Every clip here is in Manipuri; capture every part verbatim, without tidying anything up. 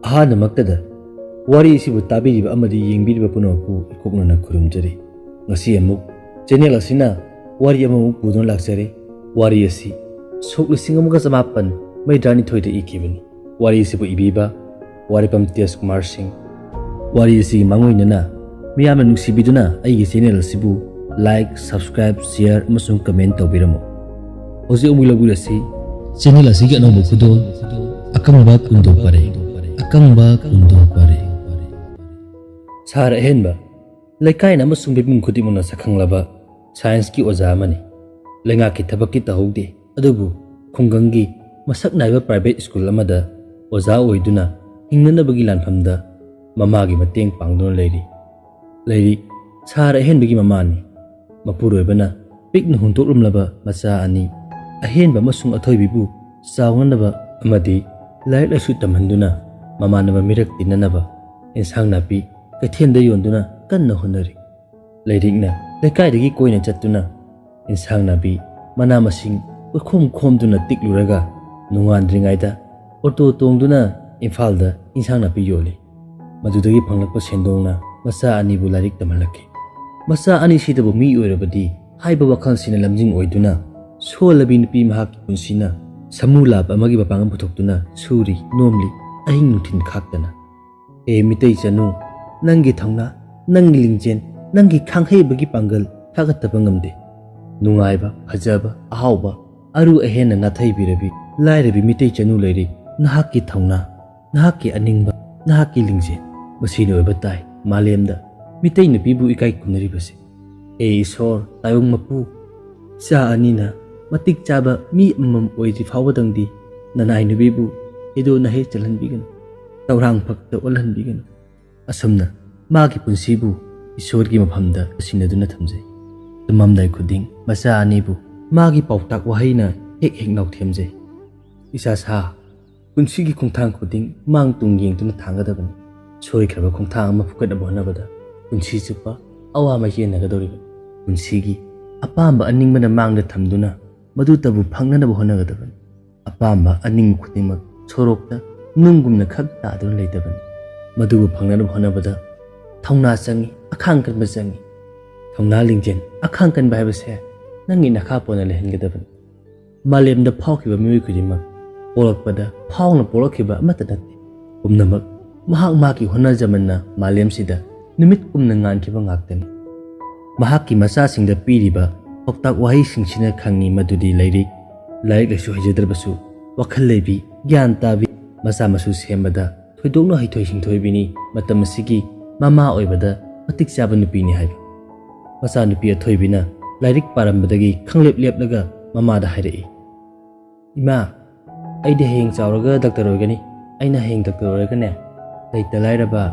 ꯑꯍꯥꯟꯕꯃꯛꯇꯗ ꯋꯥꯔꯤ ꯑꯁꯤꯕꯨ ꯇꯥꯕꯤꯔꯤꯕ ꯑꯃꯗꯤ ꯌꯦꯡꯕꯤꯔꯤꯕ ꯄꯨꯝꯅꯃꯛꯄꯨ ꯏꯀꯣꯛꯅꯅ ꯈꯨꯔꯨꯝꯖꯔꯤ꯫ ꯉꯁꯤ ꯑꯃꯨꯛ ꯆꯦꯅꯦꯜ ꯑꯁꯤꯅ ꯋꯥꯔꯤ ꯑꯃꯃꯨꯛ ꯄꯨꯗꯨꯅ ꯂꯥꯛꯆꯔꯦ꯫ ꯋꯥꯔꯤ ꯑꯁꯤ ꯁꯣꯛ ꯂꯤꯁꯤꯡ ꯑꯃꯒ ꯆꯃꯥꯄꯟ ꯃꯩꯗ꯭ꯔꯥꯅꯤꯊꯣꯏꯗ ꯏꯈꯤꯕꯅꯤ꯫ ꯋꯥꯔꯤ ꯑꯁꯤꯕꯨ ꯏꯕꯤꯕ ꯋꯥꯔꯦꯄꯝ ꯇꯦꯖ ꯀꯨꯃꯥꯔ ꯁꯤꯡ꯫ ꯋꯥꯔꯤ ꯑꯁꯤꯒꯤ ꯃꯥꯡꯑꯣꯏꯅꯅ ꯃꯤꯌꯥꯝꯅ ꯅꯨꯡꯁꯤꯕꯤꯗꯨꯅ ꯑꯩꯒꯤ ꯆꯦꯅꯦꯜ ꯑꯁꯤꯕꯨ ꯂꯥꯏꯛ, ꯁꯕꯁꯀ꯭ꯔꯥꯏꯕ, ꯁꯤꯌꯔ ꯑꯃꯁꯨꯡ ꯀꯃꯦꯟ ꯇꯧꯕꯤꯔꯝꯃꯨ꯫ ꯍꯧꯖꯤꯛ ꯑꯃꯨꯛ ꯂꯧꯕꯤꯔꯁꯤ ꯆꯦꯅꯦꯜ ꯑꯁꯤꯒꯤ ꯑꯅꯧꯕ ꯈꯨꯗꯣꯜ, ꯑꯀꯪꯕ ꯀꯨꯟꯗꯣ ꯄꯔꯦꯡ, ꯑꯀꯪꯕ ꯀꯨꯟꯗꯣ ꯄꯔꯦꯡ꯫ ꯁꯍꯔ ꯑꯍꯦꯟꯕ, ꯂꯩꯀꯥꯏꯅ ꯑꯃꯁꯨꯡ ꯃꯤꯄꯨꯝ ꯈꯨꯗꯤꯡꯃꯛꯅ ꯁꯛꯈꯪꯂꯕ ꯁꯥꯏꯟꯁꯀꯤ ꯑꯣꯖꯥ ꯑꯃꯅꯤ꯫ ꯂꯩꯉꯥꯛꯀꯤ ꯊꯕꯛꯇꯤ ꯇꯧꯍꯧꯗꯦ, ꯑꯗꯨꯕꯨ ꯈꯨꯡꯒꯪꯒꯤ ꯃꯁꯛ ꯅꯥꯏꯕ ꯄ꯭ꯔꯥꯏꯚꯦꯠ ꯁ꯭ꯀꯨꯜ ꯑꯃꯗ ꯑꯣꯖꯥ ꯑꯣꯏꯗꯨꯅ ꯍꯤꯡꯅꯅꯕꯒꯤ ꯂꯥꯟꯐꯝꯗ ꯃꯃꯥꯒꯤ ꯃꯇꯦꯡ ꯄꯥꯡꯗꯨꯅ ꯂꯩꯔꯤ꯫ ꯂꯩꯔꯤꯛ ꯁꯍꯔ ꯑꯍꯦꯟꯕꯒꯤ ꯃꯃꯥꯅꯤ꯫ ꯃꯄꯨꯔꯣꯏꯕꯅ ꯄꯤꯛꯅ ꯍꯨꯟꯗꯣꯛꯂꯝꯂꯕ ꯃꯆꯥ ꯑꯅꯤ, ꯑꯍꯦꯟꯕ ꯑꯃꯁꯨꯡ ꯑꯊꯣꯏꯕꯤꯕꯨ ꯆꯥꯎꯅꯅꯕ ꯑꯃꯗꯤ ꯂꯥꯏꯔꯤꯛ ꯂꯥꯏꯁꯨ ꯇꯝꯍꯟꯗꯨꯅ ꯃꯃꯥꯟꯅꯕ ꯃꯤꯔꯛ ꯇꯤꯟꯅꯅꯕ ꯏꯟꯁꯥꯡ ꯅꯥꯄꯤ ꯀꯩꯊꯦꯜꯗ ꯌꯣꯟꯗꯨꯅ ꯀꯟꯅ ꯍꯣꯠꯅꯔꯤ꯫ ꯂꯩꯔꯤꯛꯅ ꯂꯩꯀꯥꯏꯗꯒꯤ ꯀꯣꯏꯅ ꯆꯠꯇꯨꯅ ꯏꯟꯁꯥꯡ ꯅꯥꯄꯤ, ꯃꯅꯥ ꯃꯁꯤꯡ ꯀꯣꯏꯈꯣꯝ ꯈꯣꯝꯗꯨꯅ ꯇꯤꯛꯂꯨꯔꯒ ꯅꯣꯡꯉꯥꯟꯗ꯭ꯔꯤꯉꯩꯗ ꯑꯣꯇꯣ ꯇꯣꯡꯗꯨꯅ ꯏꯝꯐꯥꯜꯗ ꯏꯟꯁꯥꯡ ꯅꯥꯄꯤ ꯌꯣꯜꯂꯤ꯫ ꯃꯗꯨꯗꯒꯤ ꯐꯪꯂꯛꯄ ꯁꯦꯟꯗꯣꯡꯅ ꯃꯆꯥ ꯑꯅꯤꯕꯨ ꯂꯥꯏꯔꯤꯛ ꯇꯝꯍꯜꯂꯛꯈꯤ꯫ ꯃꯆꯥ ꯑꯅꯤꯁꯤꯗꯕꯨ ꯃꯤ ꯑꯣꯏꯔꯕꯗꯤ ꯍꯥꯏꯕ ꯋꯥꯈꯜꯁꯤꯅ ꯂꯝꯖꯤꯡ ꯑꯣꯏꯗꯨꯅ ꯁꯣꯜꯂꯕꯤ ꯅꯨꯄꯤ ꯃꯍꯥꯛꯀꯤ ꯄꯨꯟꯁꯤꯅ ꯁꯃꯨ ꯂꯥꯞ ꯑꯃꯒꯤ ꯃꯄꯥꯡꯒꯜ ꯄꯨꯊꯣꯛꯇꯨꯅ ꯁꯨꯔꯤ, ꯅꯣꯝꯂꯤ, ꯑꯍꯤꯡ ꯅꯨꯡꯊꯤꯜ ꯈꯥꯛꯇꯅ꯫ ꯑꯦ ꯃꯤꯇꯩ ꯆꯅꯨ, ꯅꯪꯒꯤ ꯊꯧꯅꯥ, ꯅꯪꯒꯤ ꯂꯤꯡꯖꯦꯜ, ꯅꯪꯒꯤ ꯈꯥꯡꯍꯩꯕꯒꯤ ꯄꯥꯡꯒꯜ ꯊꯥꯒꯠꯇꯕ ꯉꯝꯗꯦ꯫ ꯅꯨꯡꯉꯥꯏꯕ, ꯐꯖꯕ, ꯑꯍꯥꯎꯕ, ꯑꯔꯨ ꯑꯍꯦꯟꯅ ꯅꯥꯊꯩꯕꯤꯔꯕꯤ ꯂꯥꯏꯔꯕꯤ ꯃꯤꯇꯩ ꯆꯅꯨ ꯂꯩꯔꯤ꯫ ꯅꯍꯥꯛꯀꯤ ꯊꯧꯅꯥ, ꯅꯍꯥꯛꯀꯤ ꯑꯅꯤꯡꯕ, ꯅꯍꯥꯛꯀꯤ ꯂꯤꯡꯖꯦꯜ, ꯃꯁꯤꯅ ꯑꯣꯏꯕ ꯇꯥꯏ ꯃꯥꯂꯦꯝꯗ ꯃꯤꯇꯩ ꯅꯨꯄꯤꯕꯨ ꯏꯀꯥꯏ ꯈꯨꯝꯅꯔꯤꯕꯁꯦ꯫ ꯑꯦ ꯏꯁꯣꯔ, ꯇꯥꯏꯕꯪ ꯃꯄꯨ, ꯏꯆꯥ ꯑꯅꯤꯅ ꯃꯇꯤꯛ ꯆꯥꯕ ꯃꯤ ꯑꯃꯃꯝ ꯑꯣꯏꯗ꯭ꯔꯤ ꯐꯥꯎꯕꯗꯪꯗꯤ ꯅꯅꯥꯏ ꯅꯨꯄꯤꯕꯨ ꯍꯦꯗꯣ ꯅꯍꯦ ꯆꯜꯍꯟꯕꯤꯒꯅꯨ, ꯇꯧꯔꯥꯡ ꯐꯛꯇ ꯑꯣꯜꯍꯟꯕꯤꯒꯅꯨ꯫ ꯑꯁꯨꯝꯅ ꯃꯥꯒꯤ ꯄꯨꯟꯁꯤꯕꯨ ꯏꯁꯣꯔꯒꯤ ꯃꯐꯝꯗ ꯁꯤꯟꯅꯗꯨꯅ ꯊꯝꯖꯩ꯫ ꯇꯨꯝꯃꯝꯗꯥꯏ ꯈꯨꯗꯤꯡ ꯃꯆꯥ ꯑꯅꯤꯕꯨ ꯃꯥꯒꯤ ꯄꯥꯎꯇꯥꯛ ꯋꯥꯍꯩꯅ ꯍꯦꯛ ꯍꯦꯛ ꯅꯥꯎꯊꯦꯝꯖꯩ꯫ ꯏꯆꯥ ꯁꯥ, ꯄꯨꯟꯁꯤꯒꯤ ꯈꯣꯡꯊꯥꯡ ꯈꯨꯗꯤꯡ ꯃꯥꯡ ꯇꯨꯡ ꯌꯦꯡꯗꯨꯅ ꯊꯥꯡꯒꯗꯕꯅꯤ꯫ ꯁꯣꯏꯈ꯭ꯔꯕ ꯈꯣꯡꯊꯥꯡ ꯑꯃ ꯐꯨꯒꯠꯅꯕ ꯍꯣꯠꯅꯕꯗ ꯄꯨꯟꯁꯤ ꯆꯨꯞꯄ ꯑꯋꯥꯕ ꯌꯦꯟꯅꯒꯗꯧꯔꯤꯕꯅꯤ꯫ ꯄꯨꯟꯁꯤꯒꯤ ꯑꯄꯥꯝꯕ ꯑꯅꯤꯡꯕꯅ ꯃꯥꯡꯗ ꯊꯝꯗꯨꯅ ꯃꯗꯨꯇꯕꯨ ꯐꯪꯅꯅꯕ ꯍꯣꯠꯅꯒꯗꯕꯅꯤ꯫ ꯑꯄꯥꯝꯕ ꯑꯅꯤꯡꯕ ꯈꯨꯗꯤꯡꯃꯛ ꯁꯣꯔꯣꯛꯇ ꯅꯨꯡꯒꯨꯝꯅ ꯈꯛ ꯇꯥꯗꯨꯅ ꯂꯩꯇꯕꯅꯤ꯫ ꯃꯗꯨꯕꯨ ꯐꯪꯅꯅꯕ ꯍꯣꯠꯅꯕꯗ ꯊꯧꯅꯥ ꯆꯪꯏ, ꯑꯈꯥꯡ ꯀꯟꯕ ꯆꯪꯏ꯫ ꯊꯧꯅꯥ ꯂꯤꯡꯖꯦꯜ, ꯑꯈꯥꯡ ꯀꯟꯕ ꯍꯥꯏꯕꯁꯦ ꯅꯪꯒꯤ ꯅꯈꯥ ꯄꯣꯟꯅ ꯂꯩꯍꯟꯒꯗꯕꯅꯤ꯫ ꯃꯥꯂꯦꯝꯗ ꯐꯥꯎꯈꯤꯕ ꯃꯤꯑꯣꯏ ꯈꯨꯗꯤꯡꯃꯛ ꯄꯣꯛꯂꯛꯄꯗ ꯐꯥꯎꯅ ꯄꯣꯛꯂꯛꯈꯤꯕ ꯑꯃꯠꯇ ꯅꯠꯇꯦ꯫ ꯄꯨꯝꯅꯃꯛ ꯃꯍꯥꯛ ꯃꯍꯥꯛꯀꯤ ꯍꯣꯠꯅꯖꯃꯟꯅ ꯃꯥꯂꯦꯝꯁꯤꯗ ꯅꯨꯃꯤꯠꯀꯨꯝꯅ ꯉꯥꯟꯈꯤꯕ ꯉꯥꯛꯇꯅꯤ꯫ ꯃꯍꯥꯛꯀꯤ ꯃꯆꯥꯁꯤꯡꯗ ꯄꯤꯔꯤꯕ ꯄꯥꯎꯇꯥꯛ ꯋꯥꯍꯩꯁꯤꯡꯁꯤꯅ ꯈꯪꯉꯤ ꯃꯗꯨꯗꯤ ꯂꯩꯔꯤꯛ, ꯂꯥꯏꯔꯤꯛ ꯂꯥꯏꯁꯨ ꯍꯩꯖꯗ꯭ꯔꯕꯁꯨ ꯋꯥꯈꯜ ꯂꯩꯕꯤ, ꯒ꯭ꯌꯥꯟ ꯇꯥꯕꯤ ꯃꯆꯥ ꯃꯁꯨ ꯁꯦꯝꯕꯗ ꯊꯣꯏꯗꯣꯛꯅ ꯍꯩꯊꯣꯏ ꯁꯤꯡꯊꯣꯏꯕꯤꯅꯤ꯫ ꯃꯇꯝ ꯑꯁꯤꯒꯤ ꯃꯃꯥ ꯑꯣꯏꯕꯗ ꯃꯇꯤꯛ ꯆꯥꯕ ꯅꯨꯄꯤꯅꯤ ꯍꯥꯏꯕ꯫ ꯃꯆꯥꯅꯨꯄꯤ ꯑꯊꯣꯏꯕꯤꯅ ꯂꯥꯏꯔꯤꯛ ꯄꯥꯔꯝꯕꯗꯒꯤ ꯈꯪꯂꯦꯞ ꯂꯦꯞꯂꯒ ꯃꯃꯥꯗ ꯍꯥꯏꯔꯛꯏ, "ꯏꯃꯥ, ꯑꯩꯗꯤ ꯍꯌꯦꯡ ꯆꯥꯎꯔꯒ ꯗꯥꯛꯇꯔ ꯑꯣꯏꯒꯅꯤ꯫ ꯑꯩꯅ ꯍꯌꯦꯡ ꯗꯥꯛꯇꯔ ꯑꯣꯏꯔꯒꯅꯦ, ꯂꯩꯇ ꯂꯥꯏꯔꯕ,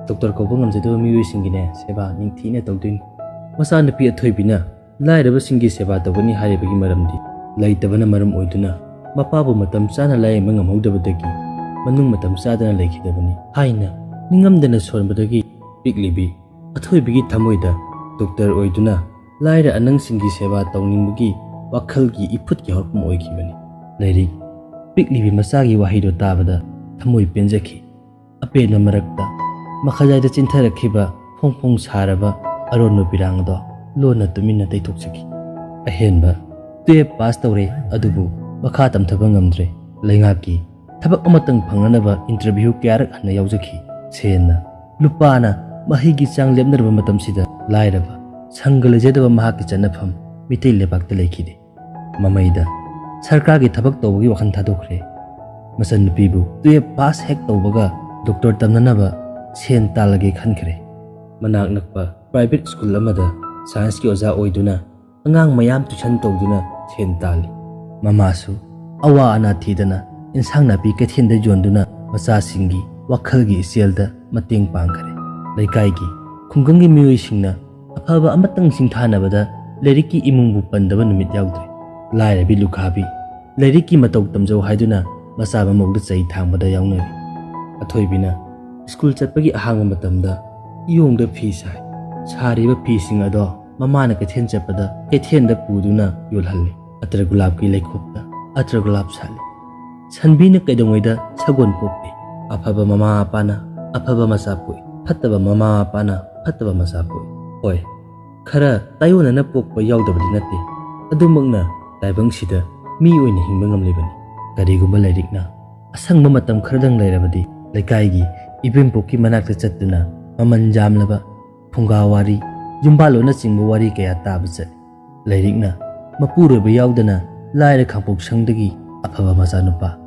ꯗꯥꯛꯇꯔ ꯀꯧꯕ ꯉꯝꯖꯗꯕ ꯃꯤꯑꯣꯏꯁꯤꯡꯒꯤꯅꯦ ꯁꯦꯕꯥ ꯅꯤꯡꯊꯤꯅ ꯇꯧꯗꯣꯏꯅꯤ"꯫ ꯃꯆꯥꯅꯨꯄꯤ ꯑꯊꯣꯏꯕꯤꯅ ꯂꯥꯏꯔꯕꯁꯤꯡꯒꯤ ꯁꯦꯕꯥ ꯇꯧꯒꯅꯤ ꯍꯥꯏꯔꯤꯕꯒꯤ ꯃꯔꯝꯗꯤ ꯂꯩꯇꯕꯅ ꯃꯔꯝ ꯑꯣꯏꯗꯨꯅ ꯃꯄꯥꯕꯨ ꯃꯇꯝ ꯆꯥꯅ ꯂꯥꯌꯦꯡꯕ ꯉꯝꯍꯧꯗꯕꯗꯒꯤ ꯃꯅꯨꯡ ꯃꯇꯝ ꯆꯥꯗꯅ ꯂꯩꯈꯤꯗꯕꯅꯤ ꯍꯥꯏꯅ ꯅꯤꯡꯉꯝꯗꯅ ꯁꯣꯟꯕꯗꯒꯤ ꯄꯤꯛꯂꯤꯕꯤ ꯑꯊꯣꯏꯕꯤꯒꯤ ꯊꯃꯣꯏꯗ ꯗꯣꯛꯇꯔ ꯑꯣꯏꯗꯨꯅ ꯂꯥꯏꯔ ꯑꯅꯪꯁꯤꯡꯒꯤ ꯁꯦꯕꯥ ꯇꯧꯅꯤꯡꯕꯒꯤ ꯋꯥꯈꯜꯒꯤ ꯏꯐꯨꯠꯀꯤ ꯍꯧꯔꯛꯐꯝ ꯑꯣꯏꯈꯤꯕꯅꯤ꯫ ꯂꯩꯔꯤꯛ, ꯄꯤꯛꯂꯤꯕꯤ ꯃꯆꯥꯒꯤ ꯋꯥꯍꯩꯗꯣ ꯇꯥꯕꯗ ꯊꯃꯣꯏ ꯄꯦꯟꯖꯈꯤ꯫ ꯑꯄꯦꯟꯕ ꯃꯔꯛꯇ ꯃꯈꯥꯖꯥꯏꯗ ꯆꯤꯟꯊꯔꯛꯈꯤꯕ ꯐꯣꯡ ꯐꯣꯡ ꯁꯥꯔꯕ ꯑꯔꯣꯟꯕ ꯄꯤꯔꯥꯡ ꯑꯗꯣ ꯂꯣꯟꯅ ꯇꯨꯃꯤꯟꯅ ꯇꯩꯊꯣꯛꯆꯈꯤ꯫ ꯑꯍꯦꯟꯕ ꯇꯨꯌꯦꯜꯐ ꯄꯥꯁ ꯇꯧꯔꯦ, ꯑꯗꯨꯕꯨ ꯃꯈꯥ ꯇꯝꯊꯕ ꯉꯝꯗ꯭ꯔꯦ꯫ ꯂꯩꯉꯥꯛꯀꯤ ꯊꯕꯛ ꯑꯃꯇꯪ ꯐꯪꯅꯅꯕ ꯏꯟꯇꯔꯚ꯭ꯌꯨ ꯀꯌꯥꯔꯛ ꯍꯟꯅ ꯌꯥꯎꯖꯈꯤ꯫ ꯁꯦꯟꯅ, ꯂꯨꯄꯥꯅ ꯃꯍꯩꯒꯤ ꯆꯥꯡ ꯂꯦꯞꯅꯔꯕ ꯃꯇꯝꯁꯤꯗ ꯂꯥꯏꯔꯕ, ꯁꯪꯒ ꯂꯩꯖꯗꯕ ꯃꯍꯥꯛꯀꯤ ꯆꯠꯅꯐꯝ ꯃꯤꯇꯩ ꯂꯩꯕꯥꯛꯇ ꯂꯩꯈꯤꯗꯦ꯫ ꯃꯃꯩꯗ ꯁꯔꯀꯥꯔꯒꯤ ꯊꯕꯛ ꯇꯧꯕꯒꯤ ꯋꯥꯈꯜ ꯊꯥꯗꯣꯛꯈ꯭ꯔꯦ꯫ ꯃꯆꯟꯅꯨꯄꯤꯕꯨ ꯇꯨꯌꯦꯜꯐ ꯄꯥꯁ ꯍꯦꯛ ꯇꯧꯕꯒ ꯗꯣꯛꯇꯔ ꯇꯝꯅꯅꯕ ꯁꯦꯟ ꯇꯥꯜꯂꯒꯦ ꯈꯟꯈ꯭ꯔꯦ꯫ ꯃꯅꯥꯛ ꯅꯛꯄ ꯄ꯭ꯔꯥꯏꯚꯦꯠ ꯁ꯭ꯀꯨꯜ ꯑꯃꯗ ꯁꯥꯏꯟꯁꯀꯤ ꯑꯣꯖꯥ ꯑꯣꯏꯗꯨꯅ ꯑꯉꯥꯡ ꯃꯌꯥꯝ ꯇꯨꯏꯁꯟ ꯇꯧꯗꯨꯅ ꯁꯦꯟ ꯇꯥꯜꯂꯤ꯫ ꯃꯃꯥꯁꯨ ꯑꯋꯥ ꯑꯅꯥ ꯊꯤꯗꯅ ꯏꯟꯁꯥꯡ ꯅꯥꯄꯤ ꯀꯩꯊꯦꯜꯗ ꯌꯣꯟꯗꯨꯅ ꯃꯆꯥꯁꯤꯡꯒꯤ ꯋꯥꯈꯜꯒꯤ ꯏꯆꯦꯜꯗ ꯃꯇꯦꯡ ꯄꯥꯡꯈꯔꯦ꯫ ꯂꯩꯀꯥꯏꯒꯤ, ꯈꯨꯡꯒꯪꯒꯤ ꯃꯤꯑꯣꯏꯁꯤꯡꯅ ꯑꯐꯕ ꯑꯃꯇꯪ ꯁꯤꯡꯊꯥꯅꯕꯗ ꯂꯥꯏꯔꯤꯛꯀꯤ ꯏꯃꯨꯡꯕꯨ ꯄꯟꯗꯕ ꯅꯨꯃꯤꯠ ꯌꯥꯎꯗ꯭ꯔꯦ꯫ ꯂꯥꯏꯔꯕꯤ ꯂꯨꯈꯥꯕꯤ ꯂꯥꯏꯔꯤꯛꯀꯤ ꯃꯇꯧ ꯇꯝꯖꯧ ꯍꯥꯏꯗꯨꯅ ꯃꯆꯥ ꯃꯃꯧꯗ ꯆꯩ ꯊꯥꯡꯕꯗ ꯌꯥꯎꯅꯔꯤ꯫ ꯑꯊꯣꯏꯕꯤꯅ ꯁ꯭ꯀꯨꯜ ꯆꯠꯄꯒꯤ ꯑꯍꯥꯡꯕ ꯃꯇꯝꯗ ꯏꯌꯣꯡꯗ ꯐꯤ ꯁꯥꯏ꯫ ꯁꯥꯔꯤꯕ ꯐꯤꯁꯤꯡ ꯑꯗꯣ ꯃꯃꯥꯅ ꯀꯩꯊꯦꯜ ꯆꯠꯄꯗ ꯀꯩꯊꯦꯜꯗ ꯄꯨꯗꯨꯅ ꯌꯣꯜꯍꯜꯂꯤ꯫ ꯑꯇꯔ ꯒꯨꯂꯥꯞꯀꯤ ꯂꯩꯈꯣꯛꯇ ꯑꯇꯔ ꯒꯨꯂꯥꯞ ꯁꯥꯠꯂꯤ꯫ ꯁꯟꯕꯤꯅ ꯀꯩꯗꯧꯉꯩꯗ ꯁꯒꯣꯜ ꯄꯣꯛꯇꯦ꯫ ꯑꯐꯕ ꯃꯃꯥ ꯃꯄꯥꯅ ꯑꯐꯕ ꯃꯆꯥ ꯄꯣꯛꯏ, ꯐꯠꯇꯕ ꯃꯃꯥ ꯃꯄꯥꯅ ꯐꯠꯇꯕ ꯃꯆꯥ ꯄꯣꯛꯏ꯫ ꯍꯣꯏ, ꯈꯔ ꯇꯥꯏꯑꯣꯟꯅꯅ ꯄꯣꯛꯄ ꯌꯥꯎꯗꯕꯗꯤ ꯅꯠꯇꯦ꯫ ꯑꯗꯨꯃꯛꯅ ꯇꯥꯏꯕꯪꯁꯤꯗ ꯃꯤ ꯑꯣꯏꯅ ꯍꯤꯡꯕ ꯉꯝꯂꯤꯕꯅꯤ꯫ ꯀꯔꯤꯒꯨꯝꯕ ꯂꯥꯏꯔꯤꯛꯅ ꯑꯁꯪꯕ ꯃꯇꯝ ꯈꯔꯗꯪ ꯂꯩꯔꯕꯗꯤ ꯂꯩꯀꯥꯏꯒꯤ ꯏꯕꯦꯝꯄꯣꯛꯀꯤ ꯃꯅꯥꯛꯇ ꯆꯠꯇꯨꯅ ꯃꯃꯜ ꯌꯥꯝꯂꯕ ꯐꯨꯡꯒꯥ ꯋꯥꯔꯤ, ꯌꯨꯝꯕꯥꯜꯂꯣꯟꯅꯆꯤꯡꯕ ꯋꯥꯔꯤ ꯀꯌꯥ ꯇꯥꯕ ꯆꯠꯂꯤ꯫ ꯂꯥꯏꯔꯤꯛꯅ ꯃꯄꯨꯔꯣꯏꯕ ꯌꯥꯎꯗꯅ ꯂꯥꯏꯔ ꯈꯥꯡꯄꯣꯛꯁꯪꯗꯒꯤ ꯑꯐꯕ ꯃꯆꯥꯅꯨꯄꯥ,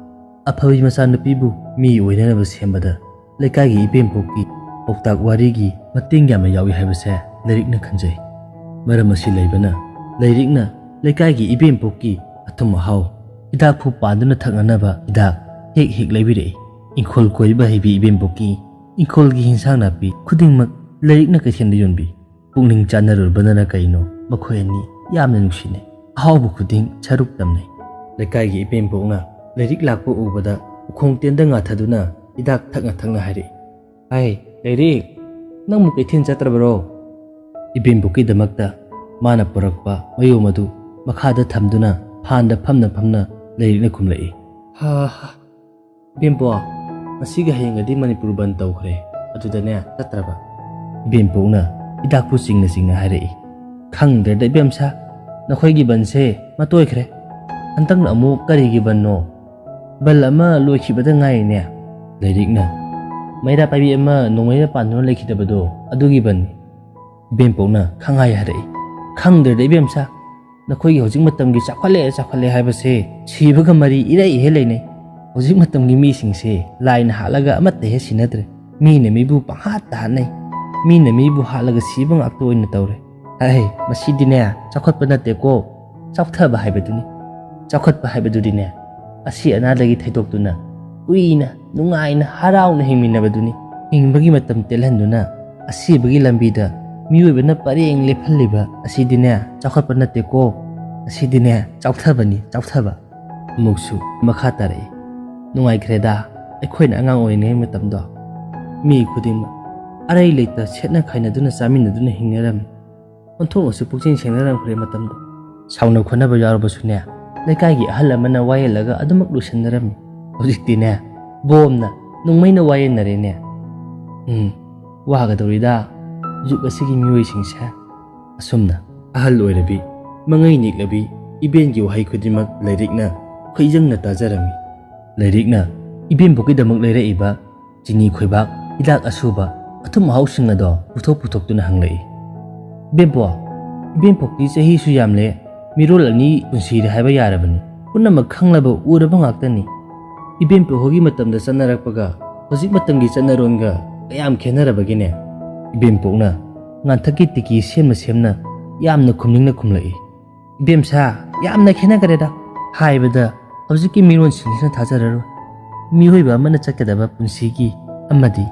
ꯑꯐꯕ ꯃꯆꯥꯅꯨꯄꯤꯕꯨ ꯃꯤ ꯑꯣꯏꯅꯅꯕ ꯁꯦꯝꯕꯗ ꯂꯩꯀꯥꯏꯒꯤ ꯏꯕꯦꯝꯄꯣꯛꯀꯤ ꯄꯥꯎꯇꯥꯛ ꯋꯥꯔꯤꯒꯤ ꯃꯇꯦꯡ ꯌꯥꯝꯅ ꯌꯥꯎꯏ ꯍꯥꯏꯕꯁꯦ ꯂꯥꯏꯔꯤꯛꯅ ꯈꯟꯖꯩ꯫ ꯃꯔꯝ ꯑꯁꯤ ꯂꯩꯕꯅ ꯂꯥꯏꯔꯤꯛꯅ ꯂꯩꯀꯥꯏꯒꯤ ꯏꯕꯦꯝꯄꯣꯛꯀꯤ ꯑꯊꯨꯝ ꯑꯍꯥꯎ ꯍꯤꯗꯥꯛ ꯐꯨ ꯄꯥꯟꯗꯨꯅ ꯊꯛꯅꯅꯕ ꯍꯤꯗꯥꯛ ꯍꯦꯛ ꯍꯦꯛ ꯂꯩꯕꯤꯔꯛꯏ꯫ ꯏꯪꯈꯣꯜ ꯀꯣꯏꯕ ꯍꯩꯕꯤ ꯏꯕꯦꯝꯄꯣꯛꯀꯤ ꯏꯪꯈꯣꯜꯒꯤ ꯍꯤꯟꯁꯥꯡ ꯅꯥꯄꯤ ꯈꯨꯗꯤꯡꯃꯛ ꯂꯥꯏꯔꯤꯛꯅ ꯀꯩꯊꯦꯜꯗ ꯌꯣꯟꯕꯤ꯫ ꯄꯨꯛꯅꯤꯡ ꯆꯥꯟꯅꯔꯨꯔꯕꯅꯅ ꯀꯩꯅꯣ ꯃꯈꯣꯏ ꯑꯅꯤ ꯌꯥꯝꯅ ꯅꯨꯡꯁꯤꯅꯩ꯫ ꯑꯍꯥꯎꯕ ꯈꯨꯗꯤꯡ ꯁꯔꯨꯛ ꯇꯝꯅꯩ꯫ ꯂꯩꯀꯥꯏꯒꯤ ꯏꯕꯦꯝꯄꯣꯛꯅ ꯂꯥꯏꯔꯤꯛ ꯂꯥꯛꯄ ꯎꯕꯗ ꯎꯈꯣꯡ ꯇꯦꯟꯗ ꯉꯥꯊꯗꯨꯅ ꯍꯤꯗꯥꯛ ꯊꯛꯅ ꯊꯛꯅ ꯍꯥꯏꯔꯛꯏ, "ꯍꯥꯏ, ꯂꯥꯏꯔꯤꯛ, ꯅꯪꯕꯨ ꯀꯩꯊꯦꯜ ꯆꯠꯇ꯭ꯔꯕꯔꯣ?" ꯏꯕꯦꯝꯄꯣꯛꯀꯤꯗꯃꯛꯇ ꯃꯥꯅ ꯄꯨꯔꯛꯄ ꯃꯌꯣꯝ ꯑꯗꯨ ꯃꯈꯥꯗ ꯊꯝꯗꯨꯅ ꯐꯥꯟꯗ ꯐꯝꯅ ꯐꯝꯅ ꯂꯥꯏꯔꯤꯛꯅ ꯈꯨꯝꯂꯛꯏ, "ꯍꯥ ꯍꯥ, ꯏꯕꯦꯝꯄꯣꯛ, ꯉꯁꯤꯒ ꯍꯌꯦꯡꯒꯗꯤ ꯃꯅꯤꯄꯨꯔ ꯕꯟ ꯇꯧꯈ꯭ꯔꯦ, ꯑꯗꯨꯗꯅꯦ ꯆꯠꯇ꯭ꯔꯕ?" ꯏꯕꯦꯝꯄꯣꯛꯅ ꯍꯤꯗꯥꯛꯄꯨ ꯆꯤꯡꯅ ꯆꯤꯡꯅ ꯍꯥꯏꯔꯛꯏ, "ꯈꯪꯗ꯭ꯔꯦꯗ ꯏꯕꯦꯝꯁꯥ, ꯅꯈꯣꯏꯒꯤ ꯕꯟꯁꯦ ꯃꯇꯣꯏꯈ꯭ꯔꯦ꯫ ꯍꯟꯗꯛꯅ ꯑꯃꯨꯛ ꯀꯔꯤꯒꯤ ꯕꯟꯅꯣ? ꯕꯟ ꯑꯃ ꯂꯣꯏꯈꯤꯕꯗ ꯉꯥꯏꯔꯤꯅꯦ꯫" ꯂꯥꯏꯔꯤꯛꯅ, "ꯃꯩꯔꯥ ꯄꯥꯏꯕꯤ ꯑꯃ ꯅꯣꯡꯃꯩꯅ ꯄꯥꯟꯗꯨꯅ ꯂꯩꯈꯤꯗꯕꯗꯣ, ꯑꯗꯨꯒꯤ ꯕꯟꯅꯤ꯫" ꯏꯕꯦꯝꯄꯣꯛꯅ ꯈꯪꯍꯥꯏ ꯍꯥꯏꯔꯛꯏ, "ꯈꯪꯗ꯭ꯔꯦꯗ ꯏꯕꯦꯝꯁꯥ, ꯅꯈꯣꯏꯒꯤ ꯍꯧꯖꯤꯛ ꯃꯇꯝꯒꯤ ꯆꯥꯎꯈꯠꯂꯦ ꯆꯥꯎꯈꯠꯂꯦ ꯍꯥꯏꯕꯁꯦ ꯁꯤꯕꯒ ꯃꯔꯤ ꯏꯔꯩ ꯏꯍꯦ ꯂꯩꯅꯩ꯫ ꯍꯧꯖꯤꯛ ꯃꯇꯝꯒꯤ ꯃꯤꯁꯤꯡꯁꯦ ꯂꯥꯏꯅ ꯍꯥꯠꯂꯒ ꯑꯃꯠꯇ ꯍꯦꯛ ꯁꯤꯅꯗ꯭ꯔꯦ꯫ ꯃꯤꯅ ꯃꯤꯕꯨ ꯄꯪꯍꯥꯠꯇ ꯍꯥꯠꯅꯩ꯫ ꯃꯤꯅ ꯃꯤꯕꯨ ꯍꯥꯠꯂꯒ ꯁꯤꯕ ꯉꯥꯛꯇ ꯑꯣꯏꯅ ꯇꯧꯔꯦ꯫ ꯍꯥꯏ, ꯃꯁꯤꯗꯤꯅꯦ ꯆꯥꯎꯈꯠꯄ ꯅꯠꯇꯦꯀꯣ, ꯆꯥꯎꯊꯕ ꯍꯥꯏꯕꯗꯨꯅꯤ꯫ ꯆꯥꯎꯈꯠꯄ ꯍꯥꯏꯕꯗꯨꯗꯤꯅꯦ ꯑꯁꯤ ꯑꯅꯥꯗꯒꯤ ꯊꯩꯗꯣꯛꯇꯨꯅ ꯀꯨꯏꯅ ꯅꯨꯡꯉꯥꯏꯅ ꯍꯔꯥꯎꯅ ꯍꯤꯡꯃꯤꯟꯅꯕꯗꯨꯅꯤ꯫ ꯍꯤꯡꯕꯒꯤ ꯃꯇꯝ ꯇꯦꯜꯍꯟꯗꯨꯅ ꯑꯁꯤꯕꯒꯤ ꯂꯝꯕꯤꯗ ꯃꯤꯑꯣꯏꯕꯅ ꯄꯔꯦꯡ ꯂꯦꯞꯍꯜꯂꯤꯕ ꯑꯁꯤꯗꯤꯅꯦ ꯆꯥꯎꯈꯠꯄ ꯅꯠꯇꯦꯀꯣ, ꯑꯁꯤꯗꯤꯅꯦ ꯆꯥꯎꯊꯕꯅꯤ, ꯆꯥꯎꯊꯕ꯫" ꯑꯃꯨꯛꯁꯨ ꯃꯈꯥ ꯇꯥꯔꯛꯏ, "ꯅꯨꯡꯉꯥꯏꯈ꯭ꯔꯦꯗ, ꯑꯩꯈꯣꯏꯅ ꯑꯉꯥꯡ ꯑꯣꯏꯔꯤꯉꯩ ꯃꯇꯝꯗꯣ꯫ ꯃꯤ ꯈꯨꯗꯤꯡꯃꯛ ꯑꯔꯩ ꯂꯩꯇ ꯁꯦꯠꯅ ꯈꯥꯏꯅꯗꯨꯅ ꯆꯥꯃꯤꯟꯅꯗꯨꯅ ꯍꯤꯡꯅꯔꯝꯃꯤ꯫ ꯑꯣꯟꯊꯣꯛꯅꯁꯨ ꯄꯨꯛꯆꯦꯜ ꯁꯦꯡꯅꯔꯝꯈ꯭ꯔꯦ ꯃꯇꯝꯗꯣ꯫ ꯁꯥꯎꯅ ꯈꯣꯠꯅꯕ ꯌꯥꯎꯔꯕꯁꯨꯅꯦ, ꯂꯩꯀꯥꯏꯒꯤ ꯑꯍꯜ ꯑꯃꯅ ꯋꯥꯌꯦꯜꯂꯒ ꯑꯗꯨꯃꯛ ꯂꯣꯏꯁꯤꯟꯅꯔꯝꯃꯤ꯫ ꯍꯧꯖꯤꯛꯇꯤꯅꯦ, ꯕꯣꯝꯅ ꯅꯣꯡꯃꯩꯅ ꯋꯥꯌꯦꯟꯅꯔꯦꯅꯦ꯫ ꯎꯝ, ꯋꯥꯒꯗꯧꯔꯤꯗ ꯖꯨꯛ ꯑꯁꯤꯒꯤ ꯃꯤꯑꯣꯏꯁꯤꯡꯁꯦ꯫ ꯑꯁꯨꯝꯅ ꯑꯍꯜ ꯑꯣꯏꯔꯕꯤ, ꯃꯉꯩ ꯅꯤꯛꯂꯕꯤ ꯏꯕꯦꯟꯒꯤ ꯋꯥꯍꯩ ꯈꯨꯗꯤꯡꯃꯛ ꯂꯥꯏꯔꯤꯛꯅ ꯈꯣꯏꯖꯪꯅ ꯇꯥꯖꯔꯝꯃꯤ꯫ ꯂꯥꯏꯔꯤꯛꯅ ꯏꯕꯦꯟꯕꯣꯛꯀꯤꯗꯃꯛ ꯂꯩꯔꯛꯏꯕ ꯆꯤꯅꯤ ꯈꯣꯏꯕꯥꯛ, ꯍꯤꯗꯥꯛ ꯑꯁꯨꯕ, ꯑꯊꯨꯝ ꯑꯍꯥꯎꯁꯤꯡ ꯑꯗꯣ ꯄꯨꯊꯣꯛ ꯄꯨꯊꯣꯛꯇꯨꯅ ꯍꯪꯂꯛꯏ꯫ "ꯏꯕꯦꯝꯄꯣꯛ, ꯏꯕꯦꯝꯄꯣꯛꯇꯤ ꯆꯍꯤꯁꯨ ꯌꯥꯝꯂꯦ, ꯃꯤꯔꯣꯜ ꯑꯅꯤ ꯄꯨꯟꯁꯤꯔꯦ ꯍꯥꯏꯕ ꯌꯥꯔꯕꯅꯤ꯫ ꯄꯨꯝꯅꯃꯛ ꯈꯪꯂꯕ ꯎꯔꯕ ꯉꯥꯛꯇꯅꯤ꯫ ꯏꯕꯦꯝꯄꯣꯛ ꯍꯣꯏꯒꯤ ꯃꯇꯝꯗ ꯆꯠꯅꯔꯛꯄꯒ ꯍꯧꯖꯤꯛ ꯃꯇꯝꯒꯤ ꯆꯠꯅꯔꯣꯟꯒ ꯀꯌꯥꯝ ꯈꯦꯠꯅꯔꯕꯒꯦꯅꯦ?" ꯏꯕꯦꯝꯄꯣꯛꯅ ꯉꯥꯟꯊꯛꯀꯤ ꯇꯤꯀꯤ ꯁꯦꯝꯅ ꯁꯦꯝꯅ ꯌꯥꯝꯅ ꯈꯨꯝꯅꯤꯡꯅ ꯈꯨꯝꯂꯛꯏ꯫ "ꯏꯕꯦꯝꯁꯥ, ꯌꯥꯝꯅ ꯈꯦꯠꯅꯈ꯭ꯔꯦꯗ꯫ ꯍꯥꯏꯕꯗ ꯍꯧꯖꯤꯛꯀꯤ ꯃꯤꯔꯣꯟꯁꯤꯡꯁꯤꯅ ꯊꯥꯖꯔꯔꯣꯏ꯫ ꯃꯤꯑꯣꯏꯕ ꯑꯃꯅ ꯆꯠꯀꯗꯕ ꯄꯨꯟꯁꯤꯒꯤ ꯑꯃꯗꯤ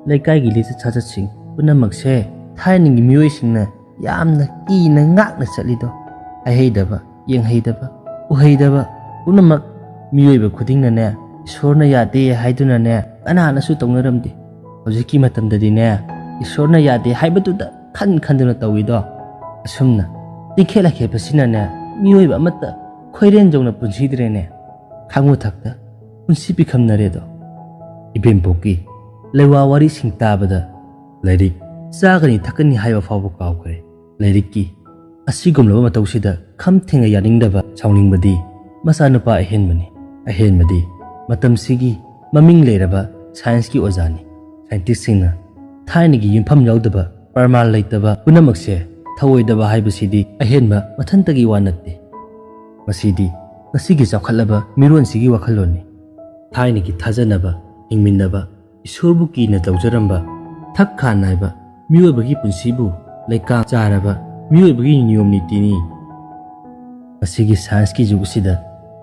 ꯂꯩꯀꯥꯏꯒꯤ ꯂꯤꯆꯠ ꯁꯥꯖꯠꯁꯤꯡ ꯄꯨꯝꯅꯃꯛꯁꯦ ꯊꯥꯏꯅꯒꯤ ꯃꯤꯑꯣꯏꯁꯤꯡꯅ ꯌꯥꯝꯅ ꯀꯤꯅ ꯉꯥꯛꯅ ꯆꯠꯂꯤꯗꯣ꯫ ꯍꯥꯏꯍꯩꯗꯕ, ꯌꯦꯡꯍꯩꯗꯕ, ꯎꯍꯩꯗꯕ ꯄꯨꯝꯅꯃꯛ ꯃꯤꯑꯣꯏꯕ ꯈꯨꯗꯤꯡꯅꯅꯦ, ꯏꯁꯣꯔꯅ ꯌꯥꯗꯦ ꯍꯥꯏꯗꯨꯅꯅꯦ ꯀꯅꯥꯅꯁꯨ ꯇꯧꯅꯔꯝꯗꯦ꯫ ꯍꯧꯖꯤꯛꯀꯤ ꯃꯇꯝꯗꯗꯤꯅꯦ, ꯏꯁꯣꯔꯅ ꯌꯥꯗꯦ ꯍꯥꯏꯕꯗꯨꯗ ꯈꯟ ꯈꯟꯗꯨꯅ ꯇꯧꯏꯗꯣ꯫ ꯑꯁꯨꯝꯅ ꯇꯤꯡꯈꯦꯠ ꯂꯥꯏꯈꯦꯠꯄꯁꯤꯅꯅꯦ ꯃꯤꯑꯣꯏꯕ ꯑꯃꯠꯇ ꯈꯣꯏꯔꯦꯟ ꯌꯧꯅ ꯄꯨꯟꯁꯤꯗ꯭ꯔꯦꯅꯦ꯫ ꯈꯥꯡꯕ ꯊꯛꯇ ꯄꯨꯟꯁꯤ ꯄꯤꯈꯝꯅꯔꯦꯗꯣ꯫" ꯏꯕꯦꯝꯄꯣꯛꯀꯤ ꯂꯩꯋꯥ ꯋꯥꯔꯤꯁꯤꯡ ꯇꯥꯕꯗ ꯂꯥꯏꯔꯤꯛ ꯆꯥꯒꯅꯤ ꯊꯛꯀꯅꯤ ꯍꯥꯏꯕ ꯐꯥꯎꯕ ꯀꯥꯎꯈ꯭ꯔꯦ꯫ ꯂꯥꯏꯔꯤꯛꯀꯤ ꯑꯁꯤꯒꯨꯝꯂꯕ ꯃꯇꯧꯁꯤꯗ ꯈꯝ ꯊꯦꯡꯅ ꯌꯥꯅꯤꯡꯗꯕ, ꯁꯥꯎꯅꯤꯡꯕꯗꯤ ꯃꯆꯥꯅꯨꯄꯥ ꯑꯍꯦꯟꯕꯅꯤ꯫ ꯑꯍꯦꯟꯕꯗꯤ ꯃꯇꯝꯁꯤꯒꯤ ꯃꯃꯤꯡ ꯂꯩꯔꯕ ꯁꯥꯏꯟꯁꯀꯤ ꯑꯣꯖꯥꯅꯤ꯫ ꯁꯥꯏꯟꯇꯤꯁꯁꯤꯡꯅ ꯊꯥꯏꯅꯒꯤ ꯌꯨꯝꯐꯝ ꯌꯥꯎꯗꯕ, ꯄ꯭ꯔꯃꯥꯟ ꯂꯩꯇꯕ ꯄꯨꯝꯅꯃꯛꯁꯦ ꯊꯧꯑꯣꯏꯗꯕ ꯍꯥꯏꯕꯁꯤꯗꯤ ꯑꯍꯦꯟꯕ ꯃꯊꯟꯇꯒꯤ ꯋꯥ ꯅꯠꯇꯦ꯫ ꯃꯁꯤꯗꯤ ꯉꯁꯤꯒꯤ ꯆꯥꯎꯈꯠꯂꯕ ꯃꯤꯔꯣꯟꯁꯤꯒꯤ ꯋꯥꯈꯜꯂꯣꯟꯅꯤ꯫ ꯊꯥꯏꯅꯒꯤ ꯊꯥꯖꯅꯕ, ꯍꯤꯡꯃꯤꯟꯅꯕ, ꯏꯁꯣꯔꯕꯨ ꯀꯤꯅ ꯇꯧꯖꯔꯝꯕ, ꯊꯛ ꯈꯥ ꯅꯥꯏꯕ ꯃꯤꯑꯣꯏꯕꯒꯤ ꯄꯨꯟꯁꯤꯕꯨ ꯂꯩꯀꯥ ꯆꯥꯔꯕ ꯃꯤꯑꯣꯏꯕꯒꯤ ꯅꯤꯌꯣꯝ ꯅꯤꯇꯤꯅꯤ꯫ ꯃꯁꯤꯒꯤ ꯁꯥꯏꯟꯁꯀꯤ ꯖꯨꯒ ꯑꯁꯤꯗ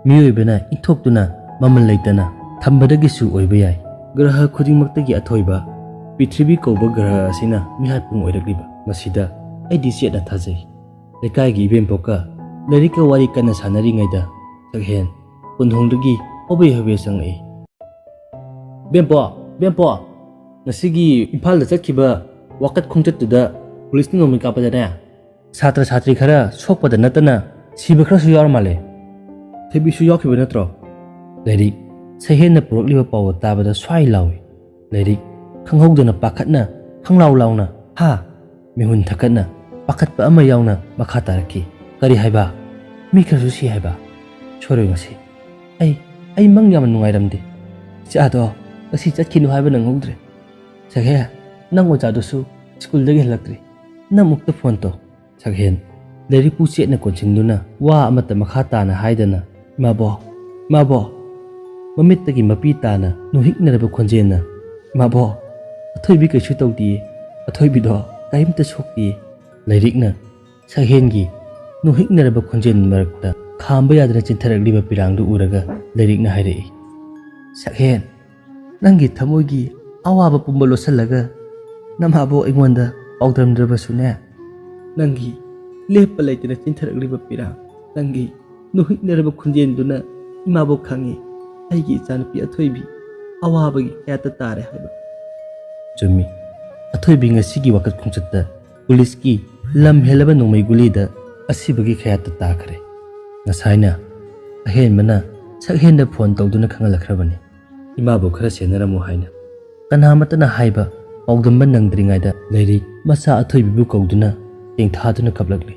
ꯃꯤꯑꯣꯏꯕꯅ ꯏꯟꯊꯣꯛꯇꯨꯅ ꯃꯃꯜ ꯂꯩꯇꯅ ꯊꯝꯕꯗꯒꯤꯁꯨ ꯑꯣꯏꯕ ꯌꯥꯏ꯫ ꯒ꯭ꯔꯍ ꯈꯨꯗꯤꯡꯃꯛꯇꯒꯤ ꯑꯊꯣꯏꯕ ꯄ꯭ꯔꯤꯊꯤꯕꯤ ꯀꯧꯕ ꯒ꯭ꯔꯍ ꯑꯁꯤꯅ ꯃꯤꯍꯥꯠꯄꯨꯡ ꯑꯣꯏꯔꯛꯂꯤꯕ ꯃꯁꯤꯗ ꯑꯩꯗꯤ ꯆꯦꯠꯅ ꯊꯥꯖꯩ꯫ ꯂꯩꯀꯥꯏꯒꯤ ꯏꯕꯦꯝꯄꯣꯛꯀ ꯂꯥꯏꯔꯤꯛꯀ ꯋꯥꯔꯤ ꯀꯟꯅ ꯁꯥꯟꯅꯔꯤꯉꯩꯗ ꯁꯛꯍꯦꯟ ꯀꯣꯟꯊꯣꯡꯗꯒꯤ ꯍꯣꯕꯦ ꯍꯣꯕꯦ ꯆꯪꯂꯛꯏ꯫ "ꯕꯦꯝꯄꯣ, ꯕꯦꯝꯄꯣ, ꯉꯁꯤꯒꯤ ꯏꯝꯐꯥꯜꯗ ꯆꯠꯈꯤꯕ ꯋꯥꯀꯠ ꯈꯣꯡꯆꯠꯇꯨꯗ ꯄꯨꯂꯤꯁꯅ ꯅꯣꯡꯃꯩ ꯀꯥꯞꯄꯗꯅꯦ, ꯁꯥꯇ꯭ꯔ ꯁꯥꯇ꯭ꯔꯤ ꯈꯔ ꯁꯣꯛꯄꯗ ꯅꯠꯇꯅ ꯁꯤꯕ ꯈꯔꯁꯨ ꯌꯥꯎꯔ ꯃꯥꯜꯂꯦ꯫ ꯊꯣꯏꯕꯤꯁꯨ ꯌꯥꯎꯈꯤꯕ ꯅꯠꯇ꯭ꯔꯣ? ꯂꯥꯏꯔꯤꯛ ꯁꯛꯍꯦꯟꯅ ꯄꯨꯔꯛꯂꯤꯕ ꯄꯥꯎ ꯇꯥꯕꯗ ꯁ꯭ꯋꯥꯏ ꯂꯥꯎꯏ꯫ ꯂꯥꯏꯔꯤꯛ ꯈꯪꯍꯧꯗꯅ ꯄꯥꯈꯠꯅ ꯈꯪꯂꯥꯎ ꯂꯥꯎꯅ ꯍꯥ ꯃꯤꯍꯨꯟ ꯊꯛꯀꯠꯅ ꯄꯥꯈꯠꯄ ꯑꯃ ꯌꯥꯎꯅ ꯃꯈꯥ ꯇꯥꯔꯛꯈꯤ꯫ "ꯀꯔꯤ ꯍꯥꯏꯕ? ꯃꯤ ꯈꯔꯁꯨ ꯁꯤ ꯍꯥꯏꯕ? ꯁꯣꯏꯔꯣꯏ ꯉꯁꯤ꯫ ꯑꯩ, ꯑꯩ ꯃꯪ ꯌꯥꯝꯅ ꯅꯨꯡꯉꯥꯏꯔꯝꯗꯦ꯫ ꯏꯆꯥꯗꯣ ꯉꯁꯤ ꯆꯠꯈꯤꯅꯨ ꯍꯥꯏꯕ ꯅꯪꯍꯧꯗ꯭ꯔꯦ꯫ ꯁꯛꯍꯦꯟ, ꯅꯪ ꯑꯣꯖꯥꯗꯨꯁꯨ ꯁ꯭ꯀꯨꯜꯗꯒꯤ ꯍꯜꯂꯛꯇ꯭ꯔꯤ꯫ ꯅꯪ ꯑꯃꯨꯛꯇ ꯐꯣꯟ ꯇꯧ꯫" ꯁꯛꯍꯦꯟ ꯂꯥꯏꯔꯤꯛꯄꯨ ꯆꯦꯠꯅ ꯀꯣꯟꯁꯤꯟꯗꯨꯅ ꯋꯥ ꯑꯃꯠꯇ ꯃꯈꯥ ꯇꯥꯅ ꯍꯥꯏꯗꯅ, "ꯏꯃꯥꯕꯣ, ꯏꯃꯥꯕꯣ!" ꯃꯃꯤꯠꯇꯒꯤ ꯃꯄꯤ ꯇꯥꯅ ꯅꯨꯍꯤꯛꯅꯔꯕ ꯈꯣꯟꯖꯦꯜꯅ, "ꯏꯃꯥꯕꯣ, ꯑꯊꯣꯏꯕꯤ ꯀꯩꯁꯨ ꯇꯧꯗꯤꯌꯦ꯫ ꯑꯊꯣꯏꯕꯤꯗꯣ ꯀꯔꯤꯝꯇ ꯁꯣꯛꯇꯤꯌꯦ꯫" ꯂꯥꯏꯔꯤꯛꯅ ꯁꯛꯍꯦꯟꯒꯤ ꯅꯨꯍꯤꯛꯅꯔꯕ ꯈꯣꯟꯖꯦꯜ ꯃꯔꯛꯇ ꯈꯥꯝꯕ ꯌꯥꯗꯅ ꯆꯤꯟꯊꯔꯛꯂꯤꯕ ꯄꯤꯔꯥꯡꯗꯨ ꯎꯔꯒ ꯂꯥꯏꯔꯤꯛꯅ ꯍꯥꯏꯔꯛꯏ, "ꯁꯛꯍꯦꯟ, ꯅꯪꯒꯤ ꯊꯃꯣꯏꯒꯤ ꯑꯋꯥꯕ ꯄꯨꯝꯕ ꯂꯣꯠꯁꯤꯜꯂꯒ ꯅꯃꯥꯕꯨ ꯑꯩꯉꯣꯟꯗ ꯄꯥꯎꯗꯝꯗ꯭ꯔꯕꯁꯨꯅꯦ, ꯅꯪꯒꯤ ꯂꯦꯞꯄ ꯂꯩꯇꯅ ꯆꯤꯟꯊꯔꯛꯂꯤꯕ ꯄꯤꯔꯥꯡ, ꯅꯪꯒꯤ ꯅꯨꯍꯤꯛꯅꯔꯕ ꯈꯣꯟꯖꯦꯜꯗꯨꯅ ꯏꯃꯥꯕꯨ ꯈꯪꯉꯤ, ꯑꯩꯒꯤ ꯏꯆꯥꯅꯨꯄꯤ ꯑꯊꯣꯏꯕꯤ ꯑꯋꯥꯕꯒꯤ ꯀꯌꯥꯠꯇ ꯇꯥꯔꯦ ꯍꯥꯏꯕ꯫" ꯆꯨꯝꯃꯤ, ꯑꯊꯣꯏꯕꯤ ꯉꯁꯤꯒꯤ ꯋꯥꯀꯠ ꯈꯣꯡꯆꯠꯇ ꯄꯨꯂꯤꯁꯀꯤ ꯂꯝ ꯍꯦꯜꯂꯕ ꯅꯣꯡꯃꯩ ꯒꯨꯂꯤꯗ ꯑꯁꯤꯕꯒꯤ ꯀꯌꯥꯠꯇ ꯇꯥꯈ꯭ꯔꯦ꯫ ꯉꯁꯥꯏꯅ ꯑꯍꯦꯟꯕꯅ ꯁꯛꯍꯦꯟꯗ ꯐꯣꯟ ꯇꯧꯗꯨꯅ ꯈꯪꯍꯜꯂꯛꯈ꯭ꯔꯕꯅꯤ, ꯏꯃꯥꯕꯨ ꯈꯔ ꯁꯦꯟꯅꯔꯝꯃꯨ ꯍꯥꯏꯅ꯫ ꯀꯅꯥꯃꯠꯇꯅ ꯍꯥꯏꯕ ꯄꯥꯎꯗꯝꯕ ꯅꯪꯗ꯭ꯔꯤꯉꯩꯗ ꯂꯥꯏꯔꯤꯛ ꯃꯆꯥ ꯑꯊꯣꯏꯕꯤꯕꯨ ꯀꯧꯗꯨꯅ ꯇꯦꯡꯊꯥꯗꯨꯅ ꯀꯞꯂꯛꯂꯤ꯫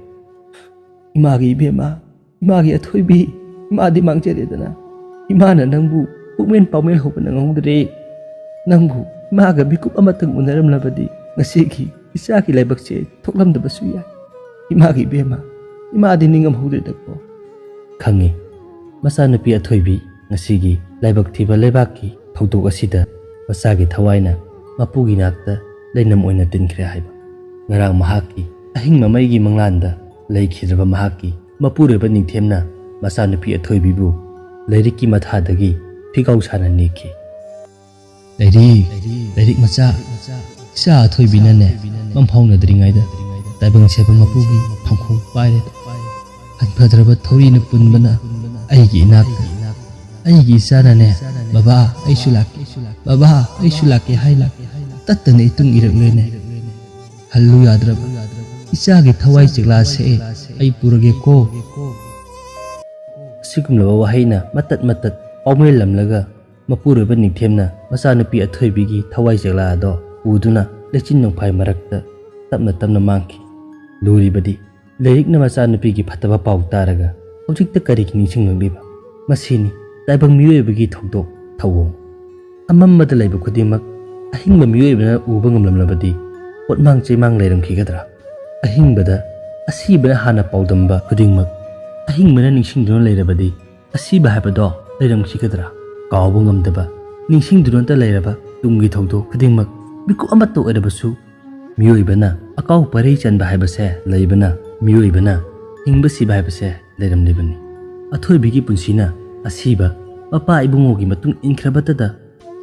"ꯏꯃꯥꯒꯤ ꯏꯕꯦꯝꯃ, ꯏꯃꯥꯒꯤ ꯑꯊꯣꯏꯕꯤ, ꯏꯃꯥꯗꯤ ꯃꯥꯡꯖꯔꯦꯗꯅ꯫ ꯏꯃꯥꯅ ꯅꯪꯕꯨ ꯄꯨꯛꯃꯦꯟ ꯄꯥꯎꯃꯦꯟ ꯍꯧꯕ ꯅꯪꯍꯧꯗ꯭ꯔꯦ꯫ ꯅꯪꯕꯨ ꯏꯃꯥꯒ ꯃꯤꯀꯨꯞ ꯑꯃꯇꯪ ꯎꯅꯔꯝꯂꯕꯗꯤ ꯉꯁꯤꯒꯤ ꯏꯆꯥꯒꯤ ꯂꯥꯏꯕꯛꯁꯦ ꯊꯣꯛꯂꯝꯗꯕꯁꯨ ꯌꯥꯏ꯫ ꯏꯃꯥꯒꯤ ꯏꯕꯦꯝꯃ, ꯏꯃꯥꯗꯤ ꯅꯤꯡꯉꯝꯍꯧꯗ꯭ꯔꯦꯗꯀꯣ꯫" ꯈꯪꯉꯤ, ꯃꯆꯥꯅꯨꯄꯤ ꯑꯊꯣꯏꯕꯤ ꯉꯁꯤꯒꯤ ꯂꯥꯏꯕꯛ ꯊꯤꯕ ꯂꯩꯕꯥꯛꯀꯤ ꯊꯧꯗꯣꯛ ꯑꯁꯤꯗ ꯃꯆꯥꯒꯤ ꯊꯋꯥꯏꯅ ꯃꯄꯨꯒꯤ ꯅꯥꯛꯇ ꯂꯩꯅꯝ ꯑꯣꯏꯅ ꯇꯤꯟꯈ꯭ꯔꯦ ꯍꯥꯏꯕ꯫ ꯉꯔꯥꯡ ꯃꯍꯥꯛꯀꯤ ꯑꯍꯤꯡ ꯃꯃꯩꯒꯤ ꯃꯪꯂꯥꯟꯗ ꯂꯩꯈꯤꯗ꯭ꯔꯕ ꯃꯍꯥꯛꯀꯤ ꯃꯄꯨꯔꯣꯏꯕ ꯅꯤꯡꯊꯦꯝꯅ ꯃꯆꯥꯅꯨꯄꯤ ꯑꯊꯣꯏꯕꯤꯕꯨ ꯂꯥꯏꯔꯤꯛꯀꯤ ꯃꯊꯥꯗꯒꯤ ꯐꯤꯒꯥꯎ ꯁꯥꯅ ꯅꯤꯛꯈꯤ꯫ "ꯂꯥꯏꯔꯤꯛ, ꯂꯥꯏꯔꯤꯛ ꯃꯆꯥ, ꯏꯆꯥ ꯑꯊꯣꯏꯕꯤꯅꯅꯦ ꯃꯝ ꯐꯥꯎꯅꯗ꯭ꯔꯤꯉꯩꯗ ꯇꯥꯏꯕꯪ ꯁꯦꯝꯕ ꯃꯄꯨꯒꯤ ꯐꯝꯈꯣꯡ ꯄꯥꯏꯔꯦ꯫ ꯍꯟꯐꯗ꯭ꯔꯕ ꯊꯧꯔꯤꯅ ꯄꯨꯟꯕꯅ ꯑꯩꯒꯤ ꯏꯅꯥꯛꯇ꯫ ꯑꯩꯒꯤ ꯏꯆꯥꯅꯅꯦ, 'ꯕꯕꯥ, ꯑꯩꯁꯨ ꯂꯥꯛꯀꯦ꯫ ꯕꯕꯥ, ꯑꯩꯁꯨ ꯂꯥꯛꯀꯦ' ꯍꯥꯏꯅ ꯇꯠꯇꯅ ꯏꯇꯨꯡ ꯏꯔꯛꯂꯦꯅꯦ꯫ ꯍꯜꯂꯨ ꯌꯥꯗ꯭ꯔꯕ ꯏꯆꯥꯒꯤ ꯊꯋꯥꯏ ꯆꯦꯛꯂꯥ ꯁꯦꯛꯑꯦ꯫ ꯑꯩ ꯄꯨꯔꯒꯦꯀꯣ꯫ ꯁꯤꯒꯨꯝꯂꯕ ꯋꯥꯍꯩꯅ ꯃꯇꯠ ꯃꯇꯠ ꯄꯥꯎꯃꯦꯜꯂꯝꯂꯒ ꯃꯄꯨꯔꯣꯏꯕ ꯅꯤꯡꯊꯦꯝꯅ ꯃꯆꯥꯅꯨꯄꯤ ꯑꯊꯣꯏꯕꯤꯒꯤ ꯊꯋꯥꯏ ꯆꯦꯛꯂꯥ ꯑꯗꯣ ꯎꯗꯨꯅ ꯂꯩꯆꯤꯟ ꯅꯣꯡꯐꯥꯏ ꯃꯔꯛꯇ ꯇꯞꯅ ꯇꯞꯅ ꯃꯥꯡꯈꯤ꯫ ꯂꯨꯔꯤꯕꯗꯤ ꯂꯥꯏꯔꯤꯛꯅ ꯃꯆꯥꯅꯨꯄꯤꯒꯤ ꯐꯠꯇꯕ ꯄꯥꯎ ꯇꯥꯔꯒ ꯍꯧꯖꯤꯛꯇ ꯀꯔꯤꯒꯤ ꯅꯤꯡꯁꯤꯡꯂꯛꯂꯤꯕ? ꯃꯁꯤꯅꯤ ꯇꯥꯏꯕꯪ ꯃꯤꯑꯣꯏꯕꯒꯤ ꯊꯧꯗꯣꯛ ꯊꯧꯑꯣꯡ꯫ ꯑꯃꯝꯕꯗ ꯂꯩꯕ ꯈꯨꯗꯤꯡꯃꯛ ꯑꯍꯤꯡꯕ ꯃꯤꯑꯣꯏꯕꯅ ꯎꯕ ꯉꯝꯂꯝꯂꯕꯗꯤ ꯄꯣꯠꯃꯥꯡ ꯆꯩꯃꯥꯡ ꯂꯩꯔꯝꯈꯤꯒꯗ꯭ꯔꯥ? ꯑꯍꯤꯡꯕꯗ ꯑꯁꯤꯕꯅ ꯍꯥꯟꯅ ꯄꯥꯎꯗꯝꯕ ꯈꯨꯗꯤꯡꯃꯛ ꯑꯍꯤꯡꯕꯅ ꯅꯤꯡꯁꯤꯡꯗꯨꯅ ꯂꯩꯔꯕꯗꯤ ꯑꯁꯤꯕ ꯍꯥꯏꯕꯗꯣ ꯂꯩꯔꯝꯈꯤꯒꯗ꯭ꯔꯥ? ꯀꯥꯎꯕ ꯉꯝꯗꯕ, ꯅꯤꯡꯁꯤꯡꯗꯨꯅꯇ ꯂꯩꯔꯕ ꯇꯨꯡꯒꯤ ꯊꯧꯗꯣꯛ ꯈꯨꯗꯤꯡꯃꯛ ꯃꯤꯀꯨꯞ ꯑꯃꯠꯇ ꯑꯣꯏꯔꯕꯁꯨ ꯃꯤꯑꯣꯏꯕꯅ ꯑꯀꯥꯎ ꯄꯔꯩ ꯆꯟꯕ ꯍꯥꯏꯕꯁꯦ ꯂꯩꯕꯅ, ꯃꯤꯑꯣꯏꯕꯅ ꯍꯤꯡꯕ ꯁꯤꯕ ꯍꯥꯏꯕꯁꯦ ꯂꯩꯔꯝꯂꯤꯕꯅꯤ꯫ ꯑꯊꯣꯏꯕꯤꯒꯤ ꯄꯨꯟꯁꯤꯅ ꯑꯁꯤꯕ ꯃꯄꯥ ꯏꯕꯨꯡꯉꯣꯒꯤ ꯃꯇꯨꯡ ꯏꯟꯈ꯭ꯔꯕꯇꯗ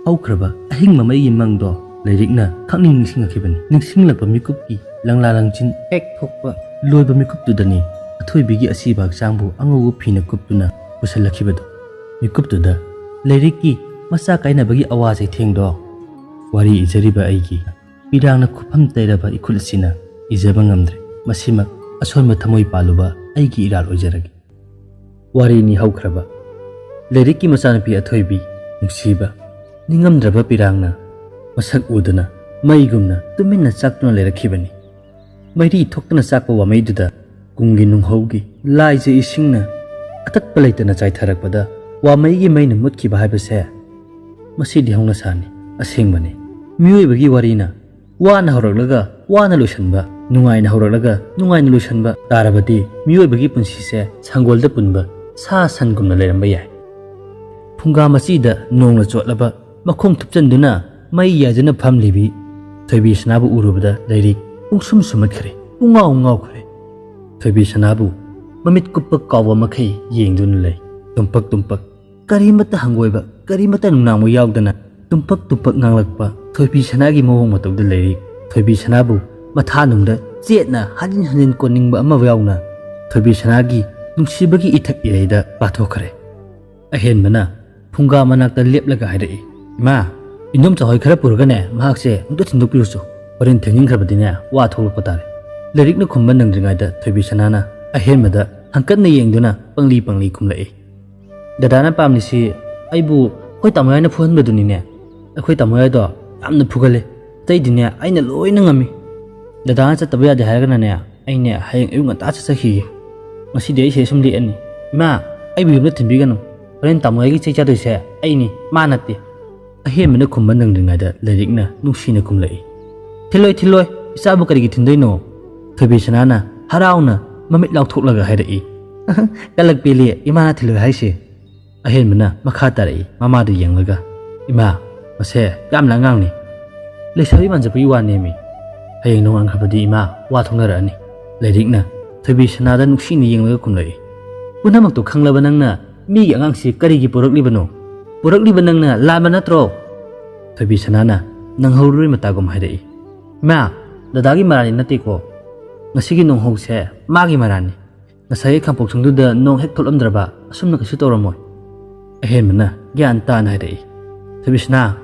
ꯍꯧꯈ꯭ꯔꯕ ꯑꯍꯤꯡ ꯃꯃꯩꯒꯤ ꯃꯪꯗꯣ ꯂꯥꯏꯔꯤꯛꯅ ꯈꯪꯅꯤꯡ ꯅꯤꯡꯁꯤꯡꯂꯛꯈꯤꯕꯅꯤ꯫ ꯅꯤꯡꯁꯤꯡꯂꯛꯄ ꯃꯤꯀꯨꯞꯀꯤ ꯂꯪꯂꯥ ꯂꯪꯆꯤꯟ ꯍꯦꯛ ꯊꯣꯛꯄ ꯂꯣꯏꯕ ꯃꯤꯀꯨꯞꯇꯨꯗꯅꯤ ꯑꯊꯣꯏꯕꯤꯒꯤ ꯑꯁꯤꯕ ꯍꯛꯆꯥꯡꯕꯨ ꯑꯉꯧꯕ ꯐꯤꯅ ꯀꯨꯞꯇꯨꯅ ꯄꯨꯁꯜꯂꯛꯈꯤꯕꯗꯣ꯫ ꯃꯤꯀꯨꯞꯇꯨꯗ ꯂꯥꯏꯔꯤꯛꯀꯤ ꯃꯆꯥ ꯀꯥꯏꯅꯕꯒꯤ ꯑꯋꯥ ꯆꯩꯊꯦꯡꯗꯣ ꯋꯥꯔꯤ ꯏꯖꯔꯤꯕ ꯑꯩꯒꯤ ꯄꯤꯔꯥꯡꯅ ꯈꯨꯐꯝ ꯇꯩꯔꯕ ꯏꯈꯨꯠ ꯑꯁꯤꯅ ꯏꯖꯕ ꯉꯝꯗ꯭ꯔꯦ꯫ ꯃꯁꯤꯃꯛ ꯑꯁꯣꯟꯕ ꯊꯃꯣꯏ ꯄꯥꯜꯂꯨꯕ ꯑꯩꯒꯤ ꯏꯔꯥꯜ ꯑꯣꯏꯖꯔꯒꯦ꯫ ꯋꯥꯔꯤꯅꯤ ꯍꯧꯈ꯭ꯔꯕ꯫ ꯂꯥꯏꯔꯤꯛꯀꯤ ꯃꯆꯥꯅꯨꯄꯤ ꯑꯊꯣꯏꯕꯤ, ꯅꯨꯡꯁꯤꯕ, ꯅꯤꯡꯉꯝꯗ꯭ꯔꯕ ꯄꯤꯔꯥꯡꯅ ꯃꯁꯛ ꯎꯗꯅ ꯃꯩꯒꯨꯝꯅ ꯇꯨꯃꯤꯟꯅ ꯆꯥꯛꯇꯨꯅ ꯂꯩꯔꯛꯈꯤꯕꯅꯤ꯫ ꯃꯩꯔꯤ ꯊꯣꯛꯇꯨꯅ ꯆꯥꯛꯄ ꯋꯥꯃꯩꯗꯨꯗ ꯀꯨꯝꯒꯤ ꯅꯨꯡꯍꯧꯒꯤ ꯂꯥꯏꯖ ꯏꯁꯤꯡꯅ ꯑꯇꯠꯄ ꯂꯩꯇꯅ ꯆꯥꯏꯊꯔꯛꯄꯗ ꯋꯥꯃꯩꯒꯤ ꯃꯩꯅ ꯃꯨꯠꯈꯤꯕ ꯍꯥꯏꯕꯁꯦ ꯃꯁꯤꯗꯤ ꯍꯧꯅꯁꯥꯅꯤ, ꯑꯁꯦꯡꯕꯅꯤ꯫ ꯃꯤꯑꯣꯏꯕꯒꯤ ꯋꯥꯔꯤꯅ ꯋꯥꯅ ꯍꯧꯔꯛꯂꯒ ꯋꯥꯅ ꯂꯣꯏꯁꯤꯟꯕ, ꯅꯨꯡꯉꯥꯏꯅ ꯍꯧꯔꯛꯂꯒ ꯅꯨꯡꯉꯥꯏꯅ ꯂꯣꯏꯁꯤꯟꯕ ꯇꯥꯔꯕꯗꯤ ꯃꯤꯑꯣꯏꯕꯒꯤ ꯄꯨꯟꯁꯤꯁꯦ ꯁꯪꯒꯣꯜꯗ ꯄꯨꯟꯕ ꯁꯥ ꯁꯟꯒꯨꯝꯅ ꯂꯩꯔꯝꯕ ꯌꯥꯏ꯫ ꯐꯨꯡꯒꯥ ꯃꯆꯤꯗ ꯅꯣꯡꯅ ꯆꯣꯠꯂꯕ ꯃꯈꯣꯡ ꯊꯨꯞꯆꯟꯗꯨꯅ ꯃꯩ ꯌꯥꯏꯗꯨꯅ ꯐꯝꯂꯤꯕꯤ ꯊꯣꯏꯕꯤ ꯁꯅꯥꯕꯨ ꯎꯔꯨꯕꯗ ꯂꯥꯏꯔꯤꯛ ꯄꯨꯡꯁꯨꯝ ꯁꯨꯝꯍꯠꯈ꯭ꯔꯦ, ꯄꯨꯡꯉꯥꯎ ꯉꯥꯎꯈ꯭ꯔꯦ꯫ ꯊꯣꯏꯕꯤ ꯁꯅꯥꯕꯨ ꯃꯃꯤꯠ ꯀꯨꯞꯄ ꯀꯥꯎꯕ ꯃꯈꯩ ꯌꯦꯡꯗꯨꯅ ꯂꯩ꯫ ꯇꯨꯝꯄꯛ ꯇꯨꯝꯄꯛ, ꯀꯔꯤꯃꯠꯇ ꯍꯪꯒꯣꯏꯕ, ꯀꯔꯤꯃꯠꯇ ꯅꯨꯡꯅꯥꯡꯕ ꯌꯥꯎꯗꯅ ꯇꯨꯝꯄꯛ ꯇꯨꯝꯄꯛ ꯉꯥꯡꯂꯛꯄ ꯊꯣꯏꯕꯤ ꯁꯅꯥꯒꯤ ꯃꯑꯣꯡ ꯃꯇꯧꯗ ꯂꯥꯏꯔꯤꯛ ꯊꯣꯏꯕꯤ ꯁꯅꯥꯕꯨ ꯃꯊꯥꯅꯨꯡꯗ ꯆꯦꯠꯅ ꯍꯟꯖꯤꯟ ꯍꯟꯖꯤꯟ ꯀꯣꯟꯅꯤꯡꯕ ꯑꯃ ꯌꯥꯎꯅ ꯊꯣꯏꯕꯤ ꯁꯅꯥꯒꯤ ꯅꯨꯡꯁꯤꯕꯒꯤ ꯏꯊꯛ ꯏꯔꯩꯗ ꯄꯥꯊꯣꯛꯈ꯭ꯔꯦ꯫ ꯑꯍꯦꯟꯕꯅ ꯐꯨꯡꯒꯥ ꯃꯅꯥꯛꯇ ꯂꯦꯞꯂꯒ ꯍꯥꯏꯔꯛꯏ, "ꯏꯃꯥ, ꯏꯟꯗꯣꯝꯆꯥ ꯍꯣꯏ ꯈꯔ ꯄꯨꯔꯒꯅꯦ ꯃꯍꯥꯛꯁꯦ ꯑꯃꯨꯛꯇ ꯊꯤꯟꯗꯣꯛꯄꯤꯔꯨꯆꯣ꯫ ꯍꯣꯔꯦꯟ ꯊꯦꯡꯖꯤꯟꯈ꯭ꯔꯕꯗꯤꯅꯦ ꯋꯥ ꯊꯣꯛꯂꯛꯄ ꯇꯥꯔꯦ꯫" ꯂꯥꯏꯔꯤꯛꯅ ꯈꯨꯝꯕ ꯅꯪꯗ꯭ꯔꯤꯉꯩꯗ ꯊꯣꯏꯕꯤ ꯁꯅꯥꯅ ꯑꯍꯦꯟꯕꯗ ꯍꯪꯀꯠꯅ ꯌꯦꯡꯗꯨꯅ ꯄꯪꯂꯤ ꯄꯪꯂꯤ ꯈꯨꯝꯂꯛꯏ꯫ "ꯗꯗꯥꯅ ꯄꯥꯝꯂꯤꯁꯤ ꯑꯩꯕꯨ ꯑꯩꯈꯣꯏ ꯇꯥꯃꯣ ꯌꯥꯏꯅ ꯐꯨꯍꯟꯕꯗꯨꯅꯤꯅꯦ꯫ ꯑꯩꯈꯣꯏ ꯇꯥꯃꯣ ꯌꯥꯏꯗꯣ ꯌꯥꯝꯅ ꯐꯨꯒꯜꯂꯦ꯫ ꯑꯇꯩꯗꯤꯅꯦ ꯑꯩꯅ ꯂꯣꯏꯅ ꯉꯝꯃꯤ꯫ ꯗꯗꯥꯅ ꯆꯠꯇꯕ ꯌꯥꯗꯦ ꯍꯥꯏꯔꯒꯅꯅꯦ, ꯑꯩꯅꯦ ꯍꯌꯦꯡ ꯑꯌꯨꯛ ꯉꯟꯇꯥ ꯆꯠꯆꯈꯤꯒꯦ꯫ ꯉꯁꯤꯗꯤ ꯑꯩ ꯁꯤꯗ ꯁꯨꯝ ꯂꯦꯛꯑꯅꯤ꯫ ꯏꯃꯥ, ꯑꯩꯕꯨ ꯌꯨꯝꯗ ꯊꯤꯟꯕꯤꯒꯅꯨ꯫ ꯍꯣꯔꯦꯟ ꯇꯥꯃꯣ ꯌꯥꯏꯒꯤ ꯆꯩ ꯆꯥꯗꯣꯏꯁꯦ ꯑꯩꯅꯤ, ꯃꯥ ꯅꯠꯇꯦ꯫" ꯑꯍꯦꯟꯕꯅ ꯈꯨꯝꯕ ꯅꯪꯗ꯭ꯔꯤꯉꯩꯗ ꯂꯥꯏꯔꯤꯛꯅ ꯅꯨꯡꯁꯤꯅ ꯈꯨꯝꯂꯛꯏ꯫ "ꯊꯤꯜꯂꯣꯏ, ꯊꯤꯜꯂꯣꯏ, ꯏꯆꯥꯕꯨ ꯀꯔꯤꯒꯤ ꯊꯤꯟꯗꯣꯏꯅꯣ?" ꯊꯣꯏꯕꯤꯁꯅꯥꯅ ꯍꯔꯥꯎꯅ ꯃꯃꯤꯠ ꯂꯥꯎꯊꯣꯛꯂꯒ ꯍꯥꯏꯔꯛꯏ꯫ "ꯀꯂꯛ ꯄꯦꯜꯂꯤ ꯏꯃꯥꯅ ꯊꯤꯜꯂꯣꯏ ꯍꯥꯏꯁꯦ?" ꯑꯍꯦꯟꯕꯅ ꯃꯈꯥ ꯇꯥꯔꯛꯏ ꯃꯃꯥꯗ ꯌꯦꯡꯂꯒ꯫ "ꯏꯃꯥ, ꯃꯁꯦ ꯌꯥꯝꯅ ꯑꯉꯥꯡꯅꯤ꯫ ꯂꯩꯁꯥꯕꯤ ꯃꯥꯟꯖꯕꯒꯤ ꯋꯥꯅꯦꯃꯤ꯫ ꯍꯌꯦꯡ ꯅꯣꯡꯉꯥꯟꯈ꯭ꯔꯕꯗꯤ ꯏꯃꯥ ꯋꯥ ꯊꯣꯛꯅꯔꯛꯑꯅꯤ꯫" ꯂꯥꯏꯔꯤꯛꯅ ꯊꯣꯏꯕꯤꯁꯅꯥꯗ ꯅꯨꯡꯁꯤꯅ ꯌꯦꯡꯂꯒ ꯈꯨꯝꯂꯛꯏ꯫ "ꯄꯨꯝꯅꯃꯛꯇꯣ ꯈꯪꯂꯕ ꯅꯪꯅ ꯃꯤꯒꯤ ꯑꯉꯥꯡꯁꯤ ꯀꯔꯤꯒꯤ ꯄꯣꯔꯛꯂꯤꯕꯅꯣ? ꯄꯣꯔꯛꯂꯤꯕ ꯅꯪꯅ ꯂꯥꯟꯕ ꯅꯠꯇ꯭ꯔꯣ?" ꯊꯣꯏꯕꯤꯁꯅꯥꯅ ꯅꯪꯍꯧꯔꯔꯣꯏ ꯃꯇꯥꯒꯨꯝ ꯍꯥꯏꯔꯛꯏ꯫ "ꯏꯃꯥ, ꯗꯗꯥꯒꯤ ꯃꯔꯥꯜꯗꯤ ꯅꯠꯇꯦꯀꯣ꯫ ꯉꯁꯤꯒꯤ ꯅꯣꯡꯍꯧꯁꯦ ꯃꯥꯒꯤ ꯃꯔꯥꯜꯅꯤ꯫ ꯉꯁꯥꯏꯒꯤ ꯈꯥꯡꯄꯣꯛꯁꯪꯗꯨꯗ ꯅꯣꯡ ꯍꯦꯛ ꯊꯣꯛꯂꯝꯗ꯭ꯔꯕ ꯑꯁꯨꯝꯅ ꯀꯩꯁꯨ ꯇꯧꯔꯝꯃꯣꯏ꯫" ꯑꯍꯦꯟꯕꯅ ꯒ꯭ꯌꯥꯟ ꯇꯥꯅ ꯍꯥꯏꯔꯛꯏ꯫ "ꯊꯣꯏꯕꯤꯁꯅꯥ,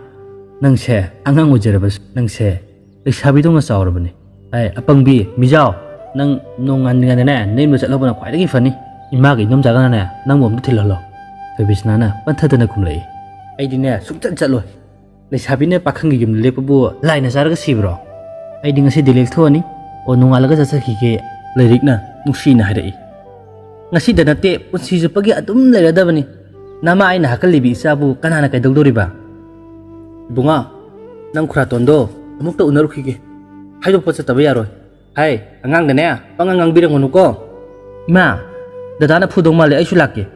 ꯅꯪꯁꯦ ꯑꯉꯥꯡ ꯑꯣꯏꯖꯔꯕꯁꯨ ꯅꯪꯁꯦ ꯂꯩꯁꯥꯕꯤꯗꯧꯅ ꯆꯥꯎꯔꯕꯅꯤ꯫ ꯑꯦ, ꯑꯄꯪꯕꯤ, ꯃꯤꯖꯥꯎ, ꯅꯪ ꯅꯣꯡꯉꯥꯟꯗ꯭ꯔꯤꯉꯩꯗꯅꯦ ꯅꯌꯨꯝꯗ ꯆꯠꯍꯧꯕꯅ ꯈ꯭ꯋꯥꯏꯗꯒꯤ ꯐꯅꯤ꯫ ꯏꯃꯥꯒ ꯏꯗꯣꯝꯆꯥꯒꯅꯅꯦ ꯅꯪꯕꯨ ꯑꯝꯇ ꯊꯤꯜꯍꯜꯂꯣ꯫" ꯊꯣꯏꯕꯤꯁꯅꯥꯅ ꯄꯟꯊꯗꯅ ꯈꯨꯝꯂꯛꯏ꯫ "ꯑꯩꯗꯤꯅꯦ ꯁꯨꯡꯆꯠ ꯆꯠꯂꯣꯏ꯫ ꯂꯩꯁꯥꯕꯤꯅ ꯄꯥꯈꯪꯒꯤ ꯌꯨꯝꯗ ꯂꯦꯛꯄꯕꯨ ꯂꯥꯏꯅ ꯆꯥꯔꯒ ꯁꯤꯕ꯭ꯔꯣ? ꯑꯩꯗꯤ ꯉꯁꯤꯗꯤ ꯂꯦꯛꯊꯣꯛꯑꯅꯤ꯫ ꯑꯣ, ꯅꯣꯡꯉꯥꯜꯂꯒ ꯆꯠꯆꯈꯤꯒꯦ꯫" ꯂꯥꯏꯔꯤꯛꯅ ꯅꯨꯡꯁꯤꯅ ꯍꯥꯏꯔꯛꯏ꯫ "ꯉꯁꯤꯗ ꯅꯠꯇꯦ, ꯄꯨꯟꯁꯤ ꯆꯨꯞꯄꯒꯤ ꯑꯗꯨꯝ ꯂꯩꯔꯗꯕꯅꯤ꯫ ꯅꯃꯥ ꯑꯩꯅ ꯍꯥꯀꯜꯂꯤꯕꯤ ꯏꯆꯥꯕꯨ ꯀꯅꯥꯅ ꯀꯩꯗꯧꯗꯣꯔꯤꯕ?" "ꯏꯕꯨꯡꯉꯣ, ꯅꯪ ꯈꯨꯔꯥꯇꯣꯟꯗꯣ ꯑꯃꯨꯛꯇ ꯎꯅꯔꯨꯈꯤꯒꯦ꯫ ꯍꯥꯏꯗꯣꯛꯄ ꯆꯠꯇꯕ ꯌꯥꯔꯣꯏ꯫ ꯍꯥꯏ, ꯑꯉꯥꯡꯗꯅꯦ ꯄꯪꯉꯥꯡ ꯉꯥꯡꯕꯤꯔꯝꯒꯅꯨꯀꯣ꯫" "ꯏꯃꯥ, ꯗꯗꯥꯅ ꯐꯨꯗꯧ ꯃꯥꯜꯂꯦ, ꯑꯩꯁꯨ ꯂꯥꯛꯀꯦ꯫"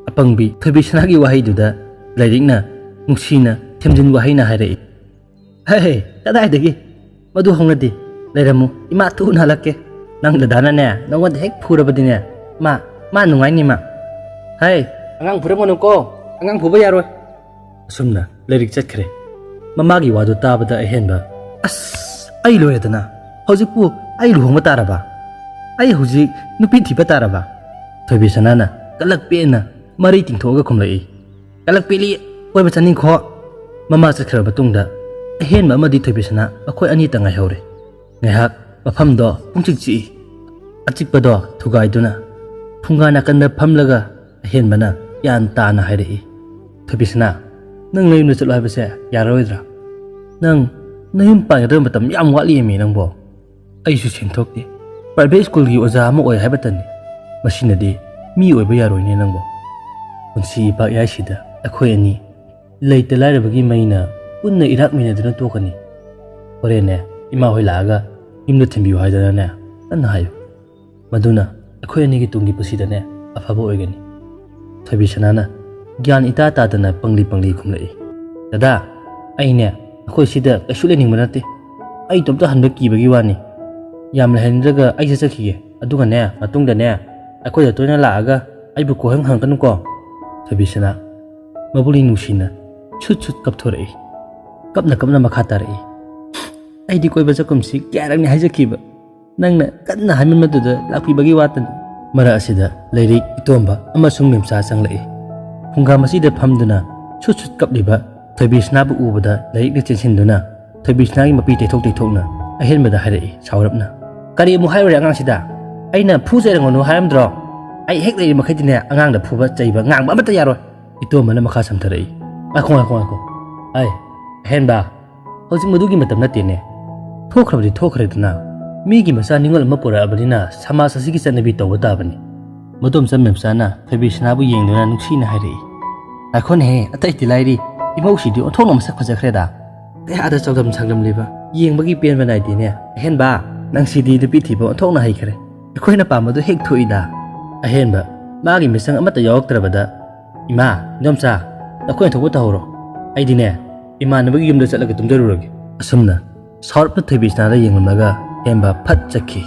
ꯑꯄꯪꯕꯤ ꯊꯣꯏꯕꯤꯁꯅꯥꯒꯤ ꯋꯥꯍꯩꯗꯨꯗ ꯂꯥꯏꯔꯤꯛꯅ ꯅꯨꯡꯁꯤꯅ ꯊꯦꯝꯖꯤꯟ ꯋꯥꯍꯩꯅ ꯍꯥꯏꯔꯛꯏ꯫ "ꯍꯦ, ꯀꯗꯥꯏꯗꯒꯤ? ꯃꯗꯨ ꯍꯧꯅꯗꯦ꯫ ꯂꯩꯔꯝꯃꯨ, ꯏꯃꯥ ꯊꯨꯅ ꯍꯜꯂꯛꯀꯦ꯫ ꯅꯪ ꯗꯗꯥꯅꯅꯦ ꯅꯉꯣꯟꯗ ꯍꯦꯛ ꯐꯨꯔꯕꯗꯤꯅꯦ, ꯃꯥ, ꯃꯥ ꯅꯨꯡꯉꯥꯏꯅꯤ ꯃꯥ꯫ ꯍꯥꯏ, ꯑꯉꯥꯡ ꯐꯨꯔꯝꯒꯅꯨꯀꯣ, ꯑꯉꯥꯡ ꯐꯨꯕ ꯌꯥꯔꯣꯏ꯫" ꯑꯁꯨꯝꯅ ꯂꯥꯏꯔꯤꯛ ꯆꯠꯈ꯭ꯔꯦ꯫ ꯃꯃꯥꯒꯤ ꯋꯥꯗꯨ ꯇꯥꯕꯗ ꯑꯍꯦꯟꯕ, "ꯑꯁ, ꯑꯩ ꯂꯣꯏꯔꯦꯗꯅ꯫ ꯍꯧꯖꯤꯛꯄꯨ ꯑꯩ ꯂꯨꯍꯣꯡꯕ ꯇꯥꯔꯕ? ꯑꯩ ꯍꯧꯖꯤꯛ ꯅꯨꯄꯤ ꯊꯤꯕ ꯇꯥꯔꯕ?" ꯊꯣꯏꯕꯤꯁꯅꯥꯅ ꯀꯂꯛ ꯄꯦꯟꯅ ꯃꯔꯩ ꯇꯤꯡꯊꯣꯛꯑꯒ ꯈꯨꯝꯂꯛꯏ꯫ "ꯀꯂꯛ ꯄꯦꯜꯂꯤ, ꯀꯣꯏꯕ ꯆꯠꯅꯤꯡꯈꯣ꯫" ꯃꯃꯥ ꯆꯠꯈ꯭ꯔꯕ ꯃꯇꯨꯡꯗ ꯑꯍꯦꯟꯕ ꯑꯃꯗꯤ ꯊꯣꯏꯕꯤꯁꯅꯥ ꯃꯈꯣꯏ ꯑꯅꯤꯇ ꯉꯥꯏꯍꯧꯔꯦ꯫ ꯉꯥꯏꯍꯥꯛ ꯃꯐꯝꯗꯣ ꯄꯨꯡꯆꯤꯛ ꯆꯤꯛꯏ꯫ ꯑꯆꯤꯛꯄꯗꯣ ꯊꯨꯒꯥꯏꯗꯨꯅ ꯐꯨꯡꯒꯥ ꯅꯥꯀꯟꯗ ꯐꯝꯂꯒ ꯑꯍꯦꯟꯕꯅ ꯒ꯭ꯌꯥꯟ ꯇꯥꯅ ꯍꯥꯏꯔꯛꯏ꯫ "ꯊꯣꯏꯕꯤꯁꯅꯥ, ꯅꯪ ꯅꯌꯨꯝꯗ ꯆꯠꯂꯣ ꯍꯥꯏꯕꯁꯦ ꯌꯥꯔꯔꯣꯏꯗ꯭ꯔꯥ? ꯅꯪ ꯅꯌꯨꯝ ꯄꯥꯟꯒꯗꯕ ꯃꯇꯝ ꯌꯥꯝ ꯋꯥꯠꯂꯤꯃꯤ ꯅꯪꯕꯣ꯫ ꯑꯩꯁꯨ ꯁꯦꯟ ꯊꯣꯛꯇꯦ꯫ ꯄ꯭ꯔꯥꯏꯚꯦꯠ ꯁ꯭ꯀꯨꯜꯒꯤ ꯑꯣꯖꯥ ꯑꯃ ꯑꯣꯏ ꯍꯥꯏꯕꯇꯅꯤ꯫ ꯃꯁꯤꯅꯗꯤ ꯃꯤ ꯑꯣꯏꯕ ꯌꯥꯔꯣꯏꯅꯦ ꯅꯪꯕꯣ꯫ ꯄꯨꯟꯁꯤ ꯏꯄꯥꯛ ꯏꯌꯥꯏꯁꯤꯗ ꯑꯩꯈꯣꯏ ꯑꯅꯤ ꯂꯩꯇ ꯂꯥꯏꯔꯕꯒꯤ ꯃꯩꯅ ꯄꯨꯟꯅ ꯏꯔꯥꯛꯃꯤꯟꯅꯗꯨꯅ ꯇꯣꯛꯀꯅꯤ꯫ ꯍꯣꯔꯦꯟꯅꯦ, ꯏꯃꯥ ꯍꯣꯏ ꯂꯥꯛꯑꯒ ꯌꯨꯝꯗ ꯊꯤꯟꯕꯤꯌꯨ ꯍꯥꯏꯗꯅꯅꯦ ꯀꯟꯅ ꯍꯥꯏꯌꯨ꯫ ꯃꯗꯨꯅ ꯑꯩꯈꯣꯏ ꯑꯅꯤꯒꯤ ꯇꯨꯡꯒꯤ ꯄꯨꯟꯁꯤꯗꯅꯦ ꯑꯐꯕ ꯑꯣꯏꯒꯅꯤ꯫" ꯊꯣꯏꯕꯤꯁꯅꯥꯅ ꯒ꯭ꯌꯥꯟ ꯏꯇꯥ ꯇꯥꯗꯅ ꯄꯪꯂꯤ ꯄꯪꯂꯤ ꯈꯨꯝꯂꯛꯏ꯫ "ꯗꯗꯥ, ꯑꯩꯅꯦ ꯅꯈꯣꯏ ꯁꯤꯗ ꯀꯩꯁꯨ ꯂꯩꯅꯤꯡꯕ ꯅꯠꯇꯦ꯫ ꯑꯩ ꯏꯇꯣꯝꯇ ꯍꯟꯕ ꯀꯤꯕꯒꯤ ꯋꯥꯅꯤ꯫ ꯌꯥꯝ ꯂꯩꯍꯟꯗ꯭ꯔꯒ ꯑꯩ ꯆꯠꯆꯈꯤꯒꯦ꯫ ꯑꯗꯨꯒꯅꯦ, ꯃꯇꯨꯡꯗꯅꯦ ꯑꯩꯈꯣꯏꯗ ꯇꯣꯏꯅ ꯂꯥꯛꯑꯒ ꯑꯩꯕꯨ ꯀꯣꯏꯍꯪ ꯍꯪꯉꯛꯀꯅꯨꯀꯣ꯫" ꯊꯣꯏꯕꯤꯁꯅꯥ ꯃꯕꯨꯛꯅꯤꯡ ꯅꯨꯡꯁꯤꯅ ꯁꯨꯠ ꯁꯨꯠ ꯀꯞꯊꯣꯔꯛꯏ꯫ ꯀꯞꯅ ꯀꯞꯅ ꯃꯈꯥ ꯇꯥꯔꯛꯏ꯫ "ꯑꯩꯗꯤ ꯀꯣꯏꯕ ꯆꯠꯀꯨꯝꯁꯤ ꯀꯌꯥꯔꯛꯅꯤ ꯍꯥꯏꯖꯈꯤꯕ꯫ ꯅꯪꯅ ꯀꯟꯅ ꯍꯥꯏꯃꯟꯕꯗꯨꯗ ꯂꯥꯛꯄꯤꯕꯒꯤ ꯋꯥꯇꯅꯤ꯫" ꯃꯔꯛ ꯑꯁꯤꯗ ꯂꯩꯔꯤꯛ, ꯏꯇꯣꯝꯕ ꯑꯃꯁꯨꯡ ꯃꯦꯝꯆꯥ ꯆꯪꯂꯛꯏ꯫ ꯐꯨꯡꯒꯥ ꯃꯆꯤꯗ ꯐꯝꯗꯨꯅ ꯁꯨꯠ ꯁꯨꯠ ꯀꯞꯂꯤꯕ ꯊꯣꯏꯕꯤꯁꯅꯥꯕꯨ ꯎꯕꯗ ꯂꯩꯔꯤꯛꯅ ꯆꯦꯟꯁꯤꯟꯗꯨꯅ ꯊꯣꯏꯕꯤꯁꯅꯥꯒꯤ ꯃꯄꯤ ꯇꯩꯊꯣꯛ ꯇꯩꯊꯣꯛꯅ ꯑꯍꯦꯟꯕꯗ ꯍꯥꯏꯔꯛꯏ ꯁꯥꯎꯔꯞꯅ꯫ "ꯀꯔꯤ ꯑꯃꯨꯛ ꯍꯥꯏꯔꯨꯔꯦ ꯑꯉꯥꯡꯁꯤꯗ? ꯑꯩꯅ ꯐꯨ ꯆꯩꯔꯝꯒꯅꯨ ꯍꯥꯏꯔꯝꯗ꯭ꯔꯣ? ꯑꯩ ꯍꯦꯛ ꯂꯩꯔꯤ ꯃꯈꯩꯗꯤꯅꯦ ꯑꯉꯥꯡꯗ ꯐꯨꯕ ꯆꯩꯕ ꯉꯥꯡꯕ ꯑꯃꯠꯇ ꯌꯥꯔꯣꯏ꯫" ꯏꯇꯣꯝꯕꯅ ꯃꯈꯥ ꯁꯝꯊꯔꯛꯏ꯫ "ꯉꯥꯏꯈꯣ, ꯉꯥꯏꯈꯣ, ꯉꯥꯏꯈꯣ꯫ ꯑꯩ, ꯑꯍꯦꯟꯕ, ꯍꯧꯖꯤꯛ ꯃꯗꯨꯒꯤ ꯃꯇꯝ ꯅꯠꯇꯦꯅꯦ꯫ ꯊꯣꯛꯈ꯭ꯔꯕꯗꯤ ꯊꯣꯛꯈ꯭ꯔꯦꯗꯅ꯫ ꯃꯤꯒꯤ ꯃꯆꯥ ꯅꯤꯉꯣꯜ ꯑꯃ ꯄꯨꯔꯛꯑꯕꯅꯤꯅ ꯁꯃꯥꯖ ꯑꯁꯤꯒꯤ ꯆꯠꯅꯕꯤ ꯇꯧꯕ ꯇꯥꯕꯅꯤ꯫" ꯃꯗꯣꯝꯆꯥ ꯃꯦꯝꯆꯥꯅ ꯊꯣꯏꯕꯤꯁꯅꯥꯕꯨ ꯌꯦꯡꯗꯨꯅ ꯅꯨꯡꯁꯤꯅ ꯍꯥꯏꯔꯛꯏ꯫ "ꯉꯥꯏꯈꯣꯅꯦꯍꯦ, ꯑꯇꯩꯗꯤ ꯂꯥꯏꯔꯤ, ꯏꯃꯧꯁꯤꯗꯤ ꯑꯣꯟꯊꯣꯛꯅ ꯃꯁꯛ ꯐꯖꯈ꯭ꯔꯦꯗ꯫ ꯀꯌꯥꯗ ꯆꯥꯎꯗꯝ ꯁꯥꯡꯗꯝꯂꯤꯕ, ꯌꯦꯡꯕꯒꯤ ꯄꯦꯟꯕ ꯅꯥꯏꯗꯦꯅꯦ꯫ ꯑꯍꯦꯟꯕ, ꯅꯪꯁꯤꯗꯤ ꯅꯨꯄꯤ ꯊꯤꯕ ꯑꯣꯟꯊꯣꯛꯅ ꯍꯩꯈ꯭ꯔꯦ꯫ ꯑꯩꯈꯣꯏꯅ ꯄꯥꯝꯕꯗꯣ ꯍꯦꯛ ꯊꯣꯛꯏꯗ꯫" ꯑꯍꯦꯟꯕ, ꯃꯥꯒꯤ ꯃꯤꯆꯪ ꯑꯃꯠꯇ ꯌꯥꯎꯔꯛꯇ꯭ꯔꯕꯗ, "ꯏꯃꯥ, ꯏꯗꯣꯝꯆꯥ, ꯅꯈꯣꯏꯅ ꯊꯣꯛꯄ ꯇꯧꯍꯧꯔꯣ꯫ ꯑꯩꯗꯤꯅꯦ, ꯏꯃꯥꯟꯅꯕꯒꯤ ꯌꯨꯝꯗ ꯆꯠꯂꯒ ꯇꯨꯝꯖꯔꯨꯔꯒꯦ꯫" ꯑꯁꯨꯝꯅ ꯁꯥꯎꯔꯞꯅ ꯊꯣꯏꯕꯤꯁꯅꯥꯗ ꯌꯦꯡꯂꯝꯂꯒ ꯑꯍꯦꯟꯕ ꯐꯠ ꯆꯠꯈꯤ꯫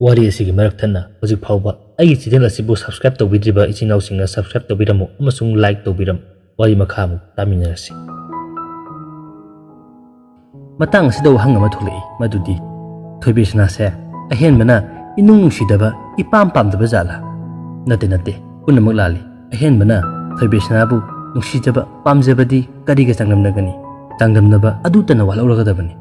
ꯋꯥꯔꯤ ꯑꯁꯤꯒꯤ ꯃꯔꯛ ꯊꯠꯅ ꯍꯧꯖꯤꯛ ꯐꯥꯎꯕ ꯑꯩꯒꯤ ꯆꯦꯅꯦꯜ ꯑꯁꯤꯕꯨ subscribe ꯇꯧꯕꯤꯗ꯭ꯔꯤꯕ ꯏꯆꯤꯟ ꯏꯅꯥꯎꯁꯤꯡꯅ subscribe ꯇꯧꯕꯤꯔꯝꯃꯨ ꯑꯃꯁꯨꯡ like ꯇꯧꯕꯤꯔꯝꯃꯨ꯫ ꯋꯥꯔꯤ ꯃꯈꯥ ꯑꯃꯨꯛ ꯇꯥꯃꯤꯟꯅꯔꯁꯤ꯫ ꯃꯇꯥꯡ ꯑꯁꯤꯗ ꯋꯥꯍꯪ ꯑꯃ ꯊꯣꯛꯂꯛꯏ, ꯃꯗꯨꯗꯤ ꯊꯣꯏꯕꯤꯁꯅꯥꯁꯦ ꯑꯍꯦꯟꯕꯅ ꯏꯅꯨꯡ ꯅꯨꯡꯁꯤꯗꯕ, ꯏꯄꯥꯝ ꯄꯥꯝꯗꯕ ꯖꯥꯠꯂꯥ? ꯅꯠꯇꯦ, ꯅꯠꯇꯦ, ꯄꯨꯝꯅꯃꯛ ꯂꯥꯜꯂꯤ꯫ ꯑꯍꯦꯟꯕꯅ ꯊꯣꯏꯕꯤꯁꯅꯥꯕꯨ ꯅꯨꯡꯁꯤꯖꯕ, ꯄꯥꯝꯖꯕꯗꯤ ꯀꯔꯤꯒ ꯆꯥꯡꯗꯝꯅꯒꯅꯤ? ꯆꯥꯡꯗꯝꯅꯕ ꯑꯗꯨꯇꯅ ꯋꯥꯠꯍꯧꯔꯒꯗꯕꯅꯤ꯫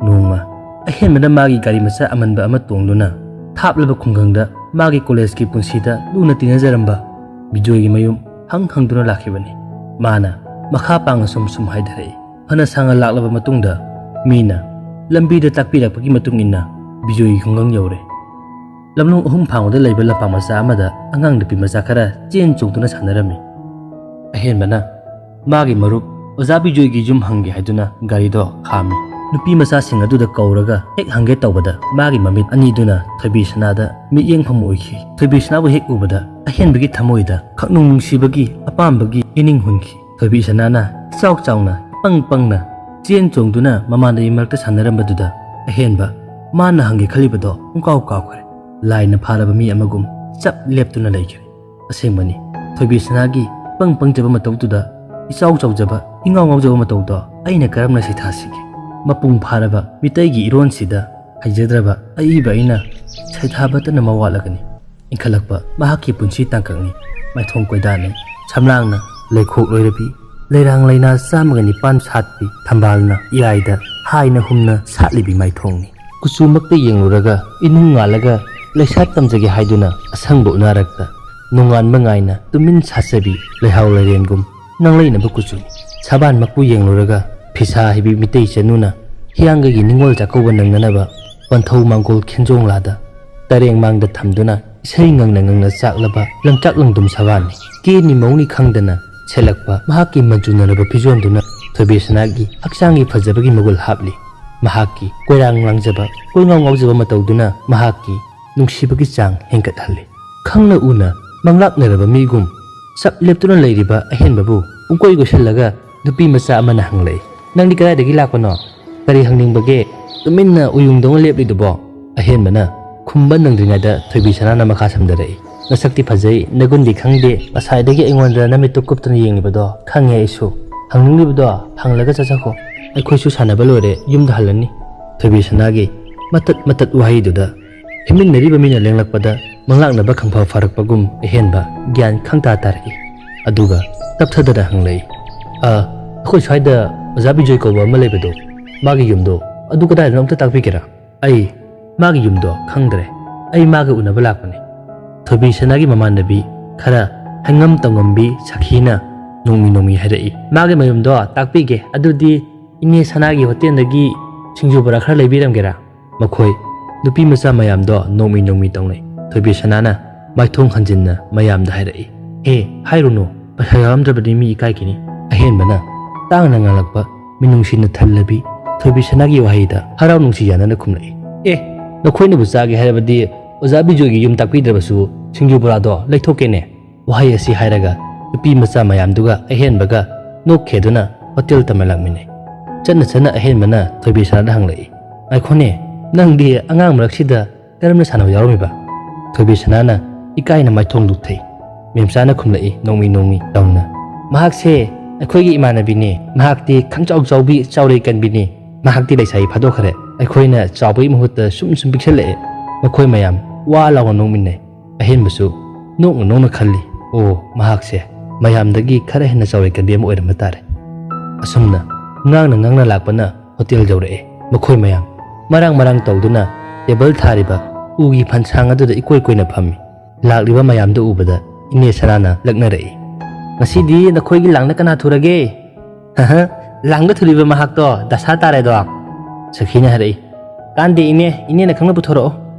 ꯅꯣꯡꯃ ꯑꯍꯦꯟꯕꯅ ꯃꯥꯒꯤ ꯒꯥꯔꯤ ꯃꯆꯥ ꯑꯃꯟꯕ ꯑꯃ ꯇꯣꯡꯗꯨꯅ ꯊꯥꯞꯂꯕ ꯈꯨꯡꯒꯪꯗ ꯃꯥꯒꯤ ꯀꯣꯂꯦꯖꯀꯤ ꯄꯨꯟꯁꯤꯗ ꯂꯨꯅ ꯇꯤꯟꯅꯖꯔꯝꯕ ꯕꯤꯖꯣꯏꯒꯤ ꯃꯌꯨꯝ ꯍꯪ ꯍꯪꯗꯨꯅ ꯂꯥꯛꯈꯤꯕꯅꯤ꯫ ꯃꯥꯅ ꯃꯈꯥ ꯄꯥꯡꯅ ꯁꯨꯝ ꯁꯨꯝ ꯍꯥꯏꯊꯔꯛꯏ꯫ ꯐꯅ ꯁꯥꯡꯅ ꯂꯥꯛꯂꯕ ꯃꯇꯨꯡꯗ ꯃꯤꯅ ꯂꯝꯕꯤꯗ ꯇꯥꯛꯄꯤꯔꯛꯄꯒꯤ ꯃꯇꯨꯡ ꯏꯟꯅ ꯕꯤꯖꯣꯏꯒꯤ ꯈꯨꯡꯒꯪ ꯌꯧꯔꯦ꯫ ꯂꯝꯂꯣꯡ ꯑꯍꯨꯝ ꯐꯥꯡꯕꯗ ꯂꯩꯕ ꯂꯝꯄꯥꯛ ꯃꯆꯥ ꯑꯃꯗ ꯑꯉꯥꯡ ꯅꯨꯄꯤ ꯃꯆꯥ ꯈꯔ ꯆꯦꯟ ꯆꯣꯡꯗꯨꯅ ꯁꯥꯟꯅꯔꯝꯃꯤ꯫ ꯑꯍꯦꯟꯕꯅ ꯃꯥꯒꯤ ꯃꯔꯨꯞ ꯑꯣꯖꯥ ꯕꯤꯖꯣꯏꯒꯤ ꯌꯨꯝ ꯍꯪꯒꯦ ꯍꯥꯏꯗꯨꯅ ꯒꯥꯔꯤꯗꯣ ꯈꯥꯝꯃꯤ꯫ ꯅꯨꯄꯤ ꯃꯆꯥꯁꯤꯡ ꯑꯗꯨꯗ ꯀꯧꯔꯒ ꯍꯦꯛ ꯍꯪꯒꯦ ꯇꯧꯕꯗ ꯃꯥꯒꯤ ꯃꯃꯤꯠ ꯑꯅꯤꯗꯨꯅ ꯊꯣꯏꯕꯤ ꯁꯅꯥꯗ ꯃꯤꯠꯌꯦꯡꯐꯝ ꯑꯣꯏꯈꯤ꯫ ꯊꯣꯏꯕꯤ ꯁꯅꯥꯕꯨ ꯍꯦꯛ ꯎꯕꯗ ꯑꯍꯦꯟꯕꯒꯤ ꯊꯃꯣꯏꯗ ꯈꯪꯅꯨꯡ ꯅꯨꯡꯁꯤꯕꯒꯤ ꯑꯄꯥꯝꯕꯒꯤ ꯏꯅꯤꯡ ꯍꯨꯟꯈꯤ꯫ ꯊꯣꯏꯕꯤ ꯁꯅꯥꯅ ꯏꯆꯥꯎ ꯆꯥꯎꯅ ꯏꯄꯪ ꯄꯪꯅ ꯆꯦꯟ ꯆꯣꯡꯗꯨꯅ ꯃꯃꯥꯟꯅꯕꯤ ꯃꯔꯛꯇ ꯁꯥꯟꯅꯔꯝꯕꯗꯨꯗ ꯑꯍꯦꯟꯕ ꯃꯥꯅ ꯍꯪꯒꯦ ꯈꯜꯂꯤꯕꯗꯣ ꯄꯨꯡꯀꯥꯎ ꯀꯥꯎꯈ꯭ꯔꯦ꯫ ꯂꯥꯏꯅ ꯐꯥꯔꯕ ꯃꯤ ꯑꯃꯒꯨꯝ ꯆꯞ ꯂꯦꯞꯇꯨꯅ ꯂꯩꯈ꯭ꯔꯦ꯫ ꯑꯁꯦꯡꯕꯅꯤ, ꯊꯣꯏꯕꯤ ꯁꯅꯥꯒꯤ ꯏꯄꯪ ꯄꯪꯖꯕ ꯃꯇꯧꯗꯨꯗ ꯏꯆꯥꯎ ꯆꯥꯎꯖꯕ ꯏꯉꯥꯎ ꯉꯥꯎꯖꯕ ꯃꯇꯧꯗꯣ ꯑꯩꯅ ꯀꯔꯝꯅ ꯁꯩꯊꯥꯁꯤꯒꯦ? ꯃꯄꯨꯡ ꯐꯥꯔꯕ ꯃꯤꯇꯩꯒꯤ ꯏꯔꯣꯟꯁꯤꯗ ꯍꯩꯖꯗ꯭ꯔꯕ ꯑꯏꯕ ꯑꯩꯅ ꯁꯩꯊꯥꯕꯇꯅ ꯃꯋꯥꯠꯂꯒꯅꯤ꯫ ꯏꯟꯈꯠꯂꯛꯄ ꯃꯍꯥꯛꯀꯤ ꯄꯨꯟꯁꯤ ꯇꯥꯡꯀꯛꯅꯤ꯫ ꯃꯥꯏꯊꯣꯡ ꯀꯣꯏꯗꯥꯅꯩ꯫ ꯁꯝꯂꯥꯡꯅ ꯂꯩꯈꯣꯛ ꯂꯣꯏꯔꯕꯤ, ꯂꯩꯔꯥꯡ ꯂꯩꯅꯥ ꯆꯥꯝꯃꯒ ꯅꯤꯄꯥꯟ ꯁꯥꯠꯄꯤ, ꯊꯝꯕꯥꯜꯅ ꯏꯌꯥꯏꯗ ꯍꯥꯏꯅ ꯍꯨꯝꯅ ꯁꯥꯠꯂꯤꯕꯤ ꯃꯥꯏꯊꯣꯡꯅꯤ꯫ ꯀꯨꯆꯨꯃꯛꯇ ꯌꯦꯡꯂꯨꯔꯒ ꯏꯅꯨꯡ ꯉꯥꯜꯂꯒ ꯂꯩꯁꯥ ꯇꯝꯖꯒꯦ ꯍꯥꯏꯗꯨꯅ ꯑꯁꯪꯕ ꯎꯅꯥꯔꯛꯇ ꯅꯣꯡꯉꯥꯟꯕ ꯉꯥꯏꯅ ꯇꯨꯃꯤꯟ ꯁꯥꯠꯆꯕꯤ ꯂꯩꯍꯥꯎ ꯂꯩꯔꯦꯟꯒꯨꯝ ꯅꯪꯂꯩꯅꯕ ꯀꯨꯆꯨꯅꯤ꯫ ꯁꯕꯥꯟꯃꯛꯄꯨ ꯌꯦꯡꯂꯨꯔꯒ ꯐꯤꯁꯥ ꯍꯩꯕꯤ ꯃꯤꯇꯩ ꯆꯅꯨꯅ ꯍꯤꯌꯥꯡꯒꯩꯒꯤ ꯅꯤꯉꯣꯜ ꯆꯥꯛꯀꯧꯕ ꯅꯪꯅꯅꯕ ꯄꯟꯊꯧ ꯃꯥꯡꯒꯣꯜ ꯈꯦꯟꯖꯣꯡ ꯂꯥꯗ ꯇꯔꯦꯡ ꯃꯥꯡꯗ ꯊꯝꯗꯨꯅ ꯏꯁꯩ ꯉꯪꯅ ꯉꯪꯅ ꯆꯥꯛꯂꯕ ꯂꯪꯆꯥꯛ ꯂꯪꯗꯨꯝ ꯁꯕꯥꯟꯅꯤ꯫ ꯀꯦꯅꯤ ꯃꯧꯅꯤ ꯈꯪꯗꯅ ꯁꯦꯠꯂꯛꯄ ꯃꯍꯥꯛꯀꯤ ꯃꯆꯨꯅꯔꯕ ꯐꯤꯖꯣꯜꯗꯨꯅ ꯊꯣꯏꯕꯤ ꯁꯅꯥꯒꯤ ꯍꯛꯆꯥꯡꯒꯤ ꯐꯖꯕꯒꯤ ꯃꯒꯨꯜ ꯍꯥꯞꯂꯤ꯫ ꯃꯍꯥꯛꯀꯤ ꯀꯣꯏꯔꯥꯡ ꯂꯥꯡꯖꯕ, ꯀꯣꯏꯉꯥꯎ ꯉꯥꯎꯖꯕ ꯃꯇꯧꯗꯨꯅ ꯃꯍꯥꯛꯀꯤ ꯅꯨꯡꯁꯤꯕꯒꯤ ꯆꯥꯡ ꯍꯦꯟꯒꯠꯍꯜꯂꯤ꯫ ꯈꯪꯅ ꯎꯅ ꯃꯪꯂꯥꯛꯅꯔꯕ ꯃꯤꯒꯨꯝ ꯆꯞ ꯂꯦꯞꯇꯨꯅ ꯂꯩꯔꯤꯕ ꯑꯍꯦꯟꯕꯕꯨ ꯄꯨꯡꯀꯣꯏ ꯀꯣꯏꯁꯤꯜꯂꯒ ꯅꯨꯄꯤ ꯃꯆꯥ ꯑꯃꯅ ꯍꯪꯂꯛꯏ, "ꯅꯪꯗꯤ ꯀꯗꯥꯏꯗꯒꯤ ꯂꯥꯛꯄꯅꯣ? ꯀꯔꯤ ꯍꯪꯅꯤꯡꯕꯒꯦ? ꯇꯨꯃꯤꯟꯅ ꯎꯌꯨꯡꯗꯧꯅ ꯂꯦꯞꯂꯤꯗꯨꯕꯣ?" ꯑꯍꯦꯟꯕꯅ ꯈꯨꯝꯕ ꯅꯪꯗ꯭ꯔꯤꯉꯩꯗ ꯊꯣꯏꯕꯤ ꯁꯅꯥꯅ ꯃꯈꯥ ꯁꯝꯗꯔꯛꯏ, "ꯅꯁꯛꯇꯤ ꯐꯖꯩ, ꯅꯒꯨꯟꯗꯤ ꯈꯪꯗꯦ, ꯉꯁꯥꯏꯗꯒꯤ ꯑꯩꯉꯣꯟꯗ ꯅꯃꯤꯠꯇꯨ ꯀꯨꯞꯇꯨꯅ ꯌꯦꯡꯂꯤꯕꯗꯣ ꯈꯪꯉꯦ ꯑꯩꯁꯨ꯫ ꯍꯪꯅꯤꯡꯂꯤꯕꯗꯣ ꯍꯪꯂꯒ ꯆꯠꯆꯈꯣ, ꯑꯩꯈꯣꯏꯁꯨ ꯁꯥꯟꯅꯕ ꯂꯣꯏꯔꯦ, ꯌꯨꯝꯗ ꯍꯜꯂꯅꯤ꯫" ꯊꯣꯏꯕꯤ ꯁꯅꯥꯒꯤ ꯃꯇꯠ ꯃꯇꯠ ꯋꯥꯍꯩꯗꯨꯗ ꯍꯤꯃꯤꯟꯅꯔꯤꯕ ꯃꯤꯅ ꯂꯦꯡꯂꯛꯄꯗ ꯃꯪꯂꯥꯛꯅꯕ ꯈꯪꯐ ꯐꯥꯔꯛꯄꯒꯨꯝ ꯑꯍꯦꯟꯕ ꯒ꯭ꯌꯥꯟ ꯈꯪꯇꯥ ꯇꯥꯔꯛꯏ꯫ ꯑꯗꯨꯒ ꯇꯞꯊꯗꯅ ꯍꯪꯂꯛꯏ, "ꯑ, ꯑꯩꯈꯣꯏ ꯁ꯭ꯋꯥꯏꯗ ꯑꯣꯖꯥ ꯕꯤꯖꯣꯏ ꯀꯧꯕ ꯑꯃ ꯂꯩꯕꯗꯣ, ꯃꯥꯒꯤ ꯌꯨꯝꯗꯣ ꯑꯗꯨ ꯀꯗꯥꯏꯗꯅꯣ ꯑꯝꯇ ꯇꯥꯛꯄꯤꯒꯦꯔꯥ?" "ꯑꯩ ꯃꯥꯒꯤ ꯌꯨꯝꯗꯣ ꯈꯪꯗ꯭ꯔꯦ꯫ ꯑꯩ ꯃꯥꯒ ꯎꯅꯕ ꯂꯥꯛꯄꯅꯦ꯫" ꯊꯣꯏꯕꯤ ꯁꯅꯥꯒꯤ ꯃꯃꯥꯟꯅꯕꯤ ꯈꯔ ꯍꯩꯉꯝ ꯇꯧꯉꯝꯕꯤ ꯁꯈꯤꯅ ꯅꯣꯡꯃꯤ ꯅꯣꯡꯃꯤ ꯍꯥꯏꯔꯛꯏ꯫ "ꯃꯥꯒꯤ ꯃꯌꯨꯝꯗꯣ ꯇꯥꯛꯄꯤꯒꯦ, ꯑꯗꯨꯗꯤ ꯏꯅꯦ ꯁꯅꯥꯒꯤ ꯍꯣꯇꯦꯜꯗꯒꯤ ꯁꯤꯡꯖꯨ ꯕꯣꯔꯥ ꯈꯔ ꯂꯩꯕꯤꯔꯝꯒꯦꯔꯥ?" ꯃꯈꯣꯏ ꯅꯨꯄꯤ ꯃꯆꯥ ꯃꯌꯥꯝꯗꯣ ꯅꯣꯡꯃꯤ ꯅꯣꯡꯃꯤ ꯇꯧꯅꯩ꯫ ꯊꯣꯏꯕꯤ ꯁꯅꯥꯅ ꯃꯥꯏꯊꯣꯡ ꯍꯟꯖꯤꯟꯅ ꯃꯌꯥꯝꯗ ꯍꯥꯏꯔꯛꯏ, "ꯍꯦ, ꯍꯥꯏꯔꯨꯅꯨ, ꯄꯩꯁꯥ ꯌꯥꯎꯔꯝꯗ꯭ꯔꯕꯗꯤ ꯃꯤ ꯏꯀꯥꯏꯈꯤꯅꯤ꯫" ꯑꯍꯦꯟꯕꯅ ꯇꯥꯡꯅ ꯉꯥꯡꯂꯛꯄ ꯃꯤꯅꯨꯡꯁꯤꯅ ꯊꯜꯂꯕꯤ ꯊꯣꯏꯕꯤ ꯁꯅꯥꯒꯤ ꯋꯥꯍꯩꯗ ꯍꯔꯥꯎ ꯅꯨꯡꯁꯤ ꯌꯥꯅꯅ ꯈꯨꯝꯂꯛꯏ, "ꯑꯦ, ꯅꯈꯣꯏꯅꯕꯨ ꯆꯥꯒꯦ ꯍꯥꯏꯔꯕꯗꯤ ꯑꯣꯖꯥ ꯕꯤꯖꯣꯏꯒꯤ ꯌꯨꯝ ꯇꯥꯛꯄꯤꯗ꯭ꯔꯕꯁꯨ ꯁꯤꯡꯖꯨ ꯕꯣꯔꯥꯗꯣ ꯂꯩꯊꯣꯛꯀꯦꯅꯦ꯫" ꯋꯥꯍꯩ ꯑꯁꯤ ꯍꯥꯏꯔꯒ ꯅꯨꯄꯤ ꯃꯆꯥ ꯃꯌꯥꯝꯗꯨꯒ ꯑꯍꯦꯟꯕꯒ ꯅꯣꯛꯈꯦꯗꯨꯅ ꯍꯣꯇꯦꯜ ꯇꯝꯅ ꯂꯥꯛꯃꯤꯟꯅꯩ꯫ ꯆꯠꯅ ꯆꯠꯅ ꯑꯍꯦꯟꯕꯅ ꯊꯣꯏꯕꯤ ꯁꯅꯥꯗ ꯍꯪꯂꯛꯏ, "ꯉꯥꯏꯈꯣꯅꯦ, ꯅꯪꯗꯤ ꯑꯉꯥꯡ ꯃꯔꯛꯁꯤꯗ ꯀꯔꯝꯅ ꯁꯥꯟꯅꯕ ꯌꯥꯎꯔꯝꯃꯤꯕ?" ꯊꯣꯏꯕꯤ ꯁꯅꯥꯅ ꯏꯀꯥꯏꯅ ꯃꯥꯏꯊꯣꯡ ꯂꯨꯛꯊꯩ꯫ ꯃꯦꯝꯆꯥꯅ ꯈꯨꯝꯂꯛꯏ ꯅꯣꯡꯃꯤ ꯅꯣꯡꯃꯤ ꯇꯧꯅ, "ꯃꯍꯥꯛꯁꯦ ꯑꯩꯈꯣꯏꯒꯤ ꯏꯃꯥꯟꯅꯕꯤꯅꯦ꯫ ꯃꯍꯥꯛꯇꯤ ꯈꯪꯆꯥꯎ ꯆꯥꯎꯕꯤ ꯆꯥꯎꯔꯦ ꯀꯟꯕꯤꯅꯤ꯫ ꯃꯍꯥꯛꯇꯤ ꯂꯩꯁꯥꯕꯤ ꯐꯥꯗꯣꯛꯈ꯭ꯔꯦ꯫ ꯑꯩꯈꯣꯏꯅ ꯆꯥꯎꯕꯒꯤ ꯃꯍꯨꯠꯇ ꯁꯨꯝ ꯁꯨꯝ ꯄꯤꯛꯁꯜꯂꯛꯑꯦ꯫" ꯃꯈꯣꯏ ꯃꯌꯥꯝ ꯋꯥ ꯂꯥꯎꯅ ꯅꯣꯛꯃꯤꯟꯅꯩ꯫ ꯑꯍꯦꯟꯕꯁꯨ ꯅꯣꯛꯅ ꯅꯣꯛꯅ ꯈꯜꯂꯤ, "ꯑꯣ, ꯃꯍꯥꯛꯁꯦ ꯃꯌꯥꯝꯗꯒꯤ ꯈꯔ ꯍꯦꯟꯅ ꯆꯥꯎꯔꯦ ꯀꯟꯕꯤ ꯑꯃ ꯑꯣꯏꯔꯝꯕ ꯇꯥꯔꯦ꯫" ꯑꯁꯨꯝꯅ ꯉꯥꯡꯅ ꯉꯥꯡꯅ ꯂꯥꯛꯄꯅ ꯍꯣꯇꯦꯜ ꯌꯧꯔꯛꯑꯦ꯫ ꯃꯈꯣꯏ ꯃꯌꯥꯝ ꯃꯔꯥꯡ ꯃꯔꯥꯡ ꯇꯧꯗꯨꯅ ꯇꯦꯕꯜ ꯊꯥꯔꯤꯕ ꯎꯒꯤ ꯐꯟꯁꯥꯡ ꯑꯗꯨꯗ ꯏꯀꯣꯏ ꯀꯣꯏꯅ ꯐꯝꯃꯤ꯫ ꯂꯥꯛꯂꯤꯕ ꯃꯌꯥꯝꯗꯨ ꯎꯕꯗ ꯏꯅꯦ ꯁꯅꯥꯅ ꯂꯛꯅꯔꯛꯏ, "ꯉꯁꯤꯗꯤ ꯅꯈꯣꯏꯒꯤ ꯂꯥꯡꯗ ꯀꯅꯥ ꯊꯨꯔꯒꯦ?" "ꯍꯍ, ꯂꯥꯡꯗ ꯊꯨꯔꯤꯕ ꯃꯍꯥꯛꯇꯣ ꯗꯁꯥ ꯇꯥꯔꯦꯗꯣ꯫" ꯁꯈꯤꯅ ꯍꯥꯏꯔꯛꯏ, "ꯀꯥꯟꯗꯦ ꯏꯅꯦ, ꯏꯅꯦꯅ ꯈꯪꯅ ꯄꯨꯊꯣꯔꯛꯑꯣ꯫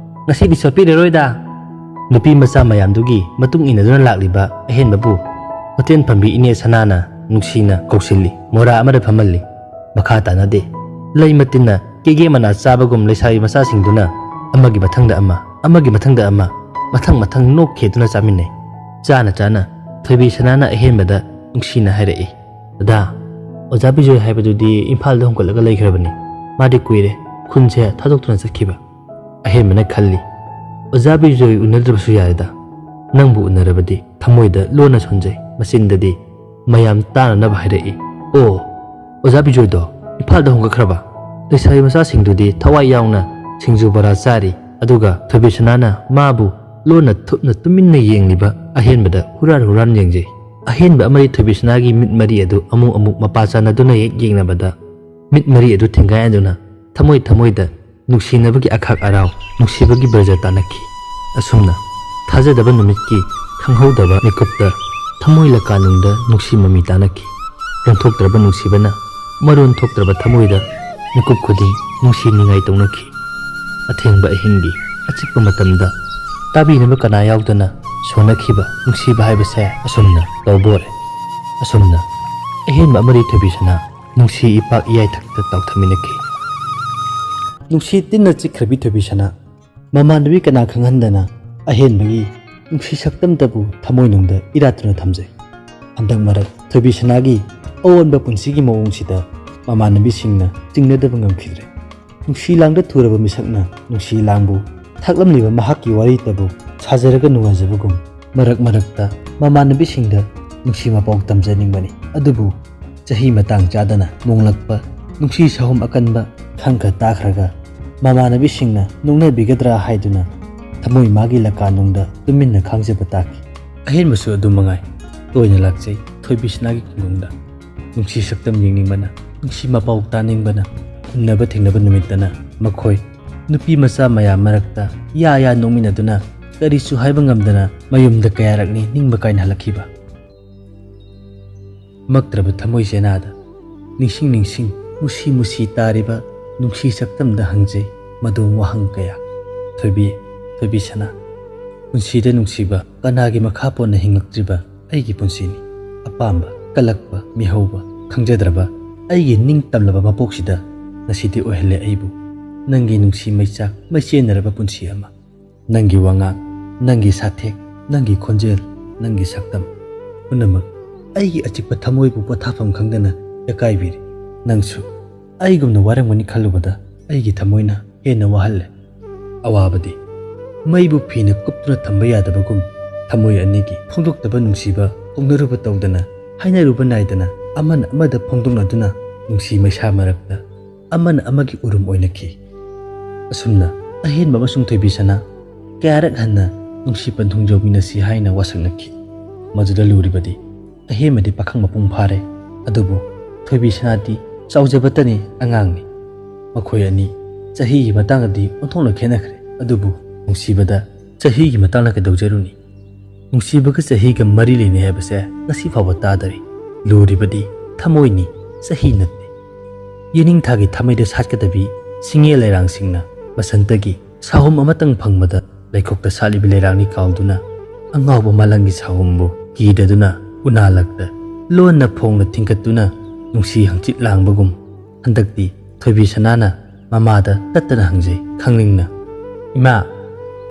ꯉꯁꯤꯗꯤ ꯆꯣꯠꯄꯤꯔꯔꯣꯏꯗ꯫" ꯅꯨꯄꯤ ꯃꯆꯥ ꯃꯌꯥꯝꯗꯨꯒꯤ ꯃꯇꯨꯡ ꯏꯟꯅꯗꯨꯅ ꯂꯥꯛꯂꯤꯕ ꯑꯍꯦꯟꯕꯕꯨ ꯍꯣꯇꯦꯜ ꯐꯝꯕꯤ ꯏꯅꯦ ꯁꯅꯥꯅ ꯅꯨꯡꯁꯤꯅ ꯀꯧꯁꯤꯜꯂꯤ, ꯃꯣꯔꯥ ꯑꯃꯗ ꯐꯝꯍꯜꯂꯤ꯫ ꯃꯈꯥ ꯇꯥꯅꯗꯦ꯫ ꯂꯩ ꯃꯇꯤꯟꯅ ꯀꯦꯒꯦ ꯃꯅꯥ ꯆꯥꯕꯒꯨꯝ ꯂꯩꯁꯥꯕꯤ ꯃꯆꯥꯁꯤꯡꯗꯨꯅ ꯑꯃꯒꯤ ꯃꯊꯪꯗ ꯑꯃ, ꯑꯃꯒꯤ ꯃꯊꯪꯗ ꯑꯃ, ꯃꯊꯪ ꯃꯊꯪ ꯅꯣꯛꯈꯦꯗꯨꯅ ꯆꯥꯃꯤꯟꯅꯩ꯫ ꯆꯥꯅ ꯆꯥꯅ ꯊꯣꯏꯕꯤ ꯁꯅꯥꯅ ꯑꯍꯦꯟꯕꯗ ꯅꯨꯡꯁꯤꯅ ꯍꯥꯏꯔꯛꯏ, "ꯗꯗꯥ, ꯑꯣꯖꯥ ꯕꯤꯖꯣꯏ ꯍꯥꯏꯕꯗꯨꯗꯤ ꯏꯝꯐꯥꯜꯗ ꯍꯣꯡꯒꯠꯂꯒ ꯂꯩꯈ꯭ꯔꯕꯅꯤ꯫ ꯃꯥꯗꯤ ꯀꯨꯏꯔꯦ ꯈꯨꯟꯁꯦ ꯊꯥꯗꯣꯛꯇꯨꯅ ꯆꯠꯈꯤꯕ꯫" ꯑꯍꯦꯟꯕꯅ ꯈꯜꯂꯤ, "ꯑꯣꯖꯥ ꯕꯤꯖꯣꯏ ꯎꯅꯗ꯭ꯔꯕꯁꯨ ꯌꯥꯔꯦꯗ꯫ ꯅꯪꯕꯨ ꯎꯅꯔꯕꯗꯤ ꯊꯃꯣꯏꯗ ꯂꯣꯟꯅ ꯁꯣꯟꯖꯩ, ꯃꯆꯤꯟꯗꯗꯤ ꯃꯌꯥꯝ ꯇꯥꯅꯅꯕ ꯍꯥꯏꯔꯛꯏ꯫ ꯑꯣ, ꯑꯣꯖꯥ ꯕꯤꯖꯣꯏꯗꯣ ꯏꯝꯐꯥꯜꯗ ꯍꯣꯡꯒꯠꯈ꯭ꯔꯕ?" ꯂꯩꯁꯥꯕꯤ ꯃꯆꯥꯁꯤꯡꯗꯨꯗꯤ ꯊꯋꯥꯏ ꯌꯥꯎꯅ ꯁꯤꯡꯖꯨ ꯕꯣꯔꯥ ꯆꯥꯔꯤ꯫ ꯑꯗꯨꯒ ꯊꯣꯏꯕꯤꯁꯅꯥꯅ ꯃꯥꯕꯨ ꯂꯣꯟꯅ ꯊꯨꯞꯅ ꯇꯨꯃꯤꯟꯅ ꯌꯦꯡꯂꯤꯕ ꯑꯍꯦꯟꯕꯗ ꯍꯨꯔꯥꯟ ꯍꯨꯔꯥꯟ ꯌꯦꯡꯖꯩ꯫ ꯑꯍꯦꯟꯕ ꯑꯃꯗꯤ ꯊꯣꯏꯕꯤꯁꯅꯥꯒꯤ ꯃꯤꯠ ꯃꯔꯤ ꯑꯗꯨ ꯑꯃꯨꯛ ꯑꯃꯨꯛ ꯃꯄꯥ ꯆꯥꯟꯅꯗꯨꯅ ꯍꯦꯛ ꯌꯦꯡꯅꯕꯗ ꯃꯤꯠ ꯃꯔꯤ ꯑꯗꯨ ꯊꯦꯡꯒꯥꯏꯅꯗꯨꯅ ꯊꯃꯣꯏ ꯊꯃꯣꯏꯗ ꯅꯨꯡꯁꯤꯅꯕꯒꯤ ꯑꯈꯥꯛ ꯑꯔꯥꯎ, ꯅꯨꯡꯁꯤꯕꯒꯤ ꯕ꯭ꯔꯖ ꯇꯥꯅꯈꯤ꯫ ꯑꯁꯨꯝꯅ ꯊꯥꯖꯗꯕ ꯅꯨꯃꯤꯠꯀꯤ ꯈꯪꯍꯧꯗꯕ ꯃꯤꯀꯨꯞꯇ ꯊꯃꯣꯏ ꯂꯀꯥꯅꯨꯡꯗ ꯅꯨꯡꯁꯤ ꯃꯃꯤ ꯇꯥꯅꯈꯤ꯫ ꯂꯣꯟꯊꯣꯛꯇ꯭ꯔꯕ ꯅꯨꯡꯁꯤꯕꯅ ꯃꯔꯣꯟ ꯊꯣꯛꯇ꯭ꯔꯕ ꯊꯃꯣꯏꯗ ꯃꯤꯀꯨꯞ ꯈꯨꯗꯤꯡ ꯅꯨꯡꯁꯤ ꯅꯤꯡꯉꯥꯏ ꯇꯧꯅꯈꯤ꯫ ꯑꯊꯦꯡꯕ ꯑꯍꯤꯡꯒꯤ ꯑꯆꯤꯛꯄ ꯃꯇꯝꯗ ꯇꯥꯕꯤꯅꯕ ꯀꯅꯥ ꯌꯥꯎꯗꯅ ꯁꯣꯟꯅꯈꯤꯕ ꯅꯨꯡꯁꯤꯕ ꯍꯥꯏꯕꯁꯦ ꯑꯁꯨꯝꯅ ꯇꯧꯕꯣꯔꯦ꯫ ꯑꯁꯨꯝꯅ ꯑꯍꯦꯟꯕ ꯑꯃꯗꯤ ꯊꯣꯏꯕꯤꯁꯅꯥ ꯅꯨꯡꯁꯤ ꯏꯄꯥꯛ ꯏꯌꯥꯏꯊꯛꯇ ꯇꯥꯎꯊꯃꯤꯟꯅꯈꯤ꯫ ꯅꯨꯡꯁꯤ ꯇꯤꯟꯅ ꯆꯤꯛꯈ꯭ꯔꯕꯤ ꯊꯣꯏꯕꯤꯁꯅꯥ ꯃꯃꯥꯟꯅꯕꯤ ꯀꯅꯥ ꯈꯪꯍꯟꯗꯅ ꯑꯍꯦꯟꯕꯒꯤ ꯅꯨꯡꯁꯤ ꯁꯛꯇꯝꯇꯕꯨ ꯊꯃꯣꯏꯅꯨꯡꯗ ꯏꯔꯥꯠꯇꯨꯅ ꯊꯝꯖꯩ꯫ ꯍꯟꯗꯛ ꯃꯔꯛ ꯊꯣꯏꯕꯤꯁꯅꯥꯒꯤ ꯑꯑꯣꯟꯕ ꯄꯨꯟꯁꯤꯒꯤ ꯃꯑꯣꯡꯁꯤꯗ ꯃꯃꯥꯟꯅꯕꯤꯁꯤꯡꯅ ꯆꯤꯡꯅꯗꯕ ꯉꯝꯈꯤꯗ꯭ꯔꯦ꯫ ꯅꯨꯡꯁꯤ ꯂꯥꯡꯗ ꯊꯨꯔꯕ ꯃꯤꯁꯛꯅ ꯅꯨꯡꯁꯤ ꯂꯥꯡꯕꯨ ꯊꯥꯛꯂꯝꯂꯤꯕ ꯃꯍꯥꯛꯀꯤ ꯋꯥꯔꯤꯇꯕꯨ ꯁꯥꯖꯔꯒ ꯅꯨꯡꯉꯥꯏꯖꯕꯒꯨꯝ, ꯃꯔꯛ ꯃꯔꯛꯇ ꯃꯃꯥꯟꯅꯕꯤꯁꯤꯡꯗ ꯅꯨꯡꯁꯤ ꯃꯄꯥꯎ ꯇꯝꯖꯅꯤꯡꯕꯅꯤ꯫ ꯑꯗꯨꯕꯨ ꯆꯍꯤ ꯃꯇꯥꯡ ꯆꯥꯗꯅ ꯃꯣꯡꯂꯛꯄ ꯅꯨꯡꯁꯤ ꯁꯍꯨꯝ ꯑꯀꯟꯕ ꯈꯪꯈ ꯇꯥꯈ꯭ꯔꯒ ꯃꯃꯥꯟꯅꯕꯤꯁꯤꯡꯅ ꯅꯣꯛꯅꯕꯤꯒꯗ꯭ꯔꯥ ꯍꯥꯏꯗꯨꯅ ꯊꯃꯣꯏ ꯃꯥꯒꯤ ꯂꯀꯥꯅꯨꯡꯗ ꯇꯨꯃꯤꯟꯅ ꯈꯥꯡꯖꯕ ꯇꯥꯈꯤ꯫ ꯑꯍꯦꯟꯕꯁꯨ ꯑꯗꯨ ꯃꯉꯥꯏ꯫ ꯇꯣꯏꯅ ꯂꯥꯛꯆꯩ ꯊꯣꯏꯕꯤꯁꯅꯥꯒꯤ ꯈꯨꯡꯒꯪꯗ꯫ ꯅꯨꯡꯁꯤ ꯁꯛꯇꯝ ꯌꯦꯡꯅꯤꯡꯕꯅ, ꯅꯨꯡꯁꯤ ꯃꯄꯥꯎ ꯇꯥꯅꯤꯡꯕꯅ, ꯎꯟꯅꯕ ꯊꯦꯡꯅꯕ ꯅꯨꯃꯤꯠꯇꯅ ꯃꯈꯣꯏ ꯅꯨꯄꯤ ꯃꯆꯥ ꯃꯌꯥꯝ ꯃꯔꯛꯇ ꯌꯥ ꯌꯥ ꯅꯣꯛꯃꯤꯟꯅꯗꯨꯅ ꯀꯔꯤꯁꯨ ꯍꯥꯏꯕ ꯉꯝꯗꯅ ꯃꯌꯨꯝꯗ ꯀꯌꯥꯔꯛꯅꯤ ꯅꯤꯡꯕ ꯀꯥꯏꯅ ꯍꯜꯂꯛꯈꯤꯕ꯫ ꯃꯛꯇ꯭ꯔꯕ ꯊꯃꯣꯏ ꯆꯦꯅꯥꯗ ꯅꯤꯡꯁꯤꯡ ꯅꯤꯡꯁꯤꯡ ꯃꯨꯁꯤ ꯃꯨꯁꯤ ꯇꯥꯔꯤꯕ ꯅꯨꯡꯁꯤ ꯁꯛꯇꯝꯗ ꯍꯪꯖꯩ ꯃꯗꯨ ꯋꯥꯍꯪ ꯀꯌꯥ꯫ ꯊꯣꯏꯕꯤ, ꯊꯣꯏꯕꯤꯁꯅꯥ, ꯄꯨꯟꯁꯤꯗ ꯅꯨꯡꯁꯤꯕ ꯀꯅꯥꯒꯤ ꯃꯈꯥ ꯄꯣꯟꯅ ꯍꯤꯡꯂꯛꯇ꯭ꯔꯤꯕ ꯑꯩꯒꯤ ꯄꯨꯟꯁꯤꯅꯤ꯫ ꯑꯄꯥꯝꯕ, ꯀꯜꯂꯛꯄ, ꯃꯤꯍꯧꯕ ꯈꯪꯖꯗ꯭ꯔꯕ ꯑꯩꯒꯤ ꯅꯤꯡ ꯇꯝꯂꯕ ꯃꯄꯣꯛꯁꯤꯗ ꯉꯁꯤꯗꯤ ꯑꯣꯏꯍꯜꯂꯦ ꯑꯩꯕꯨ ꯅꯪꯒꯤ ꯅꯨꯡꯁꯤ ꯃꯩꯆꯥꯛ ꯃꯩꯆꯦꯟꯅꯔꯕ ꯄꯨꯟꯁꯤ ꯑꯃ꯫ ꯅꯪꯒꯤ ꯋꯥꯉꯥꯡ, ꯅꯪꯒꯤ ꯁꯥꯊꯦꯛ, ꯅꯪꯒꯤ ꯈꯣꯟꯖꯦꯜ, ꯅꯪꯒꯤ ꯁꯛꯇꯝ ꯄꯨꯝꯅꯃꯛ ꯑꯩꯒꯤ ꯑꯆꯤꯛꯄ ꯊꯃꯣꯏꯕꯨ ꯄꯣꯊꯥꯐꯝ ꯈꯪꯗꯅ ꯌꯀꯥꯏꯕꯤꯔꯤ꯫ ꯅꯪꯁꯨ ꯑꯩꯒꯨꯝꯅ ꯋꯥꯔꯝꯒꯅꯤ ꯈꯜꯂꯨꯕꯗ ꯑꯩꯒꯤ ꯊꯃꯣꯏꯅ ꯍꯦꯟꯅ ꯋꯥꯍꯜꯂꯦ꯫ ꯑꯋꯥꯕꯗꯤ ꯃꯩꯕꯨ ꯐꯤꯅ ꯀꯨꯞꯇꯨꯅ ꯊꯝꯕ ꯌꯥꯗꯕꯒꯨꯝ ꯊꯃꯣꯏ ꯑꯅꯤꯒꯤ ꯐꯣꯡꯗꯣꯛꯇꯕ ꯅꯨꯡꯁꯤꯕ ꯍꯧꯅꯔꯨꯕ ꯇꯧꯗꯅ ꯍꯥꯏꯅꯔꯨꯕ ꯅꯥꯏꯗꯅ ꯑꯃꯅ ꯑꯃꯗ ꯐꯣꯡꯗꯣꯛꯅꯗꯨꯅ ꯅꯨꯡꯁꯤ ꯃꯩꯁꯥ ꯃꯔꯛꯇ ꯑꯃꯅ ꯑꯃꯒꯤ ꯎꯔꯨꯝ ꯑꯣꯏꯅꯈꯤ꯫ ꯑꯁꯨꯝꯅ ꯑꯍꯦꯟꯕ ꯑꯃꯁꯨꯡ ꯊꯣꯏꯕꯤꯁꯅꯥ ꯀꯌꯥꯔꯛ ꯍꯟꯅ ꯅꯨꯡꯁꯤ ꯄꯟꯊꯨꯡ ꯌꯧꯃꯤꯟꯅꯁꯤ ꯍꯥꯏꯅ ꯋꯥꯁꯛꯅꯈꯤ꯫ ꯃꯗꯨꯗ ꯂꯨꯔꯤꯕꯗꯤ ꯑꯍꯦꯟꯕꯗꯤ ꯄꯥꯈꯪ ꯃꯄꯨꯡ ꯐꯥꯔꯦ, ꯑꯗꯨꯕꯨ ꯊꯣꯏꯕꯤꯁꯅꯥꯗꯤ ꯆꯥꯎꯖꯕꯇꯅꯤ, ꯑꯉꯥꯡꯅꯤ꯫ ꯃꯈꯣꯏ ꯑꯅꯤ ꯆꯍꯤꯒꯤ ꯃꯇꯥꯡꯗꯗꯤ ꯑꯣꯟꯊꯣꯛꯅ ꯈꯦꯠꯅꯈ꯭ꯔꯦ, ꯑꯗꯨꯕꯨ ꯅꯨꯡꯁꯤꯕꯗ ꯆꯍꯤꯒꯤ ꯃꯇꯥꯡꯗ ꯀꯩꯗꯧꯖꯔꯨꯅꯤ? ꯅꯨꯡꯁꯤꯕꯒ ꯆꯍꯤꯒ ꯃꯔꯤ ꯂꯩꯅꯩ ꯍꯥꯏꯕꯁꯦ ꯉꯁꯤ ꯐꯥꯎꯕ ꯇꯥꯗꯔꯤ꯫ ꯂꯨꯔꯤꯕꯗꯤ ꯊꯃꯣꯏꯅꯤ, ꯆꯍꯤ ꯅꯠꯇꯦ꯫ ꯌꯦꯅꯤꯡꯊꯥꯒꯤ ꯊꯃꯩꯗ ꯁꯥꯠꯀꯗꯕꯤ ꯁꯤꯡꯉꯦ ꯂꯩꯔꯥꯡꯁꯤꯡꯅ ꯕꯁꯟꯇꯒꯤ ꯁꯥꯍꯨꯝ ꯑꯃꯇꯪ ꯐꯪꯕꯗ ꯂꯩꯈꯣꯛꯇ ꯁꯥꯠꯂꯤꯕꯤ ꯂꯩꯔꯥꯡꯅꯤ ꯀꯥꯎꯗꯨꯅ, ꯑꯉꯥꯎꯕ ꯃꯥꯂꯪꯒꯤ ꯁꯥꯍꯨꯝꯕꯨ ꯀꯤꯗꯗꯨꯅ ꯎꯅꯥ ꯂꯛꯇ ꯂꯣꯟꯅ ꯐꯣꯡꯅ ꯊꯤꯡꯒꯠꯇꯨꯅ ꯅꯨꯡꯁꯤ ꯍꯪꯆꯤꯠ ꯂꯥꯡꯕꯒꯨꯝ, ꯍꯟꯗꯛꯇꯤ ꯊꯣꯏꯕꯤ ꯁꯅꯥꯅ ꯃꯃꯥꯗ ꯇꯠꯇꯅ ꯍꯪꯖꯩ ꯈꯪꯅꯤꯡꯅ, "ꯏꯃꯥ,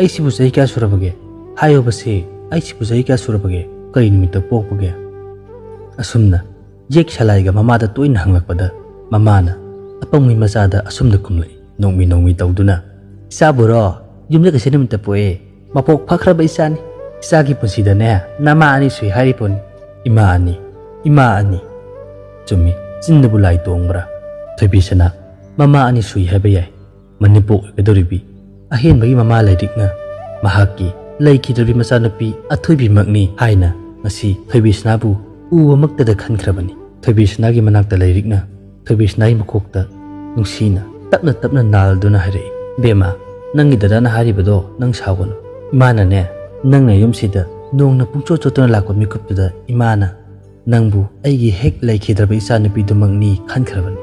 ꯑꯩꯁꯤꯕꯨ ꯆꯍꯤ ꯀꯌꯥ ꯁꯨꯔꯕꯒꯦ? ꯍꯥꯏꯌꯣꯕꯁꯦ, ꯑꯩꯁꯤꯕꯨ ꯆꯍꯤ ꯀꯌꯥ ꯁꯨꯔꯕꯒꯦ? ꯀꯔꯤ ꯅꯨꯃꯤꯠꯇ ꯄꯣꯛꯄꯒꯦ?" ꯑꯁꯨꯝꯅ ꯌꯦꯛ ꯁꯂꯥꯏꯒ ꯃꯃꯥꯗ ꯇꯣꯏꯅ ꯍꯪꯂꯛꯄꯗ ꯃꯃꯥꯅ ꯑꯄꯪꯕꯤ ꯃꯆꯥꯗ ꯑꯁꯨꯝꯅ ꯈꯨꯝꯂꯛꯏ, ꯅꯣꯡꯃꯤ ꯅꯣꯡꯃꯤ ꯇꯧꯗꯨꯅ, "ꯏꯆꯥꯕꯨꯔꯣ, ꯌꯨꯝꯖꯀꯩꯁ ꯅꯨꯃꯤꯠꯇ ꯄꯣꯛꯑꯦ꯫ ꯃꯄꯣꯛ ꯐꯥꯈ꯭ꯔꯕ ꯏꯆꯥꯅꯤ꯫ ꯏꯆꯥꯒꯤ ꯄꯨꯟꯁꯤꯗꯅꯦ ꯅꯃꯥ ꯑꯅꯤ ꯁꯨꯏ ꯍꯥꯏꯔꯤ ꯄꯣꯠꯅꯤ꯫ ꯏꯃꯥ ꯑꯅꯤ, ꯏꯃꯥ ꯑꯅꯤ꯫ ꯆꯨꯝꯃꯤ, ꯆꯤꯟꯗꯕꯨ ꯂꯥꯏ ꯇꯣꯡꯕ꯭ꯔꯥ?" ꯊꯣꯏꯕꯤ ꯁꯅꯥ ꯃꯃꯥ ꯑꯅꯤ ꯁꯨꯏ ꯍꯥꯏꯕ ꯌꯥꯏ꯫ ꯃꯅꯦꯝꯄꯣꯛ ꯑꯣꯏꯒꯗꯧꯔꯤꯕꯤ ꯑꯍꯦꯟꯕꯒꯤ ꯃꯃꯥ ꯂꯥꯏꯔꯤꯛꯅ ꯃꯍꯥꯛꯀꯤ ꯂꯩꯈꯤꯗ꯭ꯔꯕꯤ ꯃꯆꯥꯅꯨꯄꯤ ꯑꯊꯣꯏꯕꯤꯃꯛꯅꯤ ꯍꯥꯏꯅ ꯉꯁꯤ ꯊꯣꯏꯕꯤ ꯁꯅꯥꯕꯨ ꯎꯕꯃꯛꯇꯗ ꯈꯟꯈ꯭ꯔꯕꯅꯤ꯫ ꯊꯣꯏꯕꯤ ꯁꯅꯥꯒꯤ ꯃꯅꯥꯛꯇ ꯂꯥꯏꯔꯤꯛꯅ ꯊꯣꯏꯕꯤ ꯁꯅꯥꯒꯤ ꯃꯀꯣꯛꯇ ꯅꯨꯡꯁꯤꯅ ꯇꯞꯅ ꯇꯞꯅ ꯅꯥꯜꯗꯨꯅ ꯍꯥꯏꯔꯛꯏ, "ꯕꯦꯝꯃ, ꯅꯪꯒꯤ ꯗꯗꯥꯅ ꯍꯥꯏꯔꯤꯕꯗꯣ ꯅꯪ ꯁꯥꯎꯒꯅꯨ꯫ ꯏꯃꯥꯅꯅꯦ, ꯅꯪꯅ ꯌꯨꯝꯁꯤꯗ ꯅꯣꯡꯅ ꯄꯨꯡꯆꯣꯠ ꯆꯣꯠꯇꯨꯅ ꯂꯥꯛꯄ ꯃꯤꯀꯨꯞꯇꯨꯗ ꯏꯃꯥꯅ ꯅꯪꯕꯨ ꯑꯩꯒꯤ ꯍꯦꯛ ꯂꯩꯈꯤꯗ꯭ꯔꯕ ꯏꯆꯥꯅꯨꯄꯤꯗꯨꯃꯛꯅꯤ ꯈꯟꯈ꯭ꯔꯕꯅꯤ꯫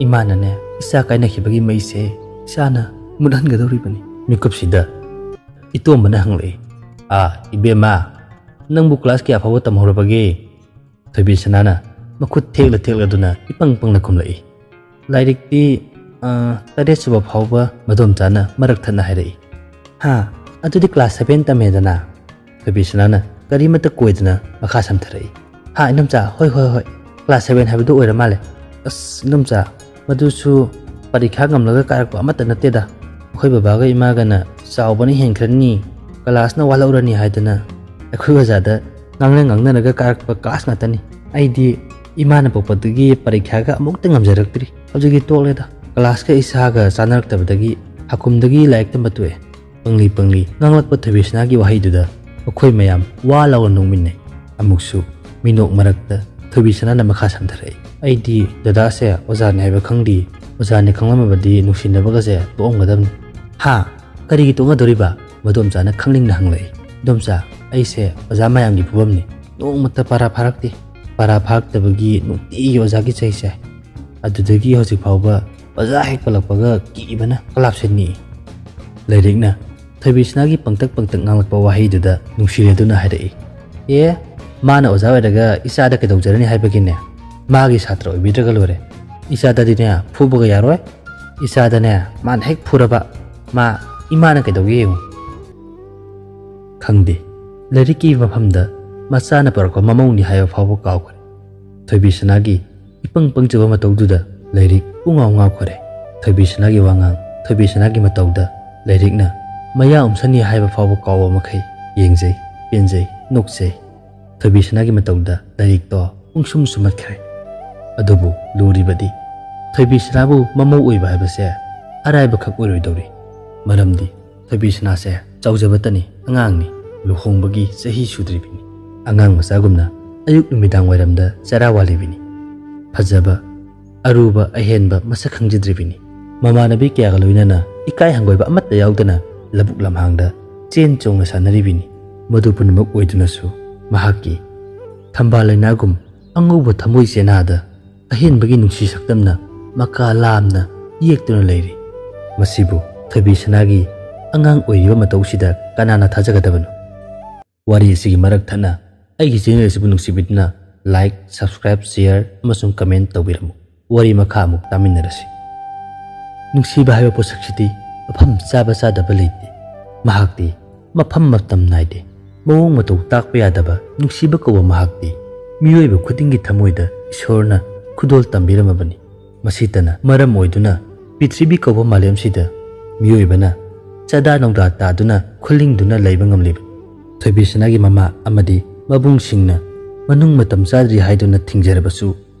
ꯏꯃꯥꯅꯅꯦ, ꯏꯆꯥ ꯀꯥꯏꯅꯈꯤꯕꯒꯤ ꯃꯩꯁꯦ ꯏꯆꯥꯅ ꯃꯨꯠꯍꯟꯒꯗꯧꯔꯤꯕꯅꯤ꯫" ꯃꯤꯀꯨꯞꯁꯤꯗ ꯏꯇꯣꯝꯕꯅ ꯍꯪꯂꯛꯏ, "ꯑꯥ, ꯏꯕꯦꯝꯃ, ꯅꯪꯕꯨ ꯀ꯭ꯂꯥꯁ ꯀꯌꯥ ꯐꯥꯎꯕ ꯇꯝꯍꯧꯔꯕꯒꯦ?" ꯊꯣꯏꯕꯤ ꯁꯅꯥꯅ ꯃꯈꯨꯠ ꯊꯦꯛꯂ ꯊꯦꯛꯂꯗꯨꯅ ꯏꯄꯪ ꯄꯪꯅ ꯈꯨꯝꯂꯛꯏ, "ꯂꯥꯏꯔꯤꯛꯇꯤ, ꯑ, ꯇꯔꯦꯠ ꯁꯨꯕ ꯐꯥꯎꯕ ꯃꯗꯣꯝꯆꯥꯅ ꯃꯔꯛ ꯊꯠꯅ ꯍꯥꯏꯔꯛꯏ꯫" "ꯍꯥ, ꯑꯗꯨꯗꯤ ꯀ꯭ꯂꯥꯁ ꯁꯚꯦꯟ ꯇꯝꯃꯦꯗꯅ?" ꯊꯣꯏꯕꯤ ꯁꯅꯥꯅ ꯀꯔꯤꯃꯠꯇ ꯀꯣꯏꯗꯅ ꯃꯈꯥ ꯁꯝꯊꯔꯛꯏ꯫ "ꯍꯥ, ꯏꯅꯝꯆꯥ, ꯍꯣꯏ, ꯍꯣꯏ, ꯍꯣꯏ, ꯀ꯭ꯂꯥꯁ ꯁꯚꯦꯟ ꯍꯥꯏꯕꯗꯨ ꯑꯣꯏꯔ ꯃꯥꯜꯂꯦ꯫" "ꯑꯁ, ꯏꯅꯝꯆꯥ, ꯃꯗꯨꯁꯨ ꯄꯔꯤꯈꯥ ꯉꯝꯂꯒ ꯀꯥꯔꯛꯄ ꯑꯃꯠꯇ ꯅꯠꯇꯦꯗ꯫ ꯑꯩꯈꯣꯏ ꯕꯕꯥꯒ ꯏꯃꯥꯒꯅ ꯆꯥꯎꯕꯅ ꯍꯦꯟꯈ꯭ꯔꯅꯤ, ꯀ꯭ꯂꯥꯁꯅ ꯋꯥꯠꯍꯧꯔꯅꯤ ꯍꯥꯏꯗꯅ ꯑꯩꯈꯣꯏ ꯑꯣꯖꯥꯗ ꯉꯥꯡꯅ ꯉꯥꯡꯅꯔꯒ ꯀꯥꯔꯛꯄ ꯀ꯭ꯂꯥꯁ ꯉꯥꯛꯇꯅꯤ꯫ ꯑꯩꯗꯤ ꯏꯃꯥꯅ ꯄꯣꯛꯄꯗꯒꯤ ꯄꯔꯤꯈ꯭ꯌꯥꯒ ꯑꯃꯨꯛꯇ ꯉꯝꯖꯔꯛꯇ꯭ꯔꯤ꯫ ꯍꯧꯖꯤꯛꯇꯤ ꯇꯣꯛꯂꯦꯗ꯫ ꯀ꯭ꯂꯥꯁꯀ ꯏꯁꯥꯒ ꯆꯥꯅꯔꯛꯇꯕꯗꯒꯤ ꯍꯥꯀꯨꯝꯗꯒꯤ ꯂꯥꯏꯔꯤꯛ ꯇꯝꯕ ꯇꯣꯛꯑꯦ꯫" ꯄꯪꯂꯤ ꯄꯪꯂꯤ ꯉꯥꯡꯂꯛꯄ ꯊꯣꯏꯕꯤꯁꯅꯥꯒꯤ ꯋꯥꯍꯩꯗꯨꯗ ꯃꯈꯣꯏ ꯃꯌꯥꯝ ꯋꯥ ꯂꯥꯎꯅ ꯅꯣꯛꯃꯤꯟꯅꯩ꯫ ꯑꯃꯨꯛꯁꯨ ꯃꯤꯅꯣꯛ ꯃꯔꯛꯇ ꯊꯣꯏꯕꯤꯁꯅꯥꯅ ꯃꯈꯥ ꯁꯝꯊꯔꯛꯏ, "ꯑꯩꯗꯤ ꯗꯗꯥꯁꯦ ꯑꯣꯖꯥꯅꯤ ꯍꯥꯏꯕ ꯈꯪꯗꯦ꯫ ꯑꯣꯖꯥꯅꯤ ꯈꯪꯂꯝꯃꯕꯗꯤ ꯅꯨꯡꯁꯤꯅꯕꯒꯁꯦ ꯇꯣꯛꯑꯝꯒꯗꯕꯅꯤ꯫" "ꯍꯥ? ꯀꯔꯤꯒꯤ ꯇꯣꯛꯅꯗꯣꯔꯤꯕ?" ꯃꯗꯣꯝꯆꯥꯅ ꯈꯪꯅꯤꯡꯅ ꯍꯪꯂꯛꯏ꯫ "ꯏꯗꯣꯝꯆꯥ, ꯑꯩꯁꯦ ꯑꯣꯖꯥ ꯃꯌꯥꯝꯒꯤ ꯐꯨꯕꯝꯅꯤ꯫ ꯅꯣꯡꯃꯇ ꯄꯔꯥ ꯐꯥꯔꯛꯇꯦ꯫ ꯄꯔꯥ ꯐꯥꯔꯛꯇꯕꯒꯤ ꯅꯨꯡꯇꯤꯒꯤ ꯑꯣꯖꯥꯒꯤ ꯆꯩ ꯆꯥꯏ꯫ ꯑꯗꯨꯗꯒꯤ ꯍꯧꯖꯤꯛ ꯐꯥꯎꯕ ꯑꯣꯖꯥ ꯍꯦꯛ ꯄꯜꯂꯛꯄꯒ ꯀꯤꯕꯅ ꯀꯂꯥꯞꯁꯦ ꯅꯤꯛꯏ꯫" ꯂꯩꯔꯤꯛꯅ ꯊꯣꯏꯕꯤꯁꯅꯥꯒꯤ ꯄꯪꯇꯛ ꯄꯪꯇꯛ ꯉꯥꯡꯂꯛꯄ ꯋꯥꯍꯩꯗꯨꯗ ꯅꯨꯡꯁꯤꯔꯗꯨꯅ ꯍꯥꯏꯔꯛꯏ, "ꯑꯦ, ꯃꯥꯅ ꯑꯣꯖꯥ ꯑꯣꯏꯔꯒ ꯏꯆꯥꯗ ꯀꯩꯗꯧꯖꯔꯅꯤ ꯍꯥꯏꯕꯒꯤꯅꯦ? ꯃꯥꯒꯤ ꯁꯥꯇ꯭ꯔ ꯑꯣꯏꯕꯤꯗ꯭ꯔꯒ ꯂꯣꯏꯔꯦ꯫ ꯏꯆꯥꯗꯗꯤꯅꯦ ꯐꯨꯕꯒ ꯌꯥꯔꯣꯏ꯫ ꯏꯆꯥꯗꯅꯦ ꯃꯥꯅ ꯍꯦꯛ ꯐꯨꯔꯕ, ꯃꯥ ꯏꯃꯥꯅ ꯀꯩꯗꯧꯒꯦ ꯌꯦꯡꯉꯨ꯫" ꯈꯪꯗꯦ, ꯂꯩꯔꯤꯛꯀꯤ ꯃꯐꯝꯗ ꯃꯆꯥꯅ ꯄꯨꯔꯛꯄ ꯃꯃꯧꯅꯤ ꯍꯥꯏꯕ ꯐꯥꯎꯕ ꯀꯥꯎꯈ꯭ꯔꯦ꯫ ꯊꯣꯏꯕꯤꯁꯅꯥꯒꯤ ꯏꯄꯪ ꯄꯪꯖꯕ ꯃꯇꯧꯗꯨꯗ ꯂꯩꯔꯤꯛ ꯄꯨꯡꯉꯥꯎ ꯉꯥꯎꯈ꯭ꯔꯦ꯫ ꯊꯣꯏꯕꯤꯁꯅꯥꯒꯤ ꯋꯥꯉꯥꯡ, ꯊꯣꯏꯕꯤꯁꯅꯥꯒꯤ ꯃꯇꯧꯗ ꯂꯩꯔꯤꯛꯅ ꯃꯌꯥ ꯎꯝꯁꯟꯅꯤ ꯍꯥꯏꯕ ꯐꯥꯎꯕ ꯀꯥꯎꯕ ꯃꯈꯩ ꯌꯦꯡꯖꯩ, ꯄꯦꯟꯖꯩ, ꯅꯣꯛꯆꯩ꯫ ꯊꯣꯏꯕꯤꯁꯅꯥꯒꯤ ꯃꯇꯧꯗ ꯂꯩꯔꯤꯛꯇꯣ ꯄꯨꯡꯁꯨꯝ ꯁꯨꯝꯍꯠꯈ꯭ꯔꯦ꯫ ꯑꯗꯨꯕꯨ ꯂꯨꯔꯤꯕꯗꯤ ꯊꯣꯏꯕꯤꯁꯅꯥꯕꯨ ꯃꯃꯧ ꯑꯣꯏꯕ ꯍꯥꯏꯕꯁꯦ ꯑꯔꯥꯏꯕꯈꯛ ꯑꯣꯏꯔꯣꯏꯗꯧꯔꯤ꯫ ꯃꯔꯝꯗꯤ ꯊꯣꯏꯕꯤꯁꯅꯥꯁꯦ ꯆꯥꯎꯖꯕꯇꯅꯤ, ꯑꯉꯥꯡꯅꯤ, ꯂꯨꯍꯣꯡꯕꯒꯤ ꯆꯍꯤ ꯁꯨꯗ꯭ꯔꯤꯕꯅꯤ꯫ ꯑꯉꯥꯡ ꯃꯆꯥꯒꯨꯝꯅ ꯑꯌꯨꯛ ꯅꯨꯃꯤꯗꯥꯡ ꯋꯥꯏꯔꯝꯗ ꯆꯔꯥ ꯋꯥꯜꯂꯤꯕꯅꯤ꯫ ꯐꯖꯕ, ꯑꯔꯨꯕ, ꯑꯍꯦꯟꯕ ꯃꯁꯛ ꯈꯪꯖꯗ꯭ꯔꯤꯕꯅꯤ꯫ ꯃꯃꯥꯟꯅꯕꯤ ꯀꯌꯥꯒ ꯂꯣꯏꯅꯅ ꯏꯀꯥꯏ ꯍꯪꯒꯣꯏꯕ ꯑꯃꯠꯇ ꯌꯥꯎꯗꯅ ꯂꯧꯕꯨꯛ ꯂꯝꯍꯥꯡꯗ ꯆꯦꯟ ꯆꯣꯡꯅ ꯁꯥꯟꯅꯔꯤꯕꯅꯤ꯫ ꯃꯗꯨ ꯄꯨꯝꯅꯃꯛ ꯑꯣꯏꯗꯨꯅꯁꯨ ꯃꯍꯥꯛꯀꯤ ꯊꯝꯕꯥꯜ ꯂꯩꯅꯥꯒꯨꯝ ꯑꯉꯧꯕ ꯊꯃꯣꯏ ꯆꯦꯅꯥꯗ ꯑꯍꯦꯟꯕꯒꯤ ꯅꯨꯡꯁꯤ ꯁꯛꯇꯝꯅ ꯃꯀꯥ ꯂꯥꯝꯅ ꯌꯦꯛꯇꯨꯅ ꯂꯩꯔꯤ꯫ ꯃꯁꯤꯕꯨ ꯊꯣꯏꯕꯤꯁꯅꯥꯒꯤ ꯑꯉꯥꯡ ꯑꯣꯏꯔꯤꯕ ꯃꯇꯧꯁꯤꯗ ꯀꯅꯥꯅ ꯊꯥꯖꯒꯗꯕꯅꯣ? ꯋꯥꯔꯤ ꯑꯁꯤꯒꯤ ꯃꯔꯛ ꯊꯠꯅ ꯑꯩꯒꯤ ꯆꯦꯅꯦꯜ ꯑꯁꯤꯕꯨ ꯅꯨꯡꯁꯤꯕꯤꯗꯨꯅ like, subscribe, share ꯑꯃꯁꯨꯡ comment ꯇꯧꯕꯤꯔꯝꯃꯨ꯫ ꯋꯥꯔꯤ ꯃꯈꯥ ꯑꯃꯨꯛ ꯇꯥꯃꯤꯟꯅꯔꯁꯤ꯫ ꯅꯨꯡꯁꯤꯕ ꯍꯥꯏꯕ ꯄꯣꯠꯁꯛꯁꯤꯗꯤ ꯃꯐꯝ ꯆꯥꯕ ꯆꯥꯗꯕ ꯂꯩꯇꯦ꯫ ꯃꯍꯥꯛꯇꯤ ꯃꯐꯝ ꯃꯇꯝ ꯅꯥꯏꯗꯦ꯫ ꯃꯑꯣꯡ ꯃꯇꯧ ꯇꯥꯛꯄ ꯌꯥꯗꯕ ꯅꯨꯡꯁꯤꯕ ꯀꯧꯕ ꯃꯍꯥꯛꯇꯤ ꯃꯤꯑꯣꯏꯕ ꯈꯨꯗꯤꯡꯒꯤ ꯊꯃꯣꯏꯗ ꯏꯁꯣꯔꯅ ꯈꯨꯗꯣꯜ ꯇꯝꯕꯤꯔꯝꯃꯕꯅꯤ꯫ ꯃꯁꯤꯇꯅ ꯃꯔꯝ ꯑꯣꯏꯗꯨꯅ ꯄ꯭ꯔꯤꯊꯤꯕꯤ ꯀꯧꯕ ꯃꯥꯂꯦꯝꯁꯤꯗ ꯃꯤꯑꯣꯏꯕꯅ ꯆꯥꯗꯥ ꯅꯧꯗꯥ ꯇꯥꯗꯨꯅ ꯈꯨꯜꯂꯤꯡꯗꯨꯅ ꯂꯩꯕ ꯉꯝꯂꯤꯕꯅꯤ꯫ ꯊꯣꯏꯕꯤꯁꯅꯥꯒꯤ ꯃꯃꯥ ꯑꯃꯗꯤ ꯃꯕꯨꯡꯁꯤꯡꯅ ꯃꯅꯨꯡ ꯃꯇꯝ ꯆꯥꯗ꯭ꯔꯤ ꯍꯥꯏꯗꯨꯅ ꯊꯤꯡꯖꯔꯕꯁꯨ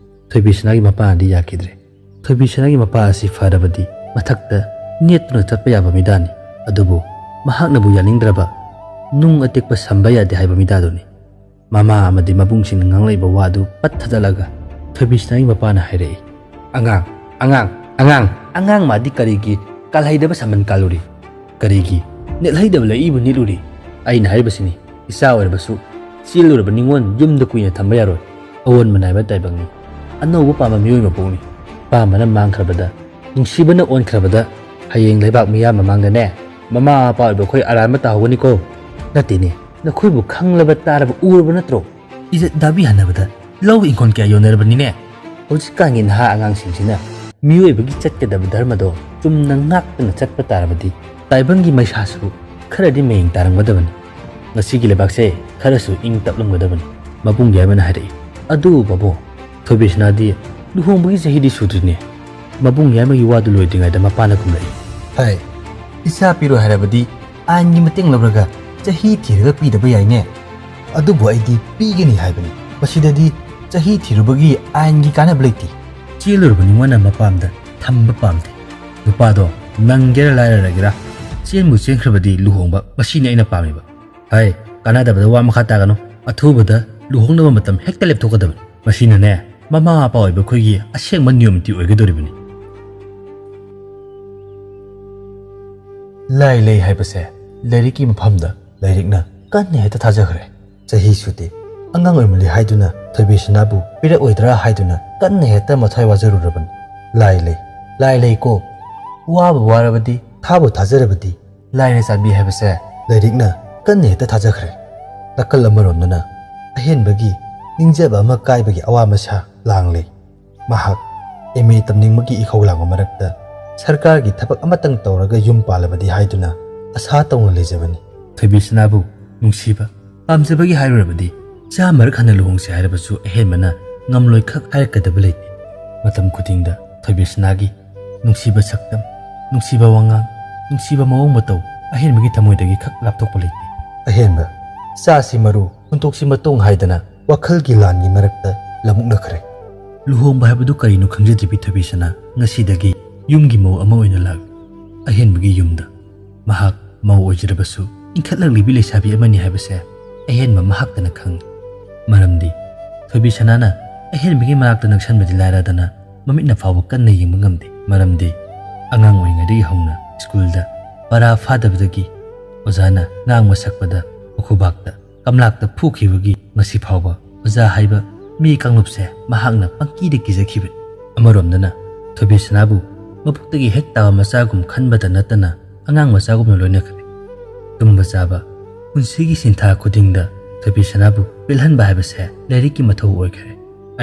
ꯊꯣꯏꯕꯤꯁꯅꯥꯒꯤ ꯃꯄꯥꯅꯗꯤ ꯌꯥꯈꯤꯗ꯭ꯔꯦ꯫ ꯊꯣꯏꯕꯤꯁꯅꯥꯒꯤ ꯃꯄꯥ ꯑꯁꯤ ꯐꯔꯕꯗꯤ ꯃꯊꯛꯇ ꯅꯦꯠꯇꯨꯅ ꯆꯠꯄ ꯌꯥꯕ ꯃꯤꯗꯥꯅꯤ꯫ ꯑꯗꯨꯕꯨ ꯃꯍꯥꯛꯅꯕꯨ ꯌꯥꯅꯤꯡꯗ꯭ꯔꯕ ꯅꯨꯡ ꯑꯇꯦꯛꯄ ꯁꯝꯕ ꯌꯥꯗꯦ ꯍꯥꯏꯕ ꯃꯤꯗꯥꯗꯨꯅꯤ꯫ ꯃꯃꯥ ꯑꯃꯗꯤ ꯃꯕꯨꯡꯁꯤꯡꯅ ꯉꯥꯡꯂꯛꯏꯕ ꯋꯥꯗꯨ ꯄꯠ ꯊꯥꯗꯠꯂꯒ ꯊꯣꯏꯕꯤꯁꯅꯥꯒꯤ ꯃꯄꯥꯅ ꯍꯥꯏꯔꯛꯏ, "ꯑꯉꯥꯡ, ꯑꯉꯥꯡ, ꯑꯉꯥꯡ, ꯑꯉꯥꯡ ꯃꯥꯗꯤ ꯀꯔꯤꯒꯤ ꯀꯥꯜꯍꯩꯗꯕ ꯁꯝꯕꯟ ꯀꯥꯜꯂꯨꯔꯤ? ꯀꯔꯤꯒꯤ ꯅꯦꯠꯍꯩꯗꯕ ꯂꯩꯏꯕꯨ ꯅꯤꯠꯂꯨꯔꯤ? ꯑꯩꯅ ꯍꯥꯏꯔꯤꯕꯁꯤꯅꯤ, ꯏꯆꯥ ꯑꯣꯏꯔꯕꯁꯨ ꯆꯦꯜꯂꯨꯔꯕ ꯅꯤꯉꯣꯜ ꯌꯨꯝꯗ ꯀꯨꯏꯅ ꯊꯝꯕ ꯌꯥꯔꯣꯏ꯫ ꯑꯑꯣꯟꯕ ꯅꯥꯏꯕ ꯇꯥꯏꯕꯪꯅꯤ꯫ ꯑꯅꯧꯕ ꯄꯥꯝꯕ ꯃꯤꯑꯣꯏ ꯃꯄꯣꯛꯅꯤ꯫ ꯄꯥꯝꯕꯅ ꯃꯥꯡꯈ꯭ꯔꯕꯗ, ꯅꯨꯡꯁꯤꯕꯅ ꯑꯣꯟꯈ꯭ꯔꯕꯗ, ꯍꯌꯦꯡ ꯂꯩꯕꯥꯛ ꯃꯤꯌꯥꯝ ꯃꯃꯥꯡꯗꯅꯦ, ꯃꯃꯥ ꯃꯄꯥ ꯑꯣꯏꯕ ꯑꯩꯈꯣꯏ ꯑꯔꯥꯟꯕ ꯇꯥꯍꯧꯒꯅꯤꯀꯣ꯫ ꯅꯠꯇꯦꯅꯦ, ꯅꯈꯣꯏꯕꯨ ꯈꯪꯂꯕ ꯇꯥꯔꯕ ꯎꯔꯕ ꯅꯠꯇ꯭ꯔꯣ? ꯏꯖꯠ ꯗꯥꯕꯤ ꯍꯟꯅꯕꯗ ꯂꯧ ꯏꯪꯈꯣꯜ ꯀꯌꯥ ꯌꯣꯟꯅꯔꯕꯅꯤꯅꯦ꯫ ꯍꯧꯖꯤꯛꯀꯥꯟꯒꯤ ꯅꯍꯥ ꯑꯉꯥꯡꯁꯤꯡꯁꯤꯅ ꯃꯤꯑꯣꯏꯕꯒꯤ ꯆꯠꯀꯗꯕ ꯙꯔꯃꯗꯣ ꯆꯨꯝꯅ ꯉꯥꯛꯇꯨꯅ ꯆꯠꯄ ꯇꯥꯔꯕꯗꯤ, ꯇꯥꯏꯕꯪꯒꯤ ꯃꯩꯁꯥꯁꯨ ꯈꯔꯗꯤ ꯃꯌꯦꯡ ꯇꯥꯔꯝꯒꯗꯕꯅꯤ꯫ ꯉꯁꯤꯒꯤ ꯂꯩꯕꯥꯛꯁꯦ ꯈꯔꯁꯨ ꯏꯪ ꯇꯞꯂꯝꯒꯗꯕꯅꯤ꯫ ꯃꯕꯨꯡ ꯌꯥꯏꯃꯅ ꯍꯥꯏꯔꯛꯏ꯫ ꯑꯗꯨ ꯕꯥꯕꯣ, ꯊꯣꯏꯕꯤꯁꯅꯥꯗꯤ ꯂꯨꯍꯣꯡꯕꯒꯤ ꯆꯍꯤꯗꯤ ꯁꯨꯗ꯭ꯔꯤꯅꯦ꯫ ꯃꯕꯨꯡ ꯌꯥꯏꯃꯒꯤ ꯋꯥꯗꯨ ꯂꯣꯏꯗ꯭ꯔꯤꯉꯩꯗ ꯃꯄꯥꯅ ꯈꯨꯝꯂꯛꯏ꯫ ꯍꯥꯏ, ꯏꯆꯥ ꯄꯤꯔꯣꯏ ꯍꯥꯏꯔꯕꯗꯤ ꯑꯥꯏꯟꯒꯤ ꯃꯇꯦꯡ ꯂꯧꯔꯒ ꯆꯍꯤ ꯊꯤꯔꯒ ꯄꯤꯗꯕ ꯌꯥꯏꯅꯦ꯫ ꯑꯗꯨꯕꯨ ꯑꯩꯗꯤ ꯄꯤꯒꯅꯤ ꯍꯥꯏꯕꯅꯤ꯫ ꯃꯁꯤꯗꯗꯤ ꯆꯍꯤ ꯊꯤꯔꯨꯕꯒꯤ ꯑꯥꯏꯟꯒꯤ ꯀꯥꯟꯅꯕ ꯂꯩꯇꯦ꯫ ꯆꯦꯜꯂꯨꯔꯕ ꯅꯤꯉꯣꯟꯅ ꯃꯄꯥꯝꯗ ꯊꯝꯕ ꯄꯥꯝꯗꯦ꯫ ꯅꯨꯄꯥꯗꯣ ꯅꯪꯒꯦꯔꯥ ꯂꯥꯏꯔꯔꯒꯦꯔꯥ, ꯆꯦꯟꯕꯨ ꯆꯦꯟꯈ꯭ꯔꯕꯗꯤ ꯂꯨꯍꯣꯡꯕ, ꯃꯁꯤꯅꯤ ꯑꯩꯅ ꯄꯥꯝꯃꯤꯕ꯫ ꯍꯥꯏ, ꯀꯥꯟꯅꯗꯕꯗ ꯋꯥ ꯃꯈꯥ ꯇꯥꯒꯅꯨ꯫ ꯑꯊꯨꯕꯗ ꯂꯨꯍꯣꯡꯅꯕ ꯃꯇꯝ ꯍꯦꯛꯇ ꯂꯦꯞꯊꯣꯛꯀꯗꯕꯅꯤ꯫ ꯃꯁꯤꯅꯅꯦ, ꯃꯃꯥ ꯃꯄꯥ ꯑꯣꯏꯕ ꯑꯩꯈꯣꯏꯒꯤ ꯑꯁꯦꯡꯕ ꯅꯤꯌꯣꯝꯇꯤ ꯑꯣꯏꯒꯗꯧꯔꯤꯕꯅꯤ꯫ ꯂꯥꯏ ꯂꯩ ꯍꯥꯏꯕꯁꯦ ꯂꯥꯏꯔꯤꯛꯀꯤ ꯃꯐꯝꯗ ꯂꯥꯏꯔꯤꯛꯅ ꯀꯟꯅ ꯍꯦꯛꯇ ꯊꯥꯖꯈ꯭ꯔꯦ꯫ ꯆꯍꯤ ꯁꯨꯗꯦ, ꯑꯉꯥꯡ ꯑꯣꯏꯃꯜꯂꯤ ꯍꯥꯏꯗꯨꯅ ꯊꯣꯏꯕꯤꯁꯅꯥꯕꯨ ꯄꯤꯔꯛꯑꯣꯏꯗ꯭ꯔꯥ ꯍꯥꯏꯗꯨꯅ ꯀꯟꯅ ꯍꯦꯛꯇ ꯃꯊ꯭ꯋꯥꯏ ꯋꯥꯖꯔꯨꯔꯕꯅꯤ꯫ ꯂꯥꯏ ꯂꯩ, ꯂꯥꯏ ꯂꯩꯀꯣ꯫ ꯋꯥꯕꯨ ꯋꯥꯔꯕꯗꯤ, ꯊꯥꯕꯨ ꯊꯥꯖꯔꯕꯗꯤ, ꯂꯥꯏꯅ ꯆꯥꯟꯕꯤ ꯍꯥꯏꯕꯁꯦ ꯂꯥꯏꯔꯤꯛꯅ ꯀꯟꯅ ꯍꯦꯛꯇ ꯊꯥꯖꯈ꯭ꯔꯦ꯫ ꯅꯥꯀꯜ ꯑꯃꯔꯣꯝꯗꯅ ꯑꯍꯦꯟꯕꯒꯤ ꯅꯤꯡꯖꯕ ꯑꯃ ꯀꯥꯏꯕꯒꯤ ꯑꯋꯥ ꯃꯁꯥ ꯂꯥꯡꯂꯤ꯫ ꯃꯍꯥꯛ ꯑꯦꯝ ꯑꯦ ꯇꯝꯅꯤꯡꯕꯒꯤ ꯏꯈꯧ ꯂꯥꯡꯕ ꯃꯔꯛꯇ ꯁꯔꯀꯥꯔꯒꯤ ꯊꯕꯛ ꯑꯃꯇꯪ ꯇꯧꯔꯒ ꯌꯨꯝ ꯄꯥꯜꯂꯕꯗꯤ ꯍꯥꯏꯗꯨꯅ ꯑꯁꯥ ꯇꯧꯅ ꯂꯩꯖꯕꯅꯤ꯫ ꯊꯣꯏꯕꯤꯁꯅꯥꯕꯨ ꯅꯨꯡꯁꯤꯕ, ꯄꯥꯝꯖꯕꯒꯤ ꯍꯥꯏꯔꯨꯔꯕꯗꯤ, ꯆꯥ ꯃꯔꯛ ꯍꯟꯅ ꯂꯨꯍꯣꯡꯁꯤ ꯍꯥꯏꯔꯕꯁꯨ ꯑꯍꯦꯟꯕꯅ ꯉꯝꯂꯣꯏ ꯈꯛ ꯍꯥꯏꯔꯛꯀꯗꯕ ꯂꯩꯇꯦ꯫ ꯃꯇꯝ ꯈꯨꯗꯤꯡꯗ ꯊꯣꯏꯕꯤꯁꯅꯥꯒꯤ ꯅꯨꯡꯁꯤꯕ ꯁꯛꯇꯝ, ꯅꯨꯡꯁꯤꯕ ꯋꯥꯉꯥꯡ, ꯅꯨꯡꯁꯤꯕ ꯃꯑꯣꯡ ꯃꯇꯧ ꯑꯍꯦꯟꯕꯒꯤ ꯊꯃꯣꯏꯗꯒꯤ ꯈꯛ ꯂꯥꯞꯊꯣꯛꯄ ꯂꯩꯇꯦ꯫ ꯑꯍꯦꯟꯕ, ꯆꯥꯁꯤ ꯃꯔꯨ, ꯍꯨꯟꯇꯣꯛꯁꯤ ꯃꯇꯣꯡ ꯍꯥꯏꯗꯅ ꯋꯥꯈꯜꯒꯤ ꯂꯥꯟꯒꯤ ꯃꯔꯛꯇ ꯂꯃꯨꯛꯅꯈ꯭ꯔꯦ꯫ ꯂꯨꯍꯣꯡꯕ ꯍꯥꯏꯕꯗꯨ ꯀꯔꯤꯅꯣ ꯈꯪꯖꯗ꯭ꯔꯤꯕꯤ ꯊꯣꯏꯕꯤꯁꯅꯥ ꯉꯁꯤꯗꯒꯤ ꯌꯨꯝꯒꯤ ꯃꯧ ꯑꯃ ꯑꯣꯏꯅ ꯂꯥꯛꯂꯤ꯫ ꯑꯍꯦꯟꯕꯒꯤ ꯌꯨꯝꯗ꯫ ꯃꯍꯥꯛ ꯃꯧ ꯑꯣꯏꯖꯔꯕꯁꯨ ꯏꯟꯈꯠꯂꯛꯂꯤꯕꯤ ꯂꯩꯁꯥꯕꯤ ꯑꯃꯅꯤ ꯍꯥꯏꯕꯁꯦ ꯑꯍꯦꯟꯕ ꯃꯍꯥꯛꯇꯅ ꯈꯪꯏ꯫ ꯃꯔꯝꯗꯤ ꯊꯣꯏꯕꯤꯁꯅꯥꯅ ꯑꯍꯦꯟꯕꯒꯤ ꯃꯅꯥꯛꯇ ꯅꯛꯁꯟꯕꯗꯤ ꯂꯥꯏꯔꯗꯅ ꯃꯃꯤꯠꯅ ꯐꯥꯎꯕ ꯀꯟꯅ ꯌꯦꯡꯕ ꯉꯝꯗꯦ꯫ ꯃꯔꯝꯗꯤ ꯑꯉꯥꯡ ꯑꯣꯏꯔꯤꯉꯩꯗꯒꯤ ꯍꯧꯅ ꯁ꯭ꯀꯨꯜꯗ ꯄꯔꯥ ꯐꯥꯗꯕꯗꯒꯤ ꯑꯣꯖꯥꯅ ꯉꯥꯡꯕ ꯁꯛꯄꯗ ꯃꯈꯨꯕꯥꯛꯇ ꯀꯝꯂꯥꯛꯇ ꯐꯨꯈꯤꯕꯒꯤ ꯉꯁꯤ ꯐꯥꯎꯕ ꯑꯣꯖꯥ ꯍꯥꯏꯕ ꯃꯤ ꯀꯥꯡꯂꯨꯞꯁꯦ ꯃꯍꯥꯛꯅ ꯄꯪꯀꯤꯗ ꯀꯤꯖꯈꯤꯕꯅꯤ꯫ ꯑꯃꯔꯣꯝꯗꯅ ꯊꯣꯏꯕꯤꯁꯅꯥꯕꯨ ꯃꯄꯨꯛꯇꯒꯤ ꯍꯦꯛ ꯇꯥꯕ ꯃꯆꯥꯒꯨꯝ ꯈꯟꯕꯇ ꯅꯠꯇꯅ ꯑꯉꯥꯡ ꯃꯆꯥꯒꯨꯝꯅ ꯂꯣꯏꯅꯈ꯭ꯔꯦ꯫ ꯇꯨꯝꯕ ꯆꯥꯕ, ꯄꯨꯟꯁꯤꯒꯤ ꯁꯤꯟꯊꯥ ꯈꯨꯗꯤꯡꯗ ꯊꯣꯏꯕꯤꯁꯅꯥꯕꯨ ꯄꯦꯜꯍꯟꯕ ꯍꯥꯏꯕꯁꯦ ꯂꯥꯏꯔꯤꯛꯀꯤ ꯃꯊꯧ ꯑꯣꯏꯈ꯭ꯔꯦ꯫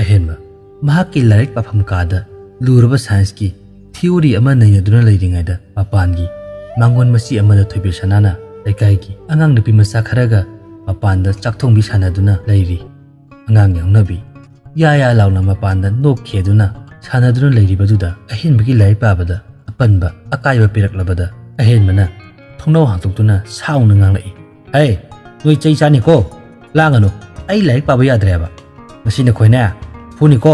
ꯑꯍꯦꯟꯕ, ꯃꯍꯥꯛꯀꯤ ꯂꯥꯏꯔꯤꯛ ꯄꯥꯐꯝ ꯀꯥꯗ ꯂꯨꯔꯕ ꯁꯥꯏꯟꯁꯀꯤ ꯊꯤꯑꯣꯔꯤ ꯑꯃ ꯅꯩꯅꯗꯨꯅ ꯂꯩꯔꯤꯉꯩꯗ ꯃꯄꯥꯟꯒꯤ ꯃꯥꯡꯒꯣꯟ ꯃꯆꯤ ꯑꯃꯗ ꯊꯣꯏꯕꯤꯁꯅꯥꯅ ꯂꯩꯀꯥꯏꯒꯤ ꯑꯉꯥꯡ ꯅꯨꯄꯤ ꯃꯆꯥ ꯈꯔꯒ ꯃꯄꯥꯟꯗ ꯆꯥꯛ ꯊꯣꯡꯕꯤ ꯁꯥꯟꯅꯗꯨꯅ ꯂꯩꯔꯤ꯫ ꯑꯉꯥꯡ ꯌꯥꯎꯅꯕꯤ ꯌꯥ ꯌꯥ ꯂꯥꯎꯅ ꯃꯄꯥꯟꯗ ꯅꯣꯛ ꯈꯦꯗꯨꯅ ꯁꯥꯟꯅꯗꯨꯅ ꯂꯩꯔꯤꯕꯗꯨꯗ ꯑꯍꯦꯟꯕꯒꯤ ꯂꯥꯏꯔꯤꯛ ꯄꯥꯕꯗ ꯑꯄꯟꯕ ꯑꯀꯥꯏꯕ ꯄꯤꯔꯛꯂꯕꯗ ꯑꯍꯦꯟꯕꯅ ꯊꯣꯡꯅꯥꯎ ꯍꯥꯡꯗꯣꯛꯇꯨꯅ ꯁꯥꯎꯅ ꯉꯥꯡꯂꯛꯏ, "ꯍꯦ, ꯅꯣꯏ ꯆꯩ ꯆꯥꯅꯤꯀꯣ, ꯂꯥꯡꯒꯅꯨ, ꯑꯩ ꯂꯥꯏꯔꯤꯛ ꯄꯥꯕ ꯌꯥꯗ꯭ꯔꯦ ꯍꯥꯏꯕ, ꯉꯁꯤ ꯅꯈꯣꯏꯅꯦ ꯐꯨꯅꯤꯀꯣ!"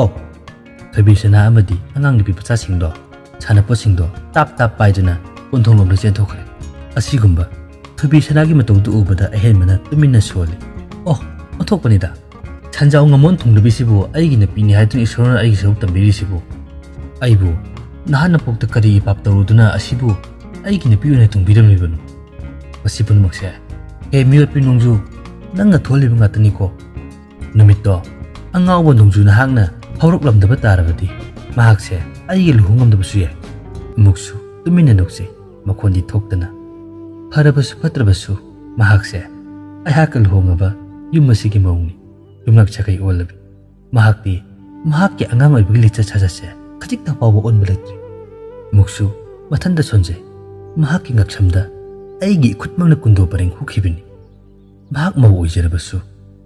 ꯊꯣꯏꯕꯤꯁꯅꯥ ꯑꯃꯗꯤ ꯑꯉꯥꯡ ꯅꯨꯄꯤ ꯃꯆꯥꯁꯤꯡꯗꯣ ꯁꯥꯟꯅꯄꯣꯠꯁꯤꯡꯗꯣ ꯇꯥꯞ ꯇꯥꯞ ꯄꯥꯏꯗꯨꯅ ꯀꯣꯟꯊꯣꯡꯂꯣꯝꯗ ꯆꯦꯟꯊꯣꯛꯈ꯭ꯔꯦ꯫ ꯑꯁꯤꯒꯨꯝꯕ ꯊꯣꯏꯕꯤꯁꯅꯥꯒꯤ ꯃꯇꯧꯗꯨ ꯎꯕꯗ ꯑꯍꯦꯟꯕꯅ ꯇꯨꯃꯤꯟꯅ ꯁꯣꯜꯂꯤ꯫ "ꯑꯣ, ꯑꯣꯟꯊꯣꯛꯄꯅꯤꯗ, ꯁꯟꯖꯥꯎ ꯉꯝꯃꯣꯟ ꯊꯣꯡꯗꯕꯤꯁꯤꯕꯨ ꯑꯩꯒꯤ ꯅꯨꯄꯤꯅꯤ ꯍꯥꯏꯗꯨꯅ ꯏꯁꯣꯔꯅ ꯑꯩꯒꯤ ꯁꯔꯨꯛ ꯇꯝꯕꯤꯔꯤꯁꯤꯕꯨ? ꯑꯩꯕꯨ ꯅꯍꯥꯛꯅ ꯄꯣꯛꯇ ꯀꯔꯤꯒꯤ ꯄꯥꯞ ꯇꯧꯔꯨꯗꯨꯅ ꯑꯁꯤꯕꯨ ꯑꯩꯒꯤ ꯅꯨꯄꯤ ꯑꯣꯏꯅ ꯊꯣꯡꯕꯤꯔꯝꯂꯤꯕꯅꯣ? ꯃꯁꯤ ꯄꯨꯝꯅꯃꯛꯁꯦ, ꯍꯦ ꯃꯤꯑꯣꯠꯄꯤ ꯅꯣꯡꯖꯨ, ꯅꯪꯅ ꯊꯣꯛꯍꯜꯂꯤꯕ ꯉꯥꯛꯇꯅꯤꯀꯣ!" ꯅꯨꯃꯤꯠꯇꯣ ꯑꯉꯥꯎꯕ ꯅꯣꯡꯖꯨ ꯅꯍꯥꯛꯅ ꯍꯧꯔꯛꯂꯝꯗꯕ ꯇꯥꯔꯕꯗꯤ ꯃꯍꯥꯛꯁꯦ ꯑꯩꯒ ꯂꯨꯍꯣꯡꯉꯝꯗꯕꯁꯨ ꯌꯥꯏ꯫ ꯑꯃꯨꯛꯁꯨ ꯇꯨꯃꯤꯟꯅ ꯅꯣꯛꯆꯩ, ꯃꯈꯣꯟꯗꯤ ꯊꯣꯛꯇꯅ꯫ ꯐꯔꯕꯁꯨ ꯐꯠꯇ꯭ꯔꯕꯁꯨ ꯃꯍꯥꯛꯁꯦ ꯑꯩꯍꯥꯛꯀ ꯂꯨꯍꯣꯡꯉꯕ ꯌꯨꯝ ꯑꯁꯤꯒꯤ ꯃꯧꯅꯤ꯫ ꯌꯨꯝꯂꯛ ꯁꯥꯒꯩ ꯑꯣꯜꯂꯕꯤ꯫ ꯃꯍꯥꯛꯇꯤ ꯃꯍꯥꯛꯀꯤ ꯑꯉꯥꯡ ꯑꯣꯏꯕꯒꯤ ꯂꯤꯆꯠ ꯁꯥꯖꯠꯁꯦ ꯈꯖꯤꯛꯇ ꯐꯥꯎꯕ ꯑꯣꯟꯕ ꯂꯩꯇ꯭ꯔꯤ꯫ ꯑꯃꯨꯛꯁꯨ ꯃꯊꯟꯇ ꯁꯣꯟꯖꯩ꯫ ꯃꯍꯥꯛꯀꯤ ꯉꯛꯁꯝꯗ ꯑꯩꯒꯤ ꯏꯈꯨꯠꯃꯛꯅ ꯀꯨꯟꯗꯣ ꯄꯔꯦꯡ ꯍꯨꯈꯤꯕꯅꯤ꯫ ꯃꯍꯥꯛ ꯃꯧ ꯑꯣꯏꯖꯔꯕꯁꯨ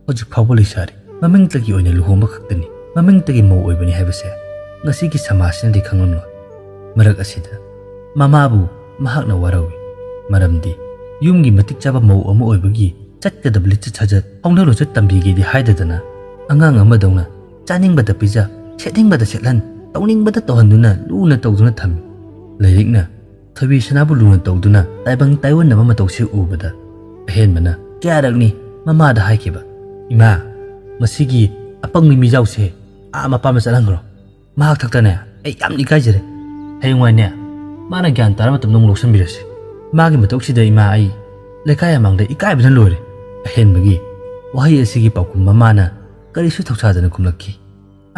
ꯍꯧꯖꯤꯛ ꯐꯥꯎꯕ ꯂꯩꯁꯥꯔꯤ꯫ ꯃꯃꯤꯡꯇꯒꯤ ꯑꯣꯏꯅ ꯂꯨꯍꯣꯡꯕ ꯈꯛꯇꯅꯤ꯫ ꯃꯃꯤꯡꯇꯒꯤ ꯃꯧ ꯑꯣꯏꯕꯅꯤ ꯍꯥꯏꯕꯁꯦ ꯉꯁꯤꯒꯤ ꯁꯃꯥꯖꯁꯤꯅꯗꯤ ꯈꯪꯂꯝꯂꯣꯏ꯫ ꯃꯔꯛ ꯑꯁꯤꯗ ꯃꯃꯥꯕꯨ ꯃꯍꯥꯛꯅ ꯋꯥꯔꯧꯏ꯫ ꯃꯔꯝꯗꯤ ꯌꯨꯝꯒꯤ ꯃꯇꯤꯛ ꯆꯥꯕ ꯃꯧ ꯑꯃ ꯑꯣꯏꯕꯒꯤ ꯆꯠꯀꯗꯕ ꯂꯤꯆꯠ ꯁꯥꯖꯠ, ꯍꯧꯅ ꯂꯣꯟꯆꯠ ꯇꯝꯕꯤꯒꯦꯗꯤ ꯍꯥꯏꯗꯗꯅ ꯑꯉꯥꯡ ꯑꯃꯗꯧꯅ ꯆꯥꯅꯤꯡꯕꯗ ꯄꯤꯖ, ꯁꯦꯠꯅꯤꯡꯕꯗ ꯁꯦꯠꯍꯟ, ꯇꯧꯅꯤꯡꯕꯗ ꯇꯧꯍꯟꯗꯨꯅ ꯂꯨꯅ ꯇꯧꯗꯨꯅ ꯊꯝꯃꯤ꯫ ꯂꯥꯏꯔꯤꯛꯅ ꯊꯣꯏꯕꯤꯁꯅꯥꯕꯨ ꯂꯨꯅ ꯇꯧꯗꯨꯅ ꯇꯥꯏꯕꯪ ꯇꯥꯏꯑꯣꯟꯅꯕ ꯃꯇꯧꯁꯤ ꯎꯕꯗ ꯑꯍꯦꯟꯕꯅ ꯀꯌꯥꯔꯛꯅꯤ ꯃꯃꯥꯗ ꯍꯥꯏꯈꯤꯕ, "ꯏꯃꯥ, ꯃꯁꯤꯒꯤ ꯑꯄꯪꯕꯤ ꯃꯤꯖꯥꯎꯁꯦ ꯑꯥ ꯃꯄꯥꯝꯗ ꯆꯠꯍꯟꯈ꯭ꯔꯣ꯫ ꯃꯍꯥꯛ ꯊꯛꯇꯅꯦ ꯑꯩ ꯌꯥꯝꯅ ꯏꯀꯥꯏꯖꯔꯦ꯫ ꯍꯌꯦꯡꯋꯥꯏꯅꯦ ꯃꯥꯅ ꯒ꯭ꯌꯥꯟ ꯇꯥꯔ ꯃꯇꯝꯗ ꯑꯃꯨꯛ ꯂꯧꯁꯤꯟꯕꯤꯔꯁꯤ꯫ ꯃꯥꯒꯤ ꯃꯇꯧꯁꯤꯗ ꯏꯃꯥ ꯑꯩ ꯂꯩꯀꯥꯏ ꯃꯃꯥꯡꯗ ꯏꯀꯥꯏꯕꯅ ꯂꯣꯏꯔꯦ꯫ ꯑꯍꯦꯟꯕꯒꯤ ꯋꯥꯍꯩ ꯑꯁꯤꯒꯤ ꯄꯥꯎꯈꯨꯝ ꯃꯃꯥꯅ ꯀꯔꯤꯁꯨ ꯊꯧꯁꯥꯗꯅ ꯈꯨꯝꯂꯛꯈꯤ꯫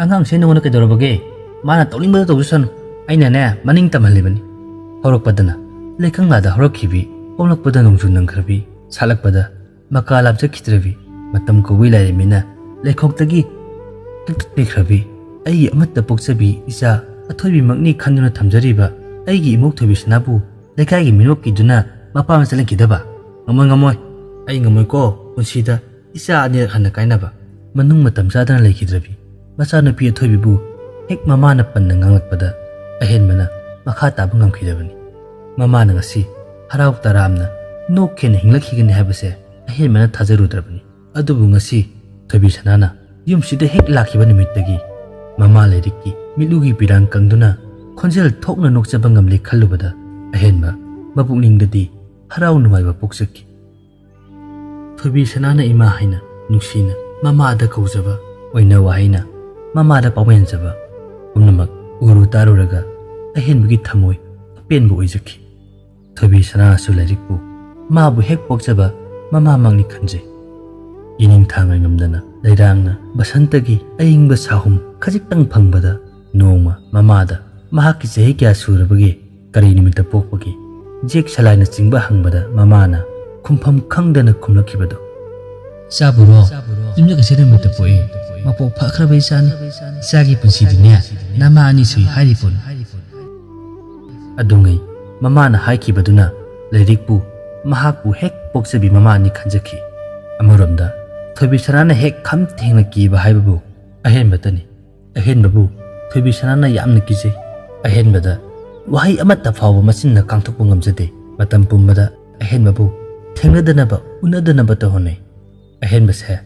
"ꯑꯉꯥꯡꯁꯦ ꯅꯉꯣꯟꯗ ꯀꯩꯗꯧꯔꯕꯒꯦ? ꯃꯥꯅ ꯇꯧꯅꯤꯡꯕꯗ ꯇꯧꯖꯁꯅꯨ꯫ ꯑꯩꯅꯅꯦ ꯃꯅꯤꯡ ꯇꯝꯍꯜꯂꯤꯕꯅꯤ"꯫ ꯍꯧꯔꯛꯄꯗꯅ ꯂꯩꯀꯪꯂꯥꯗ ꯍꯧꯔꯛꯈꯤꯕꯤ, ꯄꯣꯝꯂꯛꯄꯗ ꯅꯣꯡꯖꯨ ꯅꯪꯈ꯭ꯔꯕꯤ, ꯁꯥꯠꯂꯛꯄꯗ ꯃꯀꯥ ꯂꯥꯞꯆꯈꯤꯗ꯭ꯔꯕꯤ, ꯃꯇꯝ ꯀꯧꯕꯤ ꯂꯥꯏꯔꯦꯝꯕꯤꯅ ꯂꯩꯈꯣꯛꯇꯒꯤ ꯍꯦꯛꯇꯠꯄꯤꯈ꯭ꯔꯕꯤ ꯑꯩꯒꯤ ꯑꯃꯠꯇ ꯄꯣꯛꯆꯕꯤ ꯏꯆꯥ ꯑꯊꯣꯏꯕꯤꯃꯛꯅꯤ ꯈꯟꯗꯨꯅ ꯊꯝꯖꯔꯤꯕ ꯑꯩꯒꯤ ꯏꯃꯧ ꯊꯣꯏꯕꯤ ꯁꯅꯥꯕꯨ ꯂꯩꯀꯥꯏꯒꯤ ꯃꯤꯅꯣꯛꯀꯤꯗꯨꯅ ꯃꯄꯥ ꯑꯃ ꯆꯠꯍꯟꯈꯤꯗꯕ? ꯉꯝꯃꯣꯏ, ꯉꯝꯃꯣꯏ꯫ ꯑꯩ ꯉꯝꯃꯣꯏꯀꯣ ꯄꯨꯟꯁꯤꯗ ꯏꯆꯥ ꯑꯅꯤꯔꯛ ꯍꯟꯅ ꯀꯥꯏꯅꯕ꯫ ꯃꯅꯨꯡ ꯃꯇꯝ ꯆꯥꯗꯅ ꯂꯩꯈꯤꯗ꯭ꯔꯕꯤ ꯃꯆꯥꯅꯨꯄꯤ ꯑꯊꯣꯏꯕꯤꯕꯨ ꯍꯦꯛ ꯃꯃꯥꯅ ꯄꯟꯅ ꯉꯥꯡꯂꯛꯄꯗ ꯑꯍꯦꯟꯕꯅ ꯃꯈꯥ ꯇꯥꯕ ꯉꯝꯈꯤꯗꯕꯅꯤ꯫ ꯃꯃꯥꯅ ꯉꯁꯤ ꯍꯔꯥꯎ ꯇꯔꯥꯝꯅ ꯅꯣꯛꯈꯦꯅ ꯍꯤꯡꯂꯛꯈꯤꯒꯅꯤ ꯍꯥꯏꯕꯁꯦ ꯑꯍꯦꯟꯕꯅ ꯊꯥꯖꯔꯨꯗ꯭ꯔꯕꯅꯤ꯫ ꯑꯗꯨꯕꯨ ꯉꯁꯤ ꯊꯣꯏꯕꯤ ꯁꯅꯥꯅ ꯌꯨꯝꯁꯤꯗ ꯍꯦꯛ ꯂꯥꯛꯈꯤꯕ ꯅꯨꯃꯤꯠꯇꯒꯤ ꯃꯃꯥ ꯂꯥꯏꯔꯤꯛꯀꯤ ꯃꯤꯠꯂꯨꯒꯤ ꯄꯤꯔꯥꯡ ꯀꯪꯗꯨꯅ ꯈꯣꯟꯖꯦꯜ ꯊꯣꯛꯅ ꯅꯣꯛꯆꯕ ꯉꯝꯂꯦ ꯈꯜꯂꯨꯕꯗ ꯑꯍꯦꯟꯕ ꯃꯄꯨꯛꯅꯤꯡꯗꯗꯤ ꯍꯔꯥꯎ ꯅꯨꯡꯉꯥꯏꯕ ꯄꯣꯛꯆꯈꯤ꯫ ꯊꯣꯏꯕꯤ ꯁꯅꯥꯅ ꯏꯃꯥ ꯍꯥꯏꯅ ꯅꯨꯡꯁꯤꯅ ꯃꯃꯥꯗ ꯀꯧꯖꯕ, ꯑꯣꯏꯅ ꯋꯥꯍꯩꯅ ꯃꯃꯥꯗ ꯄꯥꯎꯃꯦꯟꯖꯕ ꯄꯨꯝꯅꯃꯛ ꯎꯔꯨ ꯇꯥꯔꯨꯔꯒ ꯑꯍꯦꯟꯕꯒꯤ ꯊꯃꯣꯏ ꯑꯄꯦꯟꯕ ꯑꯣꯏꯖꯈꯤ꯫ ꯊꯣꯏꯕꯤ ꯁꯅꯥꯁꯨ ꯂꯥꯏꯔꯤꯛꯄꯨ ꯃꯥꯕꯨ ꯍꯦꯛ ꯄꯣꯛꯆꯕ ꯃꯃꯥꯃꯛꯅꯤ ꯈꯟꯖꯩ꯫ ꯏꯅꯤꯡꯊꯥ ꯉꯥꯏꯉꯝꯗꯅ ꯂꯩꯔꯥꯡꯅ ꯕꯁꯟꯇꯒꯤ ꯑꯏꯪꯕ ꯁꯥꯍꯨꯝ ꯈꯖꯤꯛꯇꯪ ꯐꯪꯕꯗ ꯅꯣꯡꯃ ꯃꯃꯥꯗ ꯃꯍꯥꯛꯀꯤ ꯆꯍꯤ ꯀꯌꯥ ꯁꯨꯔꯕꯒꯦ, ꯀꯔꯤ ꯅꯨꯃꯤꯠꯇ ꯄꯣꯛꯄꯒꯦ, ꯖꯦꯛ ꯁꯂꯥꯏꯅꯆꯤꯡꯕ ꯍꯪꯕꯗ ꯃꯃꯥꯅ ꯈꯨꯝꯐꯝ ꯈꯪꯗꯅ ꯈꯨꯝꯂꯛꯈꯤꯕꯗꯣ꯫ "ꯆꯥꯕꯨꯔꯣ, ꯌꯨꯝꯖꯀꯩꯁ ꯅꯨꯃꯤꯠꯇ ꯄꯣꯛꯏ꯫ ꯃꯄꯣꯛ ꯐꯥꯈ꯭ꯔꯕ ꯏꯆꯥꯅꯤ꯫ ꯏꯆꯥꯒꯤ ꯄꯨꯟꯁꯤꯗꯤꯅꯦ ꯅꯃꯥ ꯑꯅꯤ ꯁꯨꯏ ꯍꯥꯏꯔꯤ ꯄꯣꯠꯅꯤ"꯫ ꯑꯗꯨꯉꯩ ꯃꯃꯥꯅ ꯍꯥꯏꯈꯤꯕꯗꯨꯅ ꯂꯥꯏꯔꯤꯛꯄꯨ ꯃꯍꯥꯛꯄꯨ ꯍꯦꯛ ꯄꯣꯛꯆꯕꯤ ꯃꯃꯥꯅꯤ ꯈꯟꯖꯈꯤ꯫ ꯑꯃꯔꯣꯝꯗ ꯊꯣꯏꯕꯤ ꯁꯅꯥꯅ ꯍꯦꯛ ꯈꯝ ꯊꯦꯡꯅ ꯀꯤꯕ ꯍꯥꯏꯕꯕꯨ ꯑꯍꯦꯟꯕꯇꯅꯤ꯫ ꯑꯍꯦꯟꯕꯕꯨ ꯊꯣꯏꯕꯤ ꯁꯅꯥꯅ ꯌꯥꯝꯅ ꯀꯤꯖꯩ꯫ ꯑꯍꯦꯟꯕꯗ ꯋꯥꯍꯩ ꯑꯃꯠꯇ ꯐꯥꯎꯕ ꯃꯆꯤꯟꯅ ꯀꯥꯡꯊꯣꯛꯄ ꯉꯝꯖꯗꯦ꯫ ꯃꯇꯝ ꯄꯨꯝꯕꯗ ꯑꯍꯦꯟꯕꯕꯨ ꯊꯦꯡꯅꯗꯅꯕ, ꯎꯅꯗꯅꯕꯇ ꯍꯣꯠꯅꯩ꯫ ꯑꯍꯦꯟꯕꯁꯦ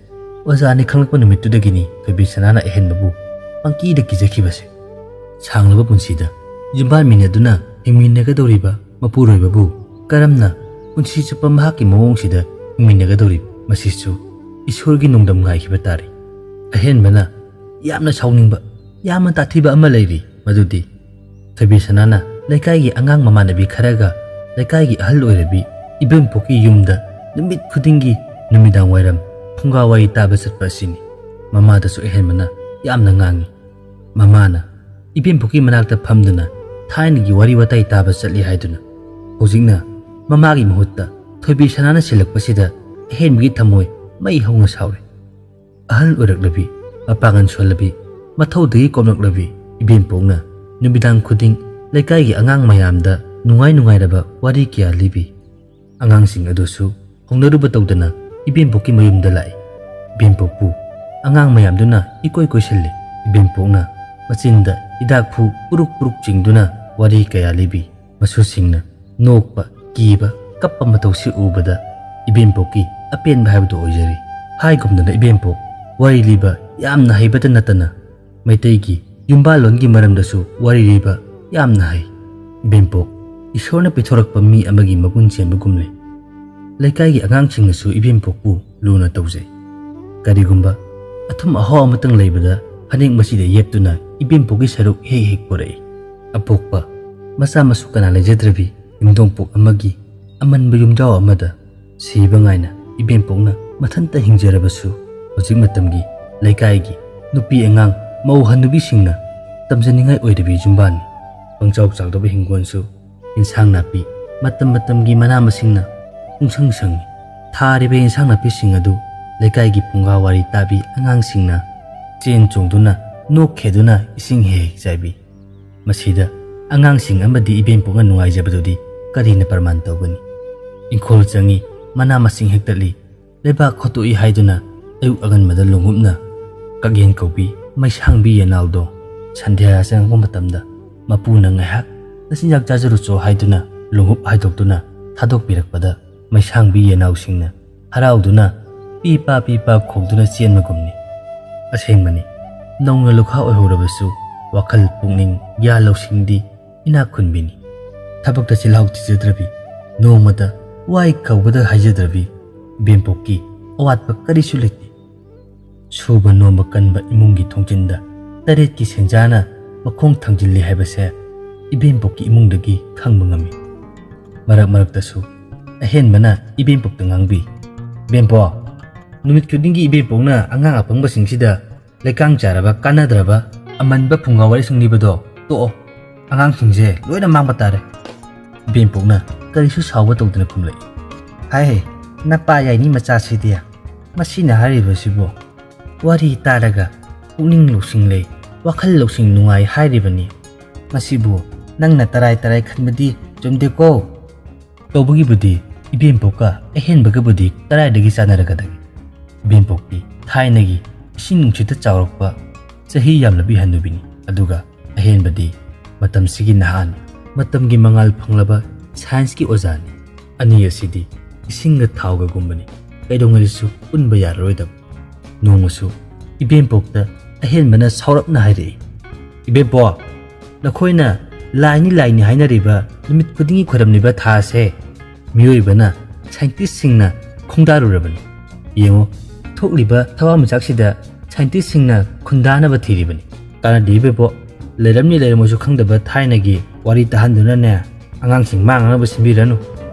ꯑꯣꯖꯥꯅꯤ ꯈꯪꯂꯛꯄ ꯅꯨꯃꯤꯠꯇꯨꯗꯒꯤꯅꯤ ꯊꯣꯏꯕꯤ ꯁꯅꯥꯅ ꯑꯍꯦꯟꯕꯕꯨ ꯄꯪꯀꯤꯗ ꯀꯤꯖꯈꯤꯕꯁꯦ꯫ ꯁꯥꯡꯂꯕ ꯄꯨꯟꯁꯤꯗ ꯌꯨꯝꯕꯥꯟꯃꯤꯟꯅꯗꯨꯅ ꯍꯤꯡꯃꯤꯟꯅꯒꯗꯧꯔꯤꯕ ꯃꯄꯨꯔꯣꯏꯕꯕꯨ ꯀꯔꯝꯅ ꯄꯨꯟꯁꯤ ꯆꯨꯞꯄ ꯃꯍꯥꯛꯀꯤ ꯃꯑꯣꯡꯁꯤꯗ ꯍꯤꯡꯃꯤꯟꯅꯒꯗꯧꯔꯤꯕ? ꯃꯁꯤꯁꯨ ꯏꯁꯣꯔꯒꯤ ꯅꯣꯡꯗꯝ ꯉꯥꯏꯈꯤꯕ ꯇꯥꯔꯦ꯫ ꯑꯍꯦꯟꯕꯅ ꯌꯥꯝꯅ ꯁꯥꯎꯅꯤꯡꯕ, ꯌꯥꯝꯅ ꯇꯥꯊꯤꯕ ꯑꯃ ꯂꯩꯔꯤ, ꯃꯗꯨꯗꯤ ꯊꯣꯏꯕꯤ ꯁꯅꯥꯅ ꯂꯩꯀꯥꯏꯒꯤ ꯑꯉꯥꯡ ꯃꯃꯥꯟꯅꯕꯤ ꯈꯔꯒ ꯂꯩꯀꯥꯏꯒꯤ ꯑꯍꯜ ꯑꯣꯏꯔꯕꯤ ꯏꯕꯦꯝꯄꯣꯛꯀꯤ ꯌꯨꯝꯗ ꯅꯨꯃꯤꯠ ꯈꯨꯗꯤꯡꯒꯤ ꯅꯨꯃꯤꯗꯥꯡ ꯋꯥꯏꯔꯝ ꯐꯨꯡꯒꯥ ꯋꯥꯔꯤ ꯇꯥꯕ ꯆꯠꯄ ꯑꯁꯤꯅꯤ꯫ ꯃꯃꯥꯗꯁꯨ ꯑꯍꯦꯟꯕꯅ ꯌꯥꯝꯅ ꯉꯥꯡꯉꯤ꯫ ꯃꯃꯥꯅ ꯏꯕꯦꯝꯄꯣꯛꯀꯤ ꯃꯅꯥꯛꯇ ꯐꯝꯗꯨꯅ ꯊꯥꯏꯅꯒꯤ ꯋꯥꯔꯤ ꯋꯥꯇꯥꯏ ꯇꯥꯕ ꯆꯠꯂꯤ ꯍꯥꯏꯗꯨꯅ ꯍꯧꯖꯤꯛꯅ ꯃꯃꯥꯒꯤ ꯃꯍꯨꯠꯇ ꯊꯣꯏꯕꯤ ꯁꯅꯥꯅ ꯁꯤꯜꯂꯛꯄꯁꯤꯗ ꯑꯍꯦꯟꯕꯒꯤ ꯊꯃꯣꯏ ꯃꯩ ꯍꯧꯅ ꯁꯥꯎꯔꯤ꯫ ꯑꯍꯜ ꯑꯣꯏꯔꯛꯂꯕꯤ, ꯃꯄꯥꯡꯒꯜ ꯁꯣꯜꯂꯕꯤ, ꯃꯊꯧꯗꯒꯤ ꯀꯣꯝꯂꯛꯂꯕꯤ ꯏꯕꯦꯝꯄꯣꯛꯅ ꯅꯨꯃꯤꯗꯥꯡ ꯈꯨꯗꯤꯡ ꯂꯩꯀꯥꯏꯒꯤ ꯑꯉꯥꯡ ꯃꯌꯥꯝꯗ ꯅꯨꯡꯉꯥꯏ ꯅꯨꯡꯉꯥꯏꯔꯕ ꯋꯥꯔꯤ ꯀꯌꯥ ꯂꯤꯕꯤ꯫ ꯑꯉꯥꯡꯁꯤꯡ ꯑꯗꯨꯁꯨ ꯍꯧꯅꯔꯨꯕ ꯇꯧꯗꯅ ꯏꯕꯦꯝꯄꯣꯛꯀꯤ ꯃꯌꯨꯝꯗ ꯂꯥꯛꯏ꯫ ꯏꯕꯦꯝꯄꯣꯛꯄꯨ ꯑꯉꯥꯡ ꯃꯌꯥꯝꯗꯨꯅ ꯏꯀꯣꯏ ꯀꯣꯏꯁꯤꯜꯂꯤ꯫ ꯏꯕꯦꯝꯄꯣꯛꯅ ꯃꯆꯤꯟꯗ ꯍꯤꯗꯥꯛꯐꯨ ꯄꯨꯔꯨꯛ ꯄꯨꯔꯨꯛ ꯆꯤꯡꯗꯨꯅ ꯋꯥꯔꯤ ꯀꯌꯥ ꯂꯤꯕꯤ꯫ ꯃꯁꯨꯁꯤꯡꯅ ꯅꯣꯛꯄ, ꯀꯤꯕ, ꯀꯞꯄ ꯃꯇꯧꯁꯤ ꯎꯕꯗ ꯏꯕꯦꯝꯄꯣꯛꯀꯤ ꯑꯄꯦꯟꯕ ꯍꯥꯏꯕꯗꯨ ꯑꯣꯏꯖꯔꯤ꯫ ꯍꯥꯏꯒꯨꯝꯗꯅ ꯏꯕꯦꯝꯄꯣꯛ ꯋꯥꯔꯤ ꯂꯤꯕ ꯌꯥꯝꯅ ꯍꯩꯕꯇ ꯅꯠꯇꯅ ꯃꯩꯇꯩꯒꯤ ꯌꯨꯝꯕꯥꯜꯂꯣꯟꯒꯤ ꯃꯔꯝꯗꯁꯨ ꯋꯥꯔꯤ ꯂꯤꯕ ꯌꯥꯝꯅ ꯍꯩ꯫ ꯏꯕꯦꯝꯄꯣꯛ ꯏꯁꯣꯔꯅ ꯄꯤꯊꯣꯔꯛꯄ ꯃꯤ ꯑꯃꯒꯤ ꯃꯒꯨꯟ ꯆꯦꯟꯕꯒꯨꯝꯂꯦ꯫ ꯂꯩꯀꯥꯏꯒꯤ ꯑꯉꯥꯡꯁꯤꯡꯅꯁꯨ ꯏꯕꯦꯝꯄꯣꯛꯄꯨ ꯂꯨꯅ ꯇꯧꯖꯩ꯫ ꯀꯔꯤꯒꯨꯝꯕ ꯑꯊꯨꯝ ꯑꯍꯥꯎ ꯑꯃꯇꯪ ꯂꯩꯕꯗ ꯐꯅꯦꯛ ꯃꯆꯤꯗ ꯌꯦꯞꯇꯨꯅ ꯏꯕꯦꯝꯄꯣꯛꯀꯤ ꯁꯔꯨꯛ ꯍꯦꯛ ꯍꯦꯛ ꯄꯨꯔꯛꯏ꯫ ꯑꯄꯣꯛꯄ ꯃꯆꯥ ꯃꯁꯨ ꯀꯅꯥ ꯂꯩꯖꯗ꯭ꯔꯕꯤ ꯌꯨꯝꯊꯣꯡꯄꯣꯛ ꯑꯃꯒꯤ ꯑꯃꯟꯕ ꯌꯨꯝꯖꯥꯎ ꯑꯃꯗ ꯁꯤꯕ ꯉꯥꯏꯅ ꯏꯕꯦꯝꯄꯣꯛꯅ ꯃꯊꯟꯇ ꯍꯤꯡꯖꯔꯕꯁꯨ, ꯍꯧꯖꯤꯛ ꯃꯇꯝꯒꯤ ꯂꯩꯀꯥꯏꯒꯤ ꯅꯨꯄꯤ ꯑꯉꯥꯡ, ꯃꯧ ꯍꯅꯨꯕꯤꯁꯤꯡꯅ ꯇꯝꯖꯅꯤꯡꯉꯥꯏ ꯑꯣꯏꯔꯕꯤ ꯌꯨꯝꯕꯥꯟꯅꯤ꯫ ꯄꯪꯆꯥꯎ ꯆꯥꯎꯗꯕ ꯍꯤꯡꯒꯣꯜꯁꯨ ꯏꯟꯁꯥꯡ ꯅꯥꯄꯤ, ꯃꯇꯝ ꯃꯇꯝꯒꯤ ꯃꯅꯥ ꯃꯁꯤꯡꯅ ꯄꯨꯡꯁꯪ ꯁꯪꯏ꯫ ꯊꯥꯔꯤꯕ ꯏꯟꯁꯥꯡ ꯅꯥꯄꯤꯁꯤꯡ ꯑꯗꯨ ꯂꯩꯀꯥꯏꯒꯤ ꯐꯨꯡꯒꯥ ꯋꯥꯔꯤ ꯇꯥꯕꯤ ꯑꯉꯥꯡꯁꯤꯡꯅ ꯆꯦꯟ ꯆꯣꯡꯗꯨꯅ, ꯅꯣꯛ ꯈꯦꯗꯨꯅ ꯏꯁꯤꯡ ꯍꯦꯛ ꯍꯦꯛ ꯆꯥꯏꯕꯤ꯫ ꯃꯁꯤꯗ ꯑꯉꯥꯡꯁꯤꯡ ꯑꯃꯗꯤ ꯏꯕꯦꯝꯄꯣꯛꯅ ꯅꯨꯡꯉꯥꯏꯖꯕꯗꯨꯗꯤ ꯀꯔꯤꯅ ꯄ꯭ꯔꯃꯥꯟ ꯇꯧꯒꯅꯤ? ꯏꯪꯈꯣꯜ ꯆꯪꯏ, ꯃꯅꯥ ꯃꯁꯤꯡ ꯍꯦꯛꯇꯠꯂꯤ, ꯂꯩꯕꯥꯛ ꯈꯣꯠꯇꯣꯛꯏ ꯍꯥꯏꯗꯨꯅ ꯑꯌꯨꯛ ꯑꯉꯟꯕꯗ ꯂꯣꯡꯍꯨꯞꯅ ꯀꯛꯌꯦꯟ ꯀꯧꯕꯤ ꯃꯩꯁꯥꯡꯕꯤ ꯌꯦꯅꯥꯎꯗꯣ ꯁꯟꯙ꯭ꯌꯥ ꯆꯪꯉꯛꯄ ꯃꯇꯝꯗ ꯃꯄꯨꯅ ꯉꯥꯏꯍꯥꯛ ꯅꯆꯤꯟꯖꯥꯛ ꯆꯥꯖꯔꯨꯆꯣ ꯍꯥꯏꯗꯨꯅ ꯂꯣꯡꯍꯨꯞ ꯍꯥꯏꯗꯣꯛꯇꯨꯅ ꯊꯥꯗꯣꯛꯄꯤꯔꯛꯄꯗ ꯃꯩꯁꯥꯡꯕꯤ ꯌꯦꯅꯥꯎꯁꯤꯡꯅ ꯍꯔꯥꯎꯗꯨꯅ ꯄꯤ ꯄꯥ ꯄꯤ ꯄꯥ ꯈꯣꯡꯗꯨꯅ ꯆꯦꯟꯕꯒꯨꯝꯅꯤ꯫ ꯑꯁꯦꯡꯕꯅꯤ, ꯅꯧꯅ ꯂꯨꯈꯥ ꯑꯣꯏꯍꯧꯔꯕꯁꯨ ꯋꯥꯈꯜ, ꯄꯨꯛꯅꯤꯡ, ꯒ꯭ꯌꯥꯟ ꯂꯧꯁꯤꯡꯗꯤ ꯏꯅꯥꯛ ꯈꯨꯟꯕꯤꯅꯤ꯫ ꯊꯕꯛꯇ ꯆꯤꯜꯍꯥꯎ ꯊꯤꯖꯗ꯭ꯔꯕꯤ, ꯅꯣꯡꯃꯇ ꯋꯥꯏ ꯀꯧꯕꯗ ꯍꯥꯏꯖꯗ꯭ꯔꯕꯤ ꯏꯕꯦꯝꯄꯣꯛꯀꯤ ꯑꯋꯥꯠꯄ ꯀꯔꯤꯁꯨ ꯂꯩꯇꯦ꯫ ꯁꯨꯕ ꯅꯣꯝꯕ ꯀꯟꯕ ꯏꯃꯨꯡꯒꯤ ꯊꯣꯡꯖꯤꯟꯗ ꯇꯔꯦꯠꯀꯤ ꯁꯦꯟꯖꯥꯅ ꯃꯈꯣꯡ ꯊꯥꯡꯖꯤꯜꯂꯤ ꯍꯥꯏꯕꯁꯦ ꯏꯕꯦꯝꯄꯣꯛꯀꯤ ꯏꯃꯨꯡꯗꯒꯤ ꯈꯪꯕ ꯉꯝꯃꯤ꯫ ꯃꯔꯛ ꯃꯔꯛꯇꯁꯨ ꯑꯍꯦꯟꯕꯅ ꯏꯕꯦꯝꯄꯣꯛꯇ ꯉꯥꯡꯕꯤ, "ꯏꯕꯦꯝꯄꯣꯛ, ꯅꯨꯃꯤꯠ ꯈꯨꯗꯤꯡꯒꯤ ꯏꯕꯦꯝꯄꯣꯛꯅ ꯑꯉꯥꯡ ꯑꯄꯪꯕꯁꯤꯡꯁꯤꯗ ꯂꯩꯀꯥꯡ ꯆꯥꯔꯕ, ꯀꯥꯟꯅꯗ꯭ꯔꯕ, ꯑꯃꯟꯕ ꯐꯨꯡꯒꯥ ꯋꯥꯔꯤꯁꯤꯡ ꯂꯤꯕꯗꯣ ꯇꯣꯛꯑꯣ꯫ ꯑꯉꯥꯡꯁꯤꯡꯁꯦ ꯂꯣꯏꯅ ꯃꯥꯡꯕ ꯇꯥꯔꯦ꯫" ꯏꯕꯦꯝꯄꯣꯛꯅ ꯀꯔꯤꯁꯨ ꯁꯥꯎꯕ ꯇꯧꯗꯅ ꯈꯨꯝꯂꯛꯏ, "ꯍꯥꯏ, ꯅꯄꯥ ꯌꯥꯏꯅꯤ ꯃꯆꯥꯁꯤꯗꯤ, ꯃꯁꯤꯅ ꯍꯥꯏꯔꯤꯕꯁꯤꯕꯨ ꯋꯥꯔꯤ ꯇꯥꯔꯒ ꯄꯨꯛꯅꯤꯡ ꯂꯧꯁꯤꯡ ꯂꯩ, ꯋꯥꯈꯜ ꯂꯧꯁꯤꯡ ꯅꯨꯡꯉꯥꯏ ꯍꯥꯏꯔꯤꯕꯅꯤ꯫ ꯃꯁꯤꯕꯨ ꯅꯪꯅ ꯇꯔꯥꯏ ꯇꯔꯥꯏ ꯈꯟꯕꯗꯤ ꯆꯨꯝꯗꯦꯀꯣ꯫" ꯇꯧꯕꯒꯤꯕꯨꯗꯤ ꯏꯕꯦꯝꯄꯣꯛꯀ ꯑꯍꯦꯟꯕꯒꯕꯨꯗꯤ ꯀꯗꯥꯏꯗꯒꯤ ꯆꯥꯟꯅꯔꯒꯗꯒꯦ? ꯏꯕꯦꯝꯄꯣꯛꯇꯤ ꯊꯥꯏꯅꯒꯤ ꯏꯁꯤꯡ ꯅꯨꯡꯁꯤꯠꯇ ꯆꯥꯎꯔꯛꯄ ꯆꯍꯤ ꯌꯥꯝꯂꯕꯤ ꯍꯟꯅꯨꯕꯤꯅꯤ꯫ ꯑꯗꯨꯒ ꯑꯍꯦꯟꯕꯗꯤ ꯃꯇꯝꯁꯤꯒꯤ ꯅꯍꯥꯅꯤ, ꯃꯇꯝꯒꯤ ꯃꯉꯥꯜ ꯐꯪꯂꯕ ꯁꯥꯏꯟꯁꯀꯤ ꯑꯣꯖꯥꯅꯤ꯫ ꯑꯅꯤ ꯑꯁꯤꯗꯤ ꯏꯁꯤꯡꯒ ꯊꯥꯎꯒꯒꯨꯝꯕꯅꯤ, ꯀꯩꯗꯧꯉꯩꯗꯁꯨ ꯄꯨꯟꯕ ꯌꯥꯔꯔꯣꯏꯗꯕ꯫ ꯅꯣꯡꯃꯁꯨ ꯏꯕꯦꯝꯄꯣꯛꯇ ꯑꯍꯦꯟꯕꯅ ꯁꯥꯎꯔꯞꯅ ꯍꯥꯏꯔꯛꯏ, "ꯏꯕꯦꯝꯄꯣꯛ, ꯅꯈꯣꯏꯅ ꯂꯥꯏꯅꯤ ꯂꯥꯏꯅꯤ ꯍꯥꯏꯅꯔꯤꯕ, ꯅꯨꯃꯤꯠ ꯈꯨꯗꯤꯡꯒꯤ ꯈꯣꯏꯔꯝꯂꯤꯕ ꯊꯥꯁꯦ ꯃꯤꯑꯣꯏꯕꯅ, ꯁꯥꯏꯟꯇꯤꯁꯁꯤꯡꯅ ꯈꯣꯡꯗꯥꯔꯨꯔꯕꯅꯤ꯫ ꯌꯦꯡꯉꯨ, ꯊꯣꯛꯂꯤꯕ ꯊꯋꯥꯟꯃꯤꯆꯥꯛꯁꯤꯗ ꯁꯥꯏꯟꯇꯤꯁꯁꯤꯡꯅ ꯈꯨꯟꯗꯥꯅꯕ ꯊꯤꯔꯤꯕꯅꯤ꯫ ꯀꯥꯟꯅꯗꯦ ꯏꯕꯦꯝꯄꯣꯛ, ꯂꯩꯔꯝꯅꯤ ꯂꯩꯔꯝꯃꯣꯏꯁꯨ ꯈꯪꯗꯕ ꯊꯥꯏꯅꯒꯤ ꯋꯥꯔꯤ ꯇꯥꯍꯟꯗꯨꯅꯅꯦ ꯑꯉꯥꯡꯁꯤꯡ ꯃꯥꯡꯅꯕ ꯁꯤꯟꯕꯤꯔꯅꯨ꯫"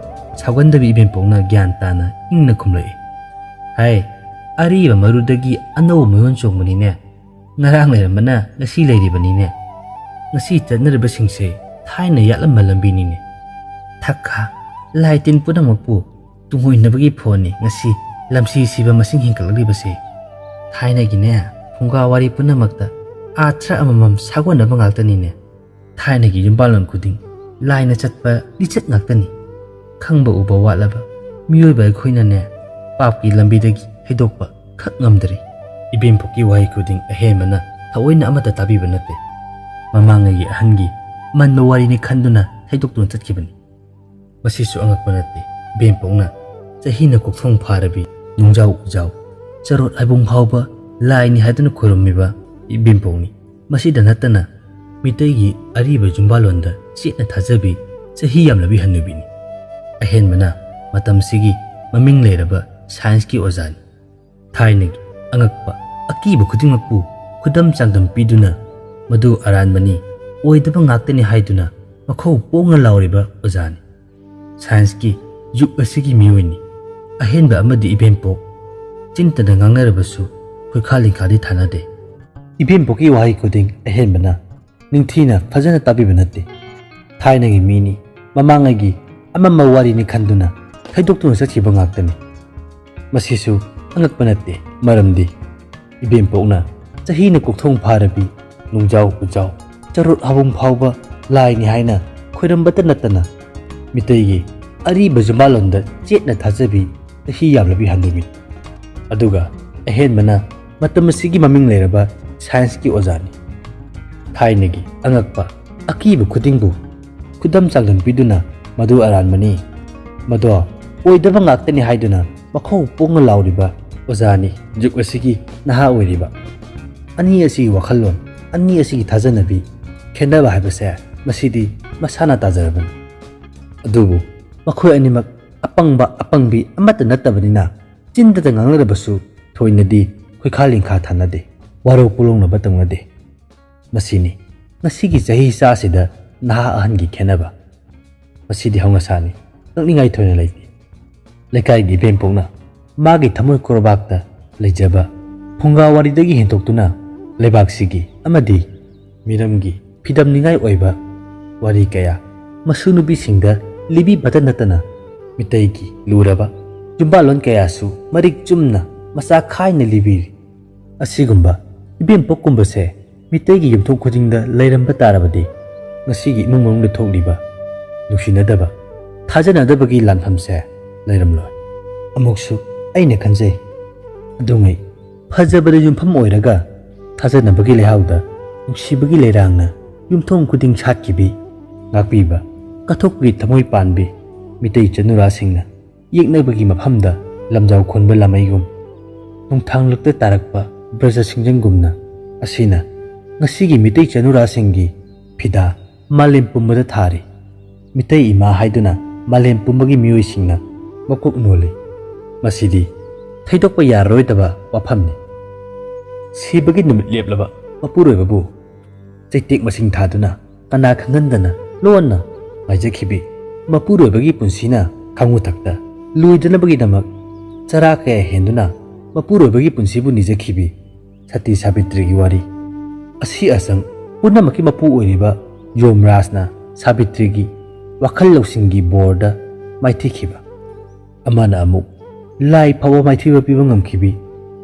ꯁꯥꯎꯒꯟꯗꯕꯤ ꯏꯕꯦꯝꯄꯣꯛꯅ ꯒ꯭ꯌꯥꯟ ꯇꯥꯅ ꯏꯪꯅ ꯈꯨꯝꯂꯛꯏ, "ꯍꯥꯏ, ꯑꯔꯤꯕ ꯃꯔꯨꯗꯒꯤ ꯑꯅꯧꯕ ꯃꯌꯣꯟ ꯆꯣꯡꯕꯅꯤꯅꯦ꯫ ꯉꯔꯥꯡ ꯂꯩꯔꯝꯕꯅ ꯉꯁꯤ ꯂꯩꯔꯤꯕꯅꯤꯅꯦ꯫ ꯉꯁꯤ ꯆꯠꯅꯔꯤꯕꯁꯤꯡꯁꯦ ꯊꯥꯏꯅ ꯌꯥꯠꯂꯝꯕ ꯂꯝꯕꯤꯅꯤꯅꯦ꯫ ꯊꯛꯈꯥ, ꯂꯥꯏ ꯇꯤꯟ ꯄꯨꯝꯅꯃꯛꯄꯨ ꯇꯨꯡꯑꯣꯏꯅꯕꯒꯤ ꯐꯣꯟꯅꯤ ꯉꯁꯤ ꯂꯝꯁꯤ ꯁꯤꯕ ꯃꯁꯤꯡ ꯍꯦꯟꯒꯠꯂꯛꯂꯤꯕꯁꯦ꯫ ꯊꯥꯏꯅꯒꯤꯅꯦ ꯐꯨꯡꯒꯥ ꯋꯥꯔꯤ ꯄꯨꯝꯅꯃꯛꯇ ꯑꯥꯊ꯭ꯔ ꯑꯃꯃꯝ ꯁꯥꯒꯣꯟꯅꯕ ꯉꯥꯛꯇꯅꯤꯅꯦ꯫ ꯊꯥꯏꯅꯒꯤ ꯌꯨꯝꯕꯥꯜꯂꯣꯟ ꯈꯨꯗꯤꯡ ꯂꯥꯏꯅ ꯆꯠꯄ ꯂꯤꯆꯠ ꯉꯥꯛꯇꯅꯤ꯫ ꯈꯪꯕ ꯎꯕ ꯋꯥꯠꯂꯕ ꯃꯤꯑꯣꯏꯕ ꯑꯩꯈꯣꯏꯅꯅꯦ ꯄꯥꯞꯀꯤ ꯂꯝꯕꯤꯗꯒꯤ ꯍꯩꯗꯣꯛꯄ ꯈꯛ ꯉꯝꯗ꯭ꯔꯤ꯫" ꯏꯕꯦꯝꯄꯣꯛꯀꯤ ꯋꯥꯍꯩ ꯈꯨꯗꯤꯡ ꯑꯍꯦꯟꯕꯅ ꯊꯑꯣꯏꯅ ꯑꯃꯠꯇ ꯇꯥꯕꯤꯕ ꯅꯠꯇꯦ꯫ ꯃꯃꯥꯡꯉꯩꯒꯤ ꯑꯍꯟꯒꯤ ꯃꯟꯕ ꯋꯥꯔꯤꯅꯤ ꯈꯟꯗꯨꯅ ꯊꯩꯗꯣꯛꯇꯨꯅ ꯆꯠꯈꯤꯕꯅꯤ꯫ ꯃꯁꯤꯁꯨ ꯑꯉꯛꯄ ꯅꯠꯇꯦ꯫ ꯏꯕꯦꯝꯄꯣꯛꯅ ꯆꯍꯤꯅ ꯀꯣꯛꯊꯣꯡ ꯐꯥꯔꯕꯤ, ꯅꯨꯡꯖꯥꯎ ꯎꯖꯥꯎ, ꯆꯔꯣꯠ ꯍꯥꯏꯕꯨꯡ ꯐꯥꯎꯕ ꯂꯥꯏꯅꯤ ꯍꯥꯏꯗꯨꯅ ꯈꯨꯔꯨꯝꯃꯤꯕ ꯏꯕꯦꯝꯄꯣꯛꯅꯤ꯫ ꯃꯁꯤꯗ ꯅꯠꯇꯅ ꯃꯤꯇꯩꯒꯤ ꯑꯔꯤꯕ ꯌꯨꯝꯕꯥꯜꯂꯣꯟꯗ ꯆꯦꯠꯅ ꯊꯥꯖꯕꯤ, ꯆꯍꯤ ꯌꯥꯝꯂꯕꯤ ꯍꯟꯅꯨꯕꯤꯅꯤ꯫ ꯑꯍꯦꯟꯕꯅ ꯃꯇꯝꯁꯤꯒꯤ ꯃꯃꯤꯡ ꯂꯩꯔꯕ ꯁꯥꯏꯟꯁꯀꯤ ꯑꯣꯖꯥꯅꯤ꯫ ꯊꯥꯏꯅꯒꯤ ꯑꯉꯛꯄ ꯑꯀꯤꯕ ꯈꯨꯗꯤꯡꯃꯛꯄꯨ ꯈꯨꯗꯝ ꯆꯥꯡꯗꯝ ꯄꯤꯗꯨꯅ ꯃꯗꯨ ꯑꯔꯥꯟꯕꯅꯤ, ꯑꯣꯏꯗꯕ ꯉꯥꯛꯇꯅꯤ ꯍꯥꯏꯗꯨꯅ ꯃꯈꯧ ꯄꯣꯡꯅ ꯂꯥꯎꯔꯤꯕ ꯑꯣꯖꯥꯅꯤ꯫ ꯁꯥꯏꯟꯁꯀꯤ ꯖꯨꯛ ꯑꯁꯤꯒꯤ ꯃꯤꯑꯣꯏꯅꯤ꯫ ꯑꯍꯦꯟꯕ ꯑꯃꯗꯤ ꯏꯕꯦꯝꯄꯣꯛ꯫ ꯆꯤꯟꯇꯅ ꯉꯥꯡꯅꯔꯕꯁꯨ ꯈꯨꯠꯈꯥ ꯂꯤꯡꯈꯥꯗꯤ ꯊꯥꯅꯗꯦ꯫ ꯏꯕꯦꯝꯄꯣꯛꯀꯤ ꯋꯥꯍꯩ ꯈꯨꯗꯤꯡ ꯑꯍꯦꯟꯕꯅ ꯅꯤꯡꯊꯤꯅ ꯐꯖꯅ ꯇꯥꯕꯤꯕ ꯅꯠꯇꯦ꯫ ꯊꯥꯏꯅꯒꯤ ꯃꯤꯅꯤ, ꯃꯃꯥꯡꯉꯩꯒꯤ ꯑꯃꯝꯕ ꯋꯥꯔꯤꯅꯤ ꯈꯟꯗꯨꯅ ꯊꯩꯗꯣꯛꯇꯨꯅ ꯆꯠꯈꯤꯕ ꯉꯥꯛꯇꯅꯤ꯫ ꯃꯁꯤꯁꯨ ꯑꯉꯛꯄ ꯅꯠꯇꯦ, ꯃꯔꯝꯗꯤ ꯏꯕꯦꯝꯄꯣꯛꯅ ꯆꯍꯤꯅ ꯀꯣꯛꯊꯣꯡ ꯐꯥꯔꯕꯤ ꯅꯨꯡꯖꯥꯎ ꯈꯨꯖꯥꯎ ꯆꯔꯨꯠ ꯍꯥꯕꯨꯡ ꯐꯥꯎꯕ ꯂꯥꯏꯅꯤ ꯍꯥꯏꯅ ꯈꯣꯏꯔꯝꯕꯇ ꯅꯠꯇꯅ ꯃꯤꯇꯩꯒꯤ ꯑꯔꯤꯕ ꯖꯨꯝꯕꯥꯂꯣꯟꯗ ꯆꯦꯠꯅ ꯊꯥꯖꯕꯤ ꯆꯍꯤ ꯌꯥꯝꯂꯕꯤ ꯍꯅꯨꯕꯤ꯫ ꯑꯗꯨꯒ ꯑꯍꯦꯟꯕꯅ ꯃꯇꯝ ꯑꯁꯤꯒꯤ ꯃꯃꯤꯡ ꯂꯩꯔꯕ ꯁꯥꯏꯟꯁꯀꯤ ꯑꯣꯖꯥꯅꯤ꯫ ꯊꯥꯏꯅꯒꯤ ꯑꯉꯛꯄ ꯑꯀꯤꯕ ꯈꯨꯗꯤꯡꯕꯨ ꯈꯨꯗꯝ ꯆꯥꯡꯗꯝ ꯄꯤꯗꯨꯅ ꯃꯗꯨ ꯑꯔꯥꯟꯕꯅꯤ, ꯃꯗꯣ ꯑꯣꯏꯗꯕ ꯉꯥꯛꯇꯅꯤ ꯍꯥꯏꯗꯨꯅ ꯃꯈꯧ ꯄꯣꯡꯅ ꯂꯥꯎꯔꯤꯕ ꯑꯣꯖꯥꯅꯤ ꯖꯨꯛ ꯑꯁꯤꯒꯤ ꯅꯍꯥ ꯑꯣꯏꯔꯤꯕ꯫ ꯑꯅꯤ ꯑꯁꯤꯒꯤ ꯋꯥꯈꯜꯂꯣꯟ, ꯑꯅꯤ ꯑꯁꯤꯒꯤ ꯊꯥꯖꯅꯕꯤ ꯈꯦꯠꯅꯕ ꯍꯥꯏꯕꯁꯦ ꯃꯁꯤꯗꯤ ꯃꯁꯥꯅ ꯇꯥꯖꯔꯕꯅꯤ꯫ ꯑꯗꯨꯕꯨ ꯃꯈꯣꯏ ꯑꯅꯤꯃꯛ ꯑꯄꯪꯕ ꯑꯄꯪꯕꯤ ꯑꯃꯠꯇ ꯅꯠꯇꯕꯅꯤꯅ ꯆꯤꯟꯗꯇ ꯉꯥꯡꯅꯔꯕꯁꯨ ꯊꯣꯏꯅꯗꯤ ꯈꯨꯠꯈꯥ ꯂꯤꯡꯈꯥ ꯊꯥꯅꯗꯦ, ꯋꯥꯔꯧ ꯄꯨꯂꯧꯅꯕ ꯇꯧꯅꯗꯦ꯫ ꯃꯁꯤꯅꯤ ꯉꯁꯤꯒꯤ ꯆꯍꯤ ꯆꯥꯁꯤꯗ ꯅꯍꯥ ꯑꯍꯟꯒꯤ ꯈꯦꯠꯅꯕ꯫ ꯃꯁꯤꯗꯤ ꯍꯧꯅꯁꯥꯅꯤ, ꯉꯛꯅꯤꯡꯉꯥꯏ ꯊꯣꯏꯅ ꯂꯩꯇꯦ꯫ ꯂꯩꯀꯥꯏꯒꯤ ꯏꯕꯦꯝꯄꯣꯛꯅ ꯃꯥꯒꯤ ꯊꯃꯣꯏ ꯀꯣꯔꯕꯥꯛꯇ ꯂꯩꯖꯕ ꯐꯨꯡꯒꯥ ꯋꯥꯔꯤꯗꯒꯤ ꯍꯦꯟꯗꯣꯛꯇꯨꯅ ꯂꯩꯕꯥꯛꯁꯤꯒꯤ ꯑꯃꯗꯤ ꯃꯤꯔꯝꯒꯤ ꯐꯤꯗꯝꯅꯤꯡꯉꯥꯏ ꯑꯣꯏꯕ ꯋꯥꯔꯤ ꯀꯌꯥ ꯃꯁꯨ ꯅꯨꯄꯤꯁꯤꯡꯗ ꯂꯤꯕꯤꯕꯇ ꯅꯠꯇꯅ ꯃꯤꯇꯩꯒꯤ ꯂꯨꯔꯕ ꯌꯨꯝꯕꯥꯜꯂꯣꯟ ꯀꯌꯥꯁꯨ ꯃꯔꯤꯛ ꯆꯨꯝꯅ ꯃꯆꯥ ꯈꯥꯏꯅ ꯂꯤꯕꯤꯔꯤ꯫ ꯑꯁꯤꯒꯨꯝꯕ ꯏꯕꯦꯝꯄꯣꯛꯀꯨꯝꯕꯁꯦ ꯃꯤꯇꯩꯒꯤ ꯌꯨꯝꯊꯣꯡ ꯈꯨꯗꯤꯡꯗ ꯂꯩꯔꯝꯕ ꯇꯥꯔꯕꯗꯤ ꯉꯁꯤꯒꯤ ꯏꯃꯨꯡ ꯃꯅꯨꯡꯗ ꯊꯣꯛꯂꯤꯕ ꯅꯨꯡꯁꯤꯅꯗꯕ, ꯊꯥꯖꯅꯗꯕꯒꯤ ꯂꯥꯟꯐꯝꯁꯦ ꯂꯩꯔꯝꯂꯣꯏ꯫ ꯑꯃꯨꯛꯁꯨ ꯑꯩꯅ ꯈꯟꯖꯩ, ꯑꯗꯨꯉꯩ ꯐꯖꯕꯗ ꯌꯨꯝꯐꯝ ꯑꯣꯏꯔꯒ ꯊꯥꯖꯅꯕꯒꯤ ꯂꯩꯍꯥꯎꯗ ꯅꯨꯡꯁꯤꯕꯒꯤ ꯂꯩꯔꯥꯡꯅ ꯌꯨꯝꯊꯣꯡ ꯈꯨꯗꯤꯡ ꯁꯥꯠꯈꯤꯕꯤ, ꯉꯥꯛꯄꯤꯕ, ꯀꯠꯊꯣꯛꯄꯒꯤ ꯊꯃꯣꯏ ꯄꯥꯟꯕꯤ ꯃꯤꯇꯩ ꯆꯅꯨꯔꯥꯁꯤꯡꯅ ꯌꯦꯛꯅꯕꯒꯤ ꯃꯐꯝꯗ ꯂꯝꯖꯥꯎ ꯈꯣꯟꯕ ꯂꯥꯃꯩꯒꯨꯝ, ꯅꯣꯡꯊꯥꯡꯂꯛꯇ ꯇꯥꯔꯛꯄ ꯕ꯭ꯔꯖ ꯁꯤꯡꯖꯪꯒꯨꯝꯅ ꯑꯁꯤꯅ ꯉꯁꯤꯒꯤ ꯃꯤꯇꯩ ꯆꯅꯨꯔꯥꯁꯤꯡꯒꯤ ꯐꯤꯗꯥ ꯃꯥꯂꯦꯝ ꯄꯨꯝꯕꯗ ꯊꯥꯔꯤ꯫ ꯃꯤꯇꯩ ꯏꯃꯥ ꯍꯥꯏꯗꯨꯅ ꯃꯥꯂꯦꯝ ꯄꯨꯝꯕꯒꯤ ꯃꯤꯑꯣꯏꯁꯤꯡꯅ ꯃꯀꯣꯛ ꯅꯣꯜꯂꯤ꯫ ꯃꯁꯤꯗꯤ ꯊꯩꯗꯣꯛꯄ ꯌꯥꯔꯔꯣꯏꯗꯕ ꯋꯥꯐꯝꯅꯤ꯫ ꯁꯤꯕꯒꯤ ꯅꯨꯃꯤꯠ ꯂꯦꯞꯂꯕ ꯃꯄꯨꯔꯣꯏꯕꯕꯨ ꯆꯩꯇꯦꯛ ꯃꯁꯤꯡ ꯊꯥꯗꯨꯅ ꯀꯅꯥ ꯈꯪꯍꯟꯗꯅ ꯂꯣꯟꯅ ꯉꯥꯏꯖꯈꯤꯕꯤ ꯃꯄꯨꯔꯣꯏꯕꯒꯤ ꯄꯨꯟꯁꯤꯅ ꯈꯥꯉꯨꯊꯛꯇ ꯂꯣꯏꯗꯅꯕꯒꯤꯗꯃꯛ ꯆꯔꯥ ꯀꯌꯥ ꯍꯦꯟꯗꯨꯅ ꯃꯄꯨꯔꯣꯏꯕꯒꯤ ꯄꯨꯟꯁꯤꯕꯨ ꯅꯤꯖꯈꯤꯕꯤ ꯁꯇꯤ ꯁꯥꯕꯤꯇ꯭ꯔꯤꯒꯤ ꯋꯥꯔꯤ꯫ ꯑꯁꯤ ꯑꯁꯪ ꯄꯨꯝꯅꯃꯛꯀꯤ ꯃꯄꯨ ꯑꯣꯏꯔꯤꯕ ꯌꯣꯝꯔꯥꯖꯅ ꯁꯥꯕꯤꯇ꯭ꯔꯤꯒꯤ ꯋꯥꯈꯜ ꯂꯧꯁꯤꯡꯒꯤ ꯕꯣꯔꯗ ꯃꯥꯏꯊꯤꯈꯤꯕ꯫ ꯑꯃꯅ ꯑꯃꯨꯛ ꯂꯥꯏ ꯐꯥꯎꯕ ꯃꯥꯏꯊꯤꯕ ꯄꯤꯕ ꯉꯝꯈꯤꯕꯤ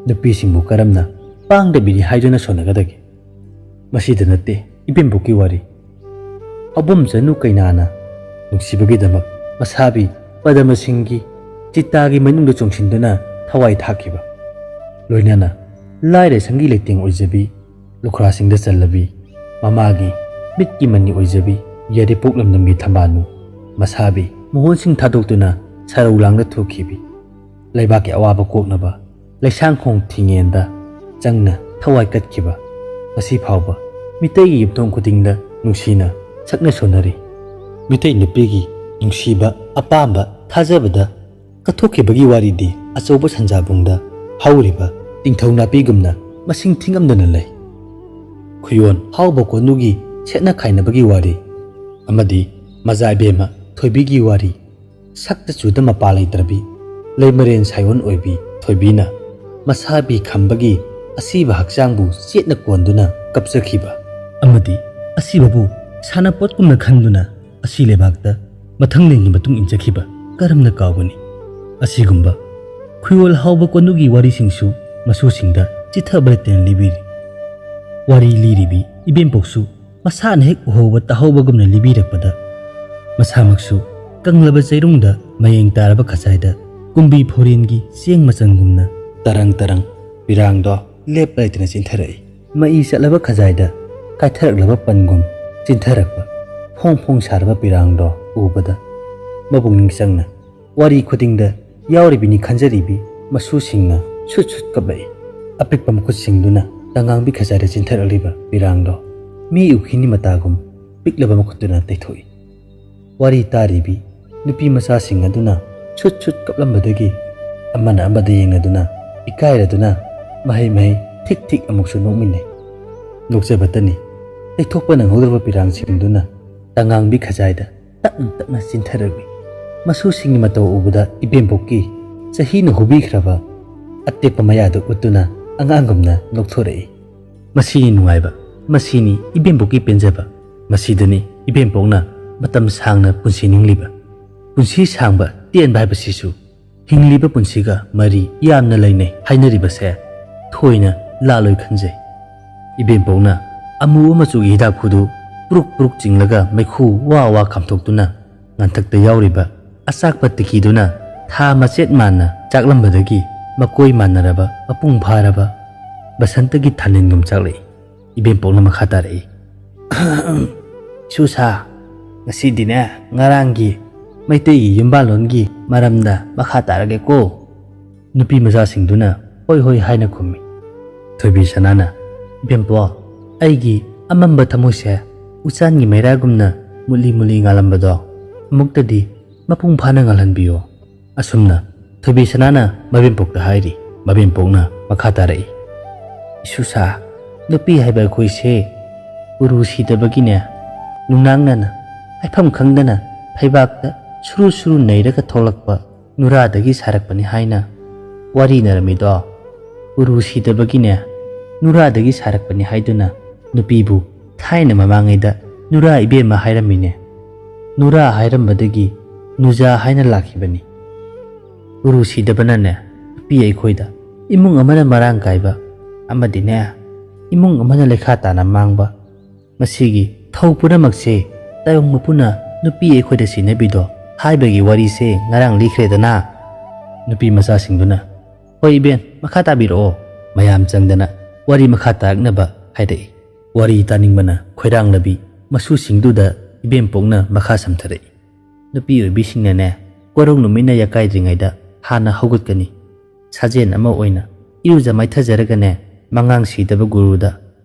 ꯅꯨꯄꯤꯁꯤꯡꯕꯨ ꯀꯔꯝꯅ ꯄꯥꯡꯗꯕꯤꯅꯤ ꯍꯥꯏꯗꯨꯅ ꯁꯣꯟꯅꯒꯗꯒꯦ? ꯃꯁꯤꯗ ꯅꯠꯇꯦ ꯏꯕꯦꯝꯕꯣꯛꯀꯤ ꯋꯥꯔꯤ꯫ ꯍꯧꯕꯝ ꯆꯅꯨ ꯀꯩꯅꯥꯅ ꯅꯨꯡꯁꯤꯕꯒꯤꯗꯃꯛ ꯃꯁꯥꯕꯤ ꯄꯗꯃꯁꯤꯡꯒꯤ ꯆꯤꯇꯥꯒꯤ ꯃꯅꯨꯡꯗ ꯆꯣꯡꯁꯤꯟꯗꯨꯅ ꯊꯋꯥꯏ ꯊꯥꯛꯈꯤꯕ, ꯂꯣꯏꯅꯅ ꯂꯥꯏꯔ ꯁꯪꯒꯤ ꯂꯩꯇꯦꯡ ꯑꯣꯏꯖꯕꯤ ꯂꯨꯈ꯭ꯔꯥꯁꯤꯡꯗ ꯆꯜꯂꯕꯤ ꯃꯃꯥꯒꯤ ꯃꯤꯠꯀꯤ ꯃꯅꯤ ꯑꯣꯏꯖꯕꯤ ꯌꯥꯏꯔꯤꯄꯣꯛ ꯂꯝꯗꯝꯒꯤ ꯊꯝꯕꯥꯜꯅꯨ ꯃꯁꯥꯕꯤ ꯃꯣꯍꯣꯟ ꯁꯤꯡ ꯊꯥꯗꯣꯛꯇꯨꯅ ꯁꯔꯧ ꯂꯥꯡꯗ ꯊꯣꯛꯈꯤꯕꯤ, ꯂꯩꯕꯥꯛꯀꯤ ꯑꯋꯥꯕ ꯀꯣꯛꯅꯕ ꯂꯩꯁꯥꯡꯈꯣꯡ ꯊꯤꯡꯉꯦꯟꯗ ꯆꯪꯅ ꯊꯋꯥꯏ ꯀꯠꯈꯤꯕ, ꯉꯁꯤ ꯐꯥꯎꯕ ꯃꯤꯇꯩꯒꯤ ꯌꯨꯝꯊꯣꯡ ꯈꯨꯗꯤꯡꯗ ꯅꯨꯡꯁꯤꯅ ꯁꯛꯅ ꯁꯣꯟꯅꯔꯤ꯫ ꯃꯤꯇꯩ ꯅꯨꯄꯤꯒꯤ ꯅꯨꯡꯁꯤꯕ, ꯑꯄꯥꯝꯕ, ꯊꯥꯖꯕꯗ ꯀꯠꯊꯣꯛꯈꯤꯕꯒꯤ ꯋꯥꯔꯤꯗꯤ ꯑꯆꯧꯕ ꯁꯟꯖꯥꯕꯨꯡꯗ ꯍꯧꯔꯤꯕ ꯇꯤꯡꯊꯧ ꯅꯥꯄꯤꯒꯨꯝꯅ ꯃꯁꯤꯡ ꯊꯤꯉꯝꯗꯅ ꯂꯩ꯫ ꯈꯨꯌꯣꯟ ꯍꯥꯎꯕ ꯀꯣꯅꯨꯒꯤ ꯁꯦꯠꯅ ꯈꯥꯏꯅꯕꯒꯤ ꯋꯥꯔꯤ ꯑꯃꯗꯤ ꯃꯖꯥ ꯏꯕꯦꯝꯃ ꯊꯣꯏꯕꯤꯒꯤ ꯋꯥꯔꯤ, ꯁꯛꯇ ꯆꯨꯗ ꯃꯄꯥ ꯂꯩꯇ꯭ꯔꯕꯤ ꯂꯩꯃꯔꯦꯟ ꯁꯥꯏꯑꯣꯟ ꯑꯣꯏꯕꯤ ꯊꯣꯏꯕꯤꯅ ꯃꯁꯥꯕꯤ ꯈꯝꯕꯒꯤ ꯑꯁꯤꯕ ꯍꯛꯆꯥꯡꯕꯨ ꯆꯦꯠꯅ ꯀꯣꯟꯗꯨꯅ ꯀꯞꯆꯈꯤꯕ ꯑꯃꯗꯤ ꯑꯁꯤꯕꯕꯨ ꯁꯥꯟꯅꯄꯣꯠꯀꯨꯝꯅ ꯈꯟꯗꯨꯅ ꯑꯁꯤ ꯂꯩꯕꯥꯛꯇ ꯃꯊꯪꯂꯦꯟꯒꯤ ꯃꯇꯨꯡ ꯏꯟꯖꯈꯤꯕ ꯀꯔꯝꯅ ꯀꯥꯎꯒꯅꯤ? ꯑꯁꯤꯒꯨꯝꯕ ꯈꯨꯌꯣꯜ ꯍꯥꯎꯕ ꯀꯣꯅꯨꯒꯤ ꯋꯥꯔꯤꯁꯤꯡꯁꯨ ꯃꯁꯨꯁꯤꯡꯗ ꯆꯤꯊꯕ ꯂꯩꯇꯅ ꯂꯤꯕꯤꯔꯤ꯫ ꯋꯥꯔꯤ ꯂꯤꯔꯤꯕꯤ ꯏꯕꯦꯝꯄꯣꯛꯁꯨ ꯃꯁꯥꯅ ꯍꯦꯛ ꯎꯍꯧꯕ ꯇꯥꯍꯧꯕꯒꯨꯝꯅ ꯂꯤꯕꯤꯔꯛꯄꯗ, ꯃꯁꯥꯃꯛꯁꯨ ꯀꯪꯂꯕ ꯆꯩꯔꯨꯡꯗ ꯃꯌꯦꯡ ꯇꯥꯔꯕ ꯈꯖꯥꯏꯗ ꯀꯨꯝꯕꯤ ꯐꯣꯔꯦꯟꯒꯤ ꯆꯦꯡ ꯃꯆꯪꯒꯨꯝꯅ ꯇꯔꯪ ꯇꯔꯪ ꯄꯤꯔꯥꯡꯗꯣ ꯂꯦꯞꯄ ꯂꯩꯇꯅ ꯆꯤꯟꯊꯔꯛꯏ꯫ ꯃꯩ ꯆꯠꯂꯕ ꯈꯖꯥꯏꯗ ꯀꯥꯏꯊꯔꯛꯂꯕ ꯄꯟꯒꯨꯝ ꯆꯤꯟꯊꯔꯛꯄ ꯐꯣꯡ ꯐꯣꯡ ꯁꯥꯔꯕ ꯄꯤꯔꯥꯡꯗꯣ ꯎꯕꯗ, ꯃꯄꯨꯛꯅꯤꯡ ꯆꯪꯅ ꯋꯥꯔꯤ ꯈꯨꯗꯤꯡꯗ ꯌꯥꯎꯔꯤꯕꯅꯤ ꯈꯟꯖꯔꯤꯕꯤ ꯃꯁꯨꯁꯤꯡꯅ ꯁꯨꯠ ꯁꯨꯠ ꯀꯞꯂꯛꯏ꯫ ꯑꯄꯤꯛꯄ ꯃꯈꯨꯠꯁꯤꯡꯗꯨꯅ ꯇꯉꯥꯡꯕꯤ ꯈꯖꯥꯏꯗ ꯆꯤꯟꯊꯔꯛꯂꯤꯕ ꯄꯤꯔꯥꯡꯗꯣ ꯃꯤ ꯎꯈꯤꯅꯤ ꯃꯇꯥꯒꯨꯝ ꯄꯤꯛꯂꯕ ꯃꯈꯨꯠꯇꯨꯅ ꯇꯩꯊꯣꯛꯏ꯫ ꯋꯥꯔꯤ ꯇꯥꯔꯤꯕꯤ ꯅꯨꯄꯤ ꯃꯆꯥꯁꯤꯡ ꯑꯗꯨꯅ ꯁꯨꯠ ꯁꯨꯠ ꯀꯞꯂꯝꯕꯗꯒꯤ ꯑꯃꯅ ꯑꯃꯗ ꯌꯦꯡꯅꯗꯨꯅ ꯏꯀꯥꯏꯔꯗꯨꯅ ꯃꯍꯩ ꯃꯍꯩ ꯊꯤꯛ ꯊꯤꯛ ꯑꯃꯨꯛꯁꯨ ꯅꯣꯛꯃꯤꯟꯅꯩ꯫ ꯅꯣꯛꯆꯕꯇꯅꯤ, ꯇꯩꯊꯣꯛꯄ ꯅꯪꯍꯧꯗ꯭ꯔꯕ ꯄꯤꯔꯥꯡꯁꯤꯡꯗꯨꯅ ꯇꯉꯥꯡꯕꯤ ꯈꯖꯥꯏꯗ ꯇꯞꯅ ꯇꯞꯅ ꯆꯤꯟꯊꯔꯛꯂꯤ꯫ ꯃꯁꯨꯁꯤꯡꯒꯤ ꯃꯇꯧ ꯎꯕꯗ ꯏꯕꯦꯝꯄꯣꯛꯀꯤ ꯆꯍꯤꯅ ꯍꯨꯕꯤꯈ꯭ꯔꯕ ꯑꯇꯦꯛꯄ ꯃꯌꯥꯗꯨ ꯎꯠꯇꯨꯅ ꯑꯉꯥꯡꯒꯨꯝꯅ ꯅꯣꯛꯊꯣꯔꯛꯏ꯫ ꯃꯁꯤꯅꯤ ꯅꯨꯡꯉꯥꯏꯕ, ꯃꯁꯤꯅꯤ ꯏꯕꯦꯝꯄꯣꯛꯀꯤ ꯄꯦꯟꯖꯕ, ꯃꯁꯤꯗꯅꯤ ꯏꯕꯦꯝꯄꯣꯛꯅ ꯃꯇꯝ ꯁꯥꯡꯅ ꯄꯨꯟꯁꯤ ꯅꯤꯡꯂꯤꯕ꯫ ꯄꯨꯟꯁꯤ ꯁꯥꯡꯕ ꯇꯦꯟꯕ ꯍꯥꯏꯕꯁꯤꯁꯨ ꯍꯤꯡꯂꯤꯕ ꯄꯨꯟꯁꯤꯒ ꯃꯔꯤ ꯌꯥꯝꯅ ꯂꯩꯅꯩ ꯍꯥꯏꯅꯔꯤꯕꯁꯦ ꯊꯣꯏꯅ ꯂꯥꯜꯂꯣꯏ ꯈꯟꯖꯩ꯫ ꯏꯕꯦꯝꯄꯣꯛꯅ ꯑꯃꯨꯕ ꯃꯆꯨꯒꯤ ꯍꯤꯗꯥꯛ ꯈꯨꯗꯨ ꯄ꯭ꯔꯨꯛ ꯄ꯭ꯔꯨꯛ ꯆꯤꯡꯂꯒ ꯃꯩꯈꯨ ꯋꯥ ꯋꯥ ꯈꯥꯝꯊꯣꯛꯇꯨꯅ ꯉꯟꯊꯛꯇ ꯌꯥꯎꯔꯤꯕ ꯑꯆꯥꯛꯄ ꯇꯤꯀꯤꯗꯨꯅ ꯊꯥ ꯃꯆꯦꯠ ꯃꯥꯟꯅ ꯆꯥꯛꯂꯝꯕꯗꯒꯤ ꯃꯀꯣꯏ ꯃꯥꯟꯅꯔꯕ ꯃꯄꯨꯡ ꯐꯥꯔꯕ ꯕꯁꯟꯇꯒꯤ ꯊꯥꯅꯤꯟꯒꯨꯝ ꯆꯥꯛꯂꯛꯏ꯫ ꯏꯕꯦꯝꯄꯣꯛꯅ ꯃꯈꯥ ꯇꯥꯔꯛꯏ, "ꯏꯁꯨꯁꯥ, ꯉꯁꯤꯗꯤꯅꯦ ꯉꯔꯥꯡꯒꯤ ꯃꯩꯇꯩꯒꯤ ꯌꯨꯝꯕꯥꯜꯂꯣꯟꯒꯤ ꯃꯔꯝꯗ ꯃꯈꯥ ꯇꯥꯔꯒꯦꯀꯣ?" ꯅꯨꯄꯤ ꯃꯆꯥꯁꯤꯡꯗꯨꯅ ꯍꯣꯏ ꯍꯣꯏ ꯍꯥꯏꯅ ꯈꯨꯝꯃꯤ꯫ ꯊꯣꯏꯕꯤ ꯁꯅꯥꯅ, "ꯏꯕꯦꯝꯄꯣ, ꯑꯩꯒꯤ ꯑꯃꯝꯕ ꯊꯃꯣꯏꯁꯦ ꯎꯆꯥꯟꯒꯤ ꯃꯩꯔꯥꯒꯨꯝꯅ ꯃꯨꯠꯂꯤ ꯃꯨꯠꯂꯤ ꯉꯥꯜꯂꯝꯕꯗꯣ ꯑꯃꯨꯛꯇꯗꯤ ꯃꯄꯨꯡ ꯐꯥꯅ ꯉꯥꯜꯍꯟꯕꯤꯌꯣ"꯫ ꯑꯁꯨꯝꯅ ꯊꯣꯏꯕꯤ ꯁꯅꯥꯅ ꯃꯕꯦꯝꯄꯣꯛꯇ ꯍꯥꯏꯔꯤ꯫ ꯃꯕꯦꯝꯄꯣꯛꯅ ꯃꯈꯥ ꯇꯥꯔꯛꯏ, "ꯏꯁꯨꯁꯥ, ꯅꯨꯄꯤ ꯍꯥꯏꯕ ꯑꯩꯈꯣꯏꯁꯦ ꯎꯔꯨ ꯁꯤꯗꯕꯒꯤꯅꯦ, ꯅꯨꯡꯅꯥꯡꯅꯅ ꯍꯥꯏꯐꯝ ꯈꯪꯗꯅ ꯐꯩꯕꯥꯛꯇ ꯁꯨꯔꯨ ꯁꯨꯔꯨ ꯅꯩꯔꯒ ꯊꯣꯛꯂꯛꯄ ꯅꯨꯔꯥꯗꯒꯤ ꯁꯥꯔꯛꯄꯅꯤ ꯍꯥꯏꯅ ꯋꯥꯔꯤ ꯏꯅꯔꯝꯃꯤꯗꯣ꯫ ꯎꯔꯨ ꯁꯤꯗꯕꯒꯤꯅꯦ, ꯅꯨꯔꯥꯗꯒꯤ ꯁꯥꯔꯛꯄꯅꯤ ꯍꯥꯏꯗꯨꯅ ꯅꯨꯄꯤꯕꯨ ꯊꯥꯏꯅ ꯃꯃꯥꯡꯉꯩꯗ ꯅꯨꯔꯥ ꯏꯕꯦꯝꯃ ꯍꯥꯏꯔꯝꯃꯤꯅꯦ꯫ ꯅꯨꯔꯥ ꯍꯥꯏꯔꯝꯕꯗꯒꯤ ꯅꯨꯖꯥ ꯍꯥꯏꯅ ꯂꯥꯛꯈꯤꯕꯅꯤ꯫ ꯎꯔꯨ ꯁꯤꯗꯕꯅꯅꯦ, ꯅꯨꯄꯤ ꯑꯩꯈꯣꯏꯗ ꯏꯃꯨꯡ ꯑꯃꯅ ꯃꯔꯥꯡ ꯀꯥꯏꯕ ꯑꯃꯗꯤꯅꯦ, ꯏꯃꯨꯡ ꯑꯃꯅ ꯂꯩꯈꯥ ꯇꯥꯅ ꯃꯥꯡꯕ, ꯃꯁꯤꯒꯤ ꯊꯧ ꯄꯨꯝꯅꯃꯛꯁꯦ ꯇꯥꯏꯕꯪ ꯃꯄꯨꯅ ꯅꯨꯄꯤ ꯑꯩꯈꯣꯏꯗ ꯁꯤꯟꯅꯕꯤꯗꯣ ꯍꯥꯏꯕꯒꯤ ꯋꯥꯔꯤꯁꯦ ꯉꯔꯥꯡ ꯂꯤꯈ꯭ꯔꯦꯗꯅ"꯫ ꯅꯨꯄꯤ ꯃꯆꯥꯁꯤꯡꯗꯨꯅ, "ꯍꯣꯏ ꯏꯕꯦꯟ, ꯃꯈꯥ ꯇꯥꯕꯤꯔꯛꯑꯣ"꯫ ꯃꯌꯥꯝ ꯆꯪꯗꯅ ꯋꯥꯔꯤ ꯃꯈꯥ ꯇꯥꯔꯛꯅꯕ ꯍꯥꯏꯔꯛꯏ꯫ ꯋꯥꯔꯤ ꯇꯥꯅꯤꯡꯕꯅ ꯈꯣꯏꯔꯥꯡꯂꯕꯤ ꯃꯁꯨꯁꯤꯡꯗꯨꯗ ꯏꯕꯦꯝꯄꯣꯛꯅ ꯃꯈꯥ ꯁꯝꯊꯔꯛꯏ꯫ ꯅꯨꯄꯤ ꯑꯣꯏꯕꯤꯁꯤꯡꯅꯅꯦ, ꯀꯣꯔꯧ ꯅꯨꯃꯤꯠꯅ ꯌꯥꯀꯥꯏꯗ꯭ꯔꯤꯉꯩꯗ ꯍꯥꯟꯅ ꯍꯧꯒꯠꯀꯅꯤ꯫ ꯁꯥꯖꯦꯟ ꯑꯃ ꯑꯣꯏꯅ ꯏꯔꯨꯖ ꯃꯥꯏꯊꯖꯔꯒꯅꯦ, ꯃꯉꯥꯡ ꯁꯤꯗꯕ ꯒꯨꯔꯨꯗ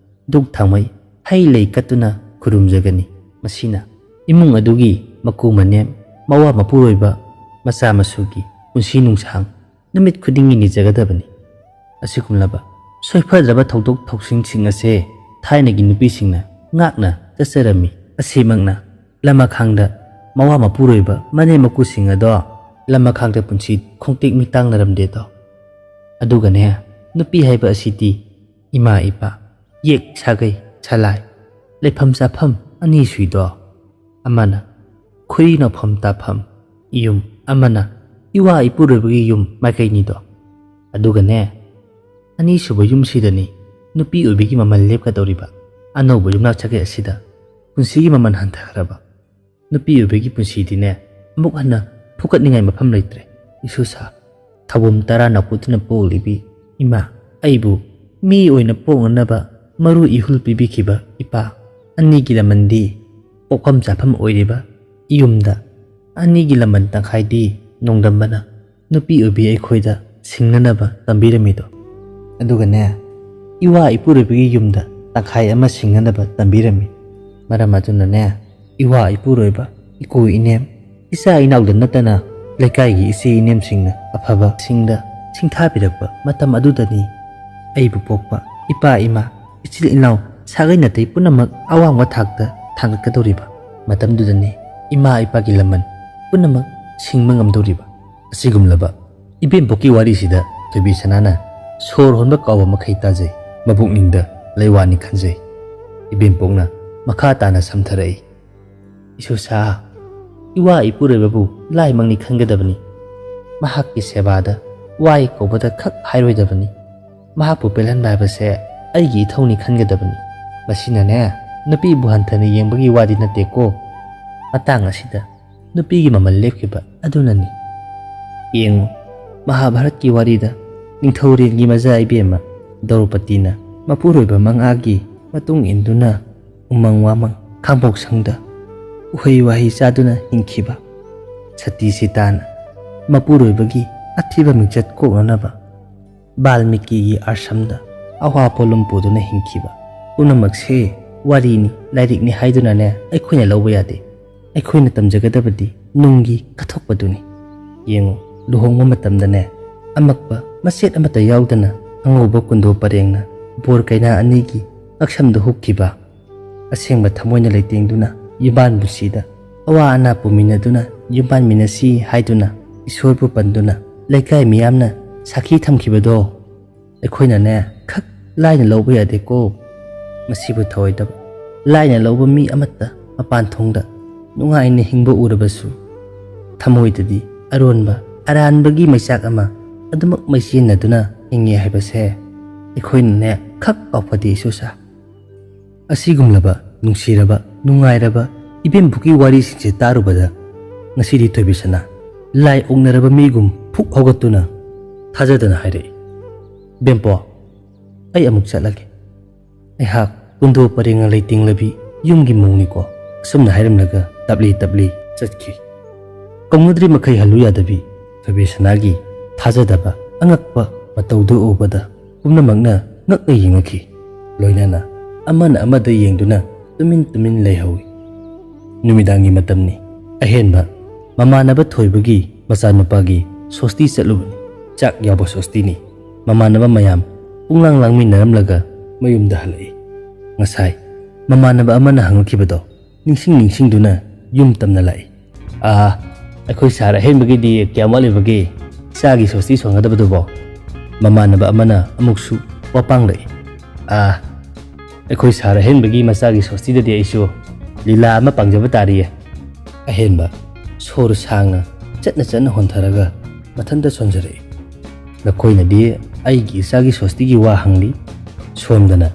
ꯙꯨꯛ ꯊꯥꯎꯃꯩ, ꯍꯩ ꯂꯩ ꯀꯠꯇꯨꯅ ꯈꯨꯔꯨꯝꯖꯒꯅꯤ꯫ ꯃꯁꯤꯅ ꯏꯃꯨꯡ ꯑꯗꯨꯒꯤ ꯃꯀꯨ ꯃꯅꯦꯝ, ꯃꯋꯥ ꯃꯄꯨꯔꯣꯏꯕ, ꯃꯆꯥ ꯃꯁꯨꯒꯤ ꯄꯨꯟꯁꯤ ꯅꯨꯡꯁꯥꯡ ꯅꯨꯃꯤꯠ ꯈꯨꯗꯤꯡꯒꯤ ꯅꯤꯖꯒꯗꯕꯅꯤ꯫ ꯑꯁꯤꯒꯨꯝꯂꯕ ꯁꯣꯏꯐꯗ꯭ꯔꯕ ꯊꯧꯗꯣꯛ ꯊꯧꯁꯤꯡꯁꯤꯡ ꯑꯁꯦ ꯊꯥꯏꯅꯒꯤ ꯅꯨꯄꯤꯁꯤꯡꯅ ꯉꯥꯛꯅ ꯆꯠꯆꯔꯝꯃꯤ꯫ ꯑꯁꯤꯃꯛꯅ ꯂꯃꯈꯥꯡꯗ ꯃꯋꯥ ꯃꯄꯨꯔꯣꯏꯕ ꯃꯅꯦꯝ ꯃꯀꯨꯁꯤꯡ ꯑꯗꯣ ꯂꯝ ꯃꯈꯥꯡꯗ ꯄꯨꯟꯁꯤ ꯈꯣꯡꯇꯦꯛ ꯃꯤꯇꯥꯡꯅꯔꯝꯗꯦꯗꯣ꯫ ꯑꯗꯨꯒꯅꯦ, ꯅꯨꯄꯤ ꯍꯥꯏꯕ ꯑꯁꯤꯗꯤ ꯏꯃꯥ ꯏꯄꯥ, ꯌꯦꯛ ꯁꯥꯒꯩ ꯁꯂꯥꯏ, ꯂꯩꯐꯝ ꯆꯥꯐꯝ ꯑꯅꯤ ꯁꯨꯏꯗꯣ꯫ ꯑꯃꯅ ꯈꯨꯏ ꯅꯧꯐꯝ ꯇꯥꯐꯝ ꯌꯨꯝ, ꯑꯃꯅ ꯏꯋꯥ ꯏꯄꯨꯔꯣꯏꯕꯒꯤ ꯌꯨꯝ ꯃꯥꯏꯀꯩꯅꯤꯗꯣ꯫ ꯑꯗꯨꯒꯅꯦ, ꯑꯅꯤꯁꯨꯕ ꯌꯨꯝꯁꯤꯗꯅꯤ ꯅꯨꯄꯤ ꯑꯣꯏꯕꯒꯤ ꯃꯃꯜ ꯂꯦꯞꯀꯗꯧꯔꯤꯕ꯫ ꯑꯅꯧꯕ ꯌꯨꯝꯅꯥꯛ ꯁꯥꯒꯩ ꯑꯁꯤꯗ ꯄꯨꯟꯁꯤꯒꯤ ꯃꯃꯜ ꯍꯟꯊꯈ꯭ꯔꯕ ꯅꯨꯄꯤ ꯑꯣꯏꯕꯒꯤ ꯄꯨꯟꯁꯤꯗꯤꯅꯦ, ꯑꯃꯨꯛ ꯍꯟꯅ ꯐꯨꯀꯠꯅꯤꯡꯉꯥꯏ ꯃꯐꯝ ꯂꯩꯇ꯭ꯔꯦ꯫ ꯏꯁꯨꯁꯥ, ꯊꯧꯕꯨꯝ ꯇꯔꯥ ꯅꯥꯀꯣꯠꯇꯨꯅ ꯄꯣꯛꯂꯤꯕꯤ ꯏꯃꯥ, ꯑꯩꯕꯨ ꯃꯤ ꯑꯣꯏꯅ ꯄꯣꯛꯅꯅꯕ ꯃꯔꯨ ꯏꯍꯨꯜ ꯄꯤꯕꯤꯈꯤꯕ ꯏꯄꯥ, ꯑꯅꯤꯒꯤ ꯂꯃꯟꯗꯤ ꯄꯣꯛꯐꯝ ꯆꯥꯐꯝ ꯑꯣꯏꯔꯤꯕ ꯌꯨꯝꯗ, ꯑꯅꯤꯒꯤ ꯂꯃꯟ ꯇꯪꯈꯥꯏꯗꯤ ꯅꯣꯡꯗꯝꯕꯅ ꯅꯨꯄꯤ ꯑꯣꯏꯕꯤ ꯑꯩꯈꯣꯏꯗ ꯁꯤꯡꯅꯅꯕ ꯇꯝꯕꯤꯔꯝꯃꯤꯗꯣ꯫ ꯑꯗꯨꯒꯅꯦ, ꯏꯋꯥ ꯏꯄꯨꯔꯣꯏꯕꯒꯤ ꯌꯨꯝꯗ ꯇꯪꯈꯥꯏ ꯑꯃ ꯁꯤꯡꯅꯅꯕ ꯇꯝꯕꯤꯔꯝꯃꯤ꯫ ꯃꯔꯝ ꯑꯗꯨꯅꯅꯦ, ꯏꯋꯥ ꯏꯄꯨꯔꯣꯏꯕ, ꯏꯀꯨ ꯏꯅꯦꯝ, ꯏꯆꯥ ꯏꯅꯥꯎꯗ ꯅꯠꯇꯅ ꯂꯩꯀꯥꯏꯒꯤ ꯏꯆꯦ ꯏꯅꯦꯝꯁꯤꯡꯅ ꯑꯐꯕꯁꯤꯡꯗ ꯁꯤꯡꯊꯥꯕꯤꯔꯛꯄ ꯃꯇꯝ ꯑꯗꯨꯗꯅꯤ ꯑꯩꯕꯨ ꯄꯣꯛꯄ ꯏꯄꯥ ꯏꯃꯥ, ꯏꯆꯤꯜ ꯏꯅꯥꯎ, ꯁꯥꯒꯩ ꯅꯥꯇꯩ ꯄꯨꯝꯅꯃꯛ ꯑꯋꯥꯡꯕ ꯊꯥꯛꯇ ꯊꯥꯡꯒꯠꯀꯗꯧꯔꯤꯕ ꯃꯇꯝꯗꯨꯗꯅꯤ ꯏꯃꯥ ꯏꯄꯥꯒꯤ ꯂꯃꯟ ꯄꯨꯝꯅꯃꯛ ꯁꯤꯡꯕ ꯉꯝꯗꯧꯔꯤꯕ꯫ ꯑꯁꯤꯒꯨꯝꯂꯕ ꯏꯕꯦꯝꯄꯣꯛꯀꯤ ꯋꯥꯔꯤꯁꯤꯗ ꯊꯣꯏꯕꯤ ꯁꯅꯥꯅ ꯁꯣꯔ ꯍꯣꯟꯕ ꯀꯥꯎꯕ ꯃꯈꯩ ꯇꯥꯖꯩ, ꯃꯕꯨꯛꯅꯤꯡꯗ ꯂꯩꯋꯥꯅꯤ ꯈꯟꯖꯩ꯫ ꯏꯕꯦꯝꯄꯣꯛꯅ ꯃꯈꯥ ꯇꯥꯅ ꯁꯝꯊꯔꯛꯏ꯫ ꯏꯁꯨꯁꯥ, ꯏꯋꯥ ꯏꯄꯨꯔꯣꯏꯕꯕꯨ ꯂꯥꯏꯃꯛꯅꯤ ꯈꯟꯒꯗꯕꯅꯤ꯫ ꯃꯍꯥꯛꯀꯤ ꯁꯦꯕꯥꯗ ꯋꯥꯏ ꯀꯧꯕꯗ ꯈꯛ ꯍꯥꯏꯔꯣꯏꯗꯕꯅꯤ꯫ ꯃꯍꯥꯛꯄꯨ ꯄꯦꯜꯍꯟꯕ ꯍꯥꯏꯕꯁꯦ ꯑꯩꯒꯤ ꯏꯊꯧꯅꯤ ꯈꯟꯒꯗꯕꯅꯤ꯫ ꯃꯁꯤꯅꯅꯦ, ꯅꯨꯄꯤꯕꯨ ꯍꯟꯊꯅ ꯌꯦꯡꯕꯒꯤ ꯋꯥꯗꯤ ꯅꯠꯇꯦꯀꯣ꯫ ꯃꯇꯥꯡ ꯑꯁꯤꯗ ꯅꯨꯄꯤꯒꯤ ꯃꯃꯜ ꯂꯦꯞꯈꯤꯕ ꯑꯗꯨꯅꯅꯤ꯫ ꯌꯦꯡꯉꯨ, ꯃꯍꯥꯚꯥꯔꯠꯀꯤ ꯋꯥꯔꯤꯗ ꯅꯤꯡꯊꯧꯔꯦꯜꯒꯤ ꯃꯆꯥ ꯏꯕꯦꯝꯃ ꯗ꯭ꯔꯧꯄꯗꯤꯅ ꯃꯄꯨꯔꯣꯏꯕ ꯃꯉꯥꯒꯤ ꯃꯇꯨꯡ ꯏꯟꯗꯨꯅ ꯎꯃꯪ ꯋꯥꯃꯪ ꯈꯥꯡꯄꯣꯛꯁꯪꯗ ꯎꯍꯩ ꯋꯥꯍꯩ ꯆꯥꯗꯨꯅ ꯍꯤꯡꯈꯤꯕ꯫ ꯁꯇꯤ ꯁꯤꯇꯥꯅ ꯃꯄꯨꯔꯣꯏꯕꯒꯤ ꯑꯊꯤꯕ ꯃꯤꯡꯆꯠ ꯀꯣꯛꯅꯅꯕ ꯕꯥꯜꯃꯤꯀꯤꯒꯤ ꯑꯥꯁ꯭ꯔꯝꯗ ꯑꯋꯥ ꯄꯣꯠꯂꯨꯝ ꯄꯨꯗꯨꯅ ꯍꯤꯡꯈꯤꯕ꯫ ꯄꯨꯝꯅꯃꯛꯁꯦ ꯋꯥꯔꯤꯅꯤ, ꯂꯥꯏꯔꯤꯛꯅꯤ ꯍꯥꯏꯗꯨꯅꯅꯦ ꯑꯩꯈꯣꯏꯅ ꯂꯧꯕ ꯌꯥꯗꯦ꯫ ꯑꯩꯈꯣꯏꯅ ꯇꯝꯖꯒꯗꯕꯗꯤ ꯅꯨꯡꯒꯤ ꯀꯠꯊꯣꯛꯄꯗꯨꯅꯤ꯫ ꯌꯦꯡꯉꯨ, ꯂꯨꯍꯣꯡꯕ ꯃꯇꯝꯗꯅꯦ, ꯑꯃꯛꯄ ꯃꯆꯦꯠ ꯑꯃꯠꯇ ꯌꯥꯎꯗꯅ ꯑꯉꯧꯕ ꯀꯨꯟꯗꯣ ꯄꯔꯦꯡꯅ ꯕꯣꯔ ꯀꯩꯅꯥ ꯑꯅꯤꯒꯤ ꯉꯛꯁꯝꯗ ꯍꯨꯛꯈꯤꯕ꯫ ꯑꯁꯦꯡꯕ ꯊꯃꯣꯏꯅ ꯂꯩꯇꯦꯡꯗꯨꯅ ꯌꯨꯝꯕꯥꯟ ꯄꯨꯟꯁꯤꯗ ꯑꯋꯥ ꯑꯅꯥ ꯄꯨꯃꯤꯟꯅꯗꯨꯅ ꯌꯨꯝ ꯄꯥꯟꯃꯤꯟꯅꯁꯤ ꯍꯥꯏꯗꯨꯅ ꯏꯁꯣꯔꯕꯨ ꯄꯟꯗꯨꯅ ꯂꯩꯀꯥꯏ ꯃꯤꯌꯥꯝꯅ ꯁꯥꯈꯤ ꯊꯝꯈꯤꯕꯗꯣ ꯑꯩꯈꯣꯏꯅꯅꯦ ꯈꯛ ꯂꯥꯏꯅ ꯂꯧꯕ ꯌꯥꯗꯦꯀꯣ꯫ ꯃꯁꯤꯕꯨ ꯊꯧꯑꯣꯏꯗꯕ ꯂꯥꯏꯅ ꯂꯧꯕ ꯃꯤ ꯑꯃꯠꯇ ꯃꯄꯥꯟ ꯊꯣꯡꯗ ꯅꯨꯡꯉꯥꯏꯅ ꯍꯤꯡꯕ ꯎꯔꯕꯁꯨ ꯊꯃꯣꯏꯗꯗꯤ ꯑꯔꯣꯟꯕ ꯑꯔꯥꯟꯕꯒꯤ ꯃꯩꯆꯥꯛ ꯑꯃ ꯑꯗꯨꯃꯛ ꯃꯩꯆꯦꯟꯅꯗꯨꯅ ꯍꯤꯡꯉꯦ ꯍꯥꯏꯕꯁꯦ ꯑꯩꯈꯣꯏꯅꯅꯦ ꯈꯛ ꯀꯥꯎꯐꯗꯦ ꯏꯁꯣꯔꯁꯥ꯫ ꯑꯁꯤꯒꯨꯝꯂꯕ ꯅꯨꯡꯁꯤꯔꯕ ꯅꯨꯡꯉꯥꯏꯔꯕ ꯏꯕꯦꯝꯕꯨꯀꯤ ꯋꯥꯔꯤꯁꯤꯡꯁꯦ ꯇꯥꯔꯨꯕꯗ ꯉꯁꯤꯗꯤ ꯊꯣꯏꯕꯤꯁꯅꯥ ꯂꯥꯏ ꯑꯣꯛꯅꯔꯕ ꯃꯤꯒꯨꯝ ꯐꯨꯛ ꯍꯧꯒꯠꯇꯨꯅ ꯊꯥꯖꯗꯅ ꯍꯥꯏꯔꯛꯏ, "ꯕꯦꯝꯄꯣ, ꯑꯩ ꯑꯃꯨꯛ ꯆꯠꯂꯒꯦ꯫ ꯑꯩꯍꯥꯛ ꯀꯨꯟꯗꯣ ꯄꯔꯦꯡꯅ ꯂꯩꯇꯦꯡꯂꯕꯤ ꯌꯨꯝꯒꯤ ꯃꯧꯅꯤꯀꯣ"꯫ ꯑꯁꯨꯝꯅ ꯍꯥꯏꯔꯝꯂꯒ ꯇꯞꯂꯤ ꯇꯞꯂꯤ ꯆꯠꯈꯤ꯫ ꯀꯧꯅꯗ꯭ꯔꯤ ꯃꯈꯩ ꯍꯜꯂꯨ ꯌꯥꯗꯕꯤ ꯊꯣꯏꯕꯤꯁꯅꯥꯒꯤ ꯊꯥꯖꯗꯕ ꯑꯉꯛꯄ ꯃꯇꯧꯗꯨ ꯎꯕꯗ ꯄꯨꯝꯅꯃꯛꯅ ꯉꯛꯅ ꯌꯦꯡꯂꯛꯈꯤ꯫ ꯂꯣꯏꯅꯅ ꯑꯃꯅ ꯑꯃꯗ ꯌꯦꯡꯗꯨꯅ ꯇꯨꯃꯤꯟ ꯇꯨꯃꯤꯟ ꯂꯩꯍꯧꯏ꯫ ꯅꯨꯃꯤꯗꯥꯡꯒꯤ ꯃꯇꯝꯅꯤ꯫ ꯑꯍꯦꯟꯕ ꯃꯃꯥꯟꯅꯕ ꯊꯣꯏꯕꯒꯤ ꯃꯆꯥꯅꯨꯄꯥꯒꯤ ꯁꯣꯁꯇꯤ ꯆꯠꯂꯨꯕꯅꯤ꯫ ꯆꯥꯛ ꯌꯥꯎꯕ ꯁꯣꯁꯇꯤꯅꯤ꯫ ꯃꯃꯥꯟꯅꯕ ꯃꯌꯥꯝ ꯄꯨꯡꯂꯥꯡ ꯂꯥꯡꯃꯤꯟꯅꯔꯝꯂꯒ ꯃꯌꯨꯝꯗ ꯍꯜꯂꯛꯏ꯫ ꯉꯁꯥꯏ ꯃꯃꯥꯟꯅꯕ ꯑꯃꯅ ꯍꯪꯂꯛꯈꯤꯕꯗꯣ ꯅꯤꯡꯁꯤꯡ ꯅꯤꯡꯁꯤꯡꯗꯨꯅ ꯌꯨꯝ ꯇꯝꯅ ꯂꯥꯛꯏ꯫ "ꯑꯥ, ꯑꯩꯈꯣꯏ ꯁꯥꯔ ꯑꯍꯦꯟꯕꯒꯤꯗꯤ ꯀꯌꯥꯝ ꯋꯥꯠꯂꯤꯕꯒꯦ? ꯏꯆꯥꯒꯤ ꯁꯣꯁꯇꯤ ꯁꯣꯟꯒꯗꯕꯗꯨꯕꯣ?" ꯃꯃꯥꯟꯅꯕ ꯑꯃꯅ ꯑꯃꯨꯛꯁꯨ ꯋꯥꯄꯥꯡꯂꯛꯏ꯫ "ꯑꯥ, ꯑꯩꯈꯣꯏ ꯁꯥꯔ ꯑꯍꯦꯟꯕꯒꯤ ꯃꯆꯥꯒꯤ ꯁꯣꯁꯇꯤꯗꯗꯤ ꯑꯩꯁꯨ ꯂꯤꯂꯥ ꯑꯃ ꯄꯥꯡꯖꯕ ꯇꯥꯔꯤꯌꯦ"꯫ ꯑꯍꯦꯟꯕ ꯁꯣꯔ ꯁꯥꯡꯅ ꯆꯠꯅ ꯆꯠꯅ ꯍꯣꯟꯊꯔꯒ ꯃꯊꯟꯇ ꯁꯣꯟꯖꯔꯛꯏ꯫ "ꯅꯈꯣꯏꯅꯗꯤ ꯑꯩꯒꯤ ꯏꯆꯥꯒꯤ ꯁꯣꯁꯇꯤꯒꯤ ꯋꯥ ꯍꯪꯂꯤ, ꯁꯣꯝꯗꯅ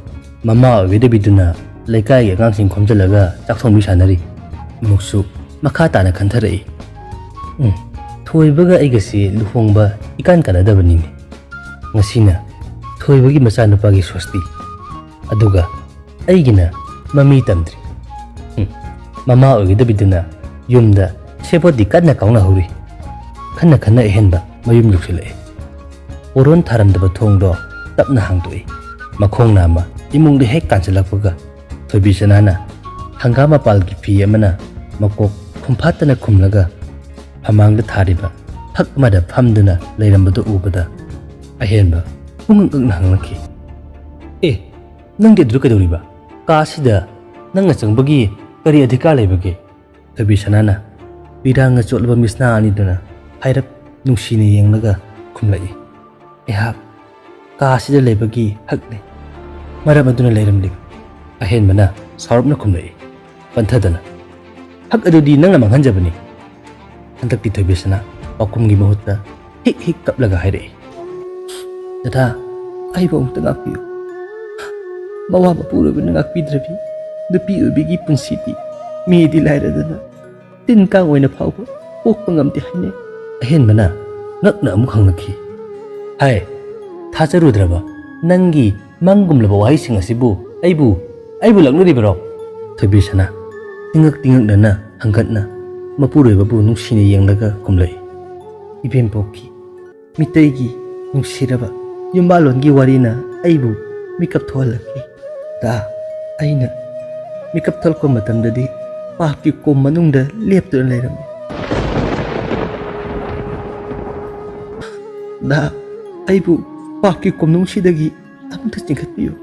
ꯃꯃꯥ ꯑꯣꯏꯒꯗꯕꯤꯗꯨꯅ ꯂꯩꯀꯥꯏꯒꯤ ꯑꯉꯥꯡꯁꯤꯡ ꯈꯣꯝꯖꯤꯜꯂꯒ ꯆꯥꯛ ꯊꯣꯡꯕꯤ ꯁꯥꯟꯅꯔꯤ"꯫ ꯑꯃꯨꯛꯁꯨ ꯃꯈꯥ ꯇꯥꯅ ꯈꯟꯊꯔꯛꯏ꯫ "ꯎꯝ, ꯊꯣꯏꯕꯒ ꯑꯩꯒꯁꯤ ꯂꯨꯍꯣꯡꯕ ꯏꯀꯥꯟ ꯀꯥꯟꯅꯗꯕꯅꯤꯅꯦ꯫ ꯉꯁꯤꯅ ꯊꯣꯏꯕꯒꯤ ꯃꯆꯥꯅꯨꯄꯥꯒꯤ ꯁꯣꯁꯇꯤ, ꯑꯗꯨꯒ ꯑꯩꯒꯤꯅ ꯃꯃꯤ ꯇꯝꯗ꯭ꯔꯤ꯫ ꯎꯝ, ꯃꯃꯥ ꯑꯣꯏꯒꯗꯕꯤꯗꯨꯅ ꯌꯨꯝꯗ ꯁꯦꯕꯣꯠꯇꯤ ꯀꯟꯅ ꯀꯥꯎꯅꯍꯧꯔꯤ"꯫ ꯈꯟꯅ ꯈꯟꯅ ꯑꯍꯦꯟꯕ ꯃꯌꯨꯝ ꯌꯧꯁꯤꯜꯂꯛꯑꯦ꯫ ꯄꯣꯔꯣꯟ ꯊꯥꯔꯝꯗꯕ ꯊꯣꯡꯗꯣ ꯇꯞꯅ ꯍꯥꯡꯗꯣꯛꯏ꯫ ꯃꯈꯣꯡ ꯅꯥꯝꯃ ꯏꯃꯨꯡꯗ ꯍꯦꯛ ꯀꯥꯟꯁꯤꯜꯂꯛꯄꯒ ꯊꯣꯏꯕꯤꯁꯅꯥꯅ ꯍꯪꯒꯥꯝ ꯃꯄꯥꯜꯒꯤ ꯐꯤ ꯑꯃꯅ ꯃꯀꯣꯛ ꯈꯨꯝꯐꯥꯠꯇꯅ ꯈꯨꯝꯂꯒ ꯐꯃꯥꯡꯗ ꯊꯥꯔꯤꯕ ꯐꯛ ꯑꯃꯗ ꯐꯝꯗꯨꯅ ꯂꯩꯔꯝꯕꯗꯨ ꯎꯕꯗ ꯑꯍꯦꯟꯕ ꯄꯨꯡꯉꯛ ꯉꯛꯅ ꯍꯪꯂꯛꯈꯤ, "ꯑꯦ, ꯅꯪꯗꯤ ꯑꯗꯨꯗ ꯀꯩꯗꯧꯔꯤꯕ? ꯀꯥ ꯑꯁꯤꯗ ꯅꯪꯅ ꯆꯪꯕꯒꯤ ꯀꯔꯤ ꯑꯙꯤꯀꯥꯔ ꯂꯩꯕꯒꯦ?" ꯊꯣꯏꯕꯤ ꯁꯅꯥꯅ ꯄꯤꯔꯥꯡꯅ ꯆꯣꯠꯂꯕ ꯃꯤꯠꯁꯅꯥ ꯑꯅꯤꯗꯨꯅ ꯍꯥꯏꯔꯞ ꯅꯨꯡꯁꯤꯅ ꯌꯦꯡꯂꯒ ꯈꯨꯝꯂꯛꯏ꯫ ꯑꯩꯍꯥꯛ ꯀꯥ ꯑꯁꯤꯗ ꯂꯩꯕꯒꯤ ꯍꯛ ꯂꯩ꯫ ꯃꯔꯝ ꯑꯗꯨꯅ ꯂꯩꯔꯝꯂꯤꯕ꯫ ꯑꯍꯦꯟꯕꯅ ꯁꯥꯎꯔꯞꯅ ꯈꯨꯝꯂꯛꯏ, ꯄꯟꯊꯗꯅ꯫ ꯍꯛ ꯑꯗꯨꯗꯤ ꯅꯪꯅ ꯃꯥꯡꯍꯟꯖꯕꯅꯤ꯫ ꯍꯟꯗꯛꯇꯤ ꯊꯣꯏꯕꯤꯁꯅꯥ ꯄꯥꯎꯈꯨꯝꯒꯤ ꯃꯍꯨꯠꯇ ꯍꯤꯛ ꯍꯤꯛ ꯀꯞꯂꯒ ꯍꯥꯏꯔꯛꯏ, "ꯗꯗꯥ, ꯑꯩꯕꯨ ꯑꯃꯨꯛꯇ ꯉꯥꯛꯄꯤꯌꯨ꯫ ꯃꯋꯥ ꯃꯄꯨꯔꯣꯏꯕꯅ ꯉꯥꯛꯄꯤꯗ꯭ꯔꯕꯤ ꯅꯨꯄꯤ ꯑꯣꯏꯕꯤꯒꯤ ꯄꯨꯟꯁꯤꯗꯤ ꯃꯤꯗꯤ ꯂꯥꯏꯔꯗꯅ ꯇꯤꯟ ꯀꯥꯡ ꯑꯣꯏꯅ ꯐꯥꯎꯕ ꯄꯣꯛꯄ ꯉꯝꯗꯦ ꯍꯥꯏꯅꯩ꯫" ꯑꯍꯦꯟꯕꯅ ꯉꯛꯅ ꯑꯃꯨꯛ ꯍꯪꯂꯛꯈꯤ, "ꯍꯥꯏ, ꯊꯥꯖꯔꯨꯗ꯭ꯔꯕ ꯅꯪꯒꯤ ꯃꯪꯒꯨꯝꯂꯕ ꯋꯥꯍꯩꯁꯤꯡ ꯑꯁꯤꯕꯨ ꯑꯩꯕꯨ, ꯑꯩꯕꯨ ꯂꯛꯅꯔꯤꯕꯔꯣ?" ꯊꯣꯏꯕꯤꯁꯅꯥ ꯇꯤꯡꯉꯛ ꯇꯤꯡꯉꯛꯅꯅ ꯍꯪꯒꯠꯅ ꯃꯄꯨꯔꯣꯏꯕꯕꯨ ꯅꯨꯡꯁꯤꯅ ꯌꯦꯡꯂꯒ ꯈꯨꯝꯂꯛꯏ, "ꯏꯕꯦꯝꯄꯣꯛꯀꯤ ꯃꯤꯇꯩꯒꯤ ꯅꯨꯡꯁꯤꯔꯕ ꯌꯨꯝꯕꯥꯜꯂꯣꯟꯒꯤ ꯋꯥꯔꯤꯅ ꯑꯩꯕꯨ ꯃꯤꯀꯞ ꯊꯣꯛꯍꯜꯂꯛꯈꯤ꯫ ꯗꯥ, ꯑꯩꯅ ꯃꯤꯀꯞ ꯊꯣꯛꯂꯛꯄ ꯃꯇꯝꯗꯗꯤ ꯄꯥꯞꯀꯤ ꯀꯣꯝ ꯃꯅꯨꯡꯗ ꯂꯦꯞꯇꯨꯅ ꯂꯩꯔꯝꯃꯤ꯫ ꯗꯥ, ꯑꯩꯕꯨ ꯄꯥꯞꯀꯤ ꯀꯣꯝꯅꯨꯡꯁꯤꯗꯒꯤ ꯑꯃꯨꯛꯇ ꯆꯤꯡꯈꯠꯄꯤꯌꯨ꯫"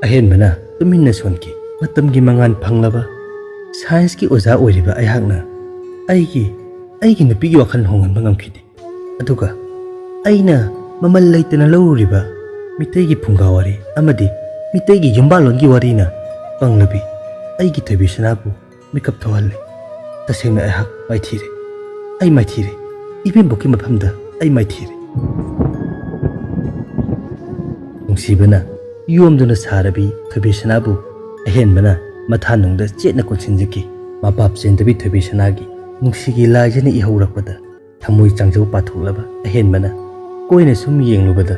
ꯑꯍꯦꯟꯕꯅ ꯇꯨꯃꯤꯟꯅ ꯁꯣꯟꯈꯤ꯫ ꯃꯇꯝꯒꯤ ꯃꯉꯥꯜ ꯐꯪꯂꯕ ꯁꯥꯏꯟꯁꯀꯤ ꯑꯣꯖꯥ ꯑꯣꯏꯔꯤꯕ ꯑꯩꯍꯥꯛꯅ ꯑꯩꯒꯤ, ꯑꯩꯒꯤ ꯅꯨꯄꯤꯒꯤ ꯋꯥꯈꯜ ꯍꯣꯡꯍꯟꯕ ꯉꯝꯈꯤꯗꯦ꯫ ꯑꯗꯨꯒ ꯑꯩꯅ ꯃꯃꯜ ꯂꯩꯇꯅ ꯂꯧꯔꯨꯔꯤꯕ ꯃꯤꯇꯩꯒꯤ ꯐꯨꯡꯒꯥ ꯋꯥꯔꯤ ꯑꯃꯗꯤ ꯃꯤꯇꯩꯒꯤ ꯌꯨꯝꯕꯥꯜꯂꯣꯟꯒꯤ ꯋꯥꯔꯤꯅ ꯄꯪꯂꯕꯤ ꯑꯩꯒꯤ ꯊꯣꯏꯕꯤꯁꯅꯥꯕꯨ ꯃꯤꯀꯞ ꯊꯣꯛꯍꯜꯂꯦ꯫ ꯇꯁꯦꯡꯅ ꯑꯩꯍꯥꯛ ꯃꯥꯏꯊꯤꯔꯦ꯫ ꯑꯩ ꯃꯥꯏꯊꯤꯔꯦ꯫ ꯏꯕꯦꯝꯕꯣꯛꯀꯤ ꯃꯐꯝꯗ ꯑꯩ ꯃꯥꯏꯊꯤꯔꯦ꯫ ꯅꯨꯡꯁꯤꯕꯅ ꯌꯣꯝꯗꯨꯅ ꯁꯥꯔꯕꯤ ꯊꯣꯏꯕꯤꯁꯅꯥꯕꯨ ꯑꯍꯦꯟꯕꯅ ꯃꯊꯥꯅꯨꯡꯗ ꯆꯦꯠꯅ ꯀꯣꯟꯁꯤꯟꯖꯈꯤ꯫ ꯃꯄꯥꯞ ꯆꯦꯟꯗꯕꯤ ꯊꯣꯏꯕꯤꯁꯅꯥꯒꯤ ꯅꯨꯡꯁꯤꯒꯤ ꯂꯥꯏꯖꯅ ꯏꯍꯧꯔꯛꯄꯗ ꯊꯃꯣꯏ ꯆꯥꯡꯖꯧ ꯄꯥꯊꯣꯛꯂꯕ ꯑꯍꯦꯟꯕꯅ ꯀꯣꯏꯅ ꯁꯨꯝ ꯌꯦꯡꯂꯨꯕꯗ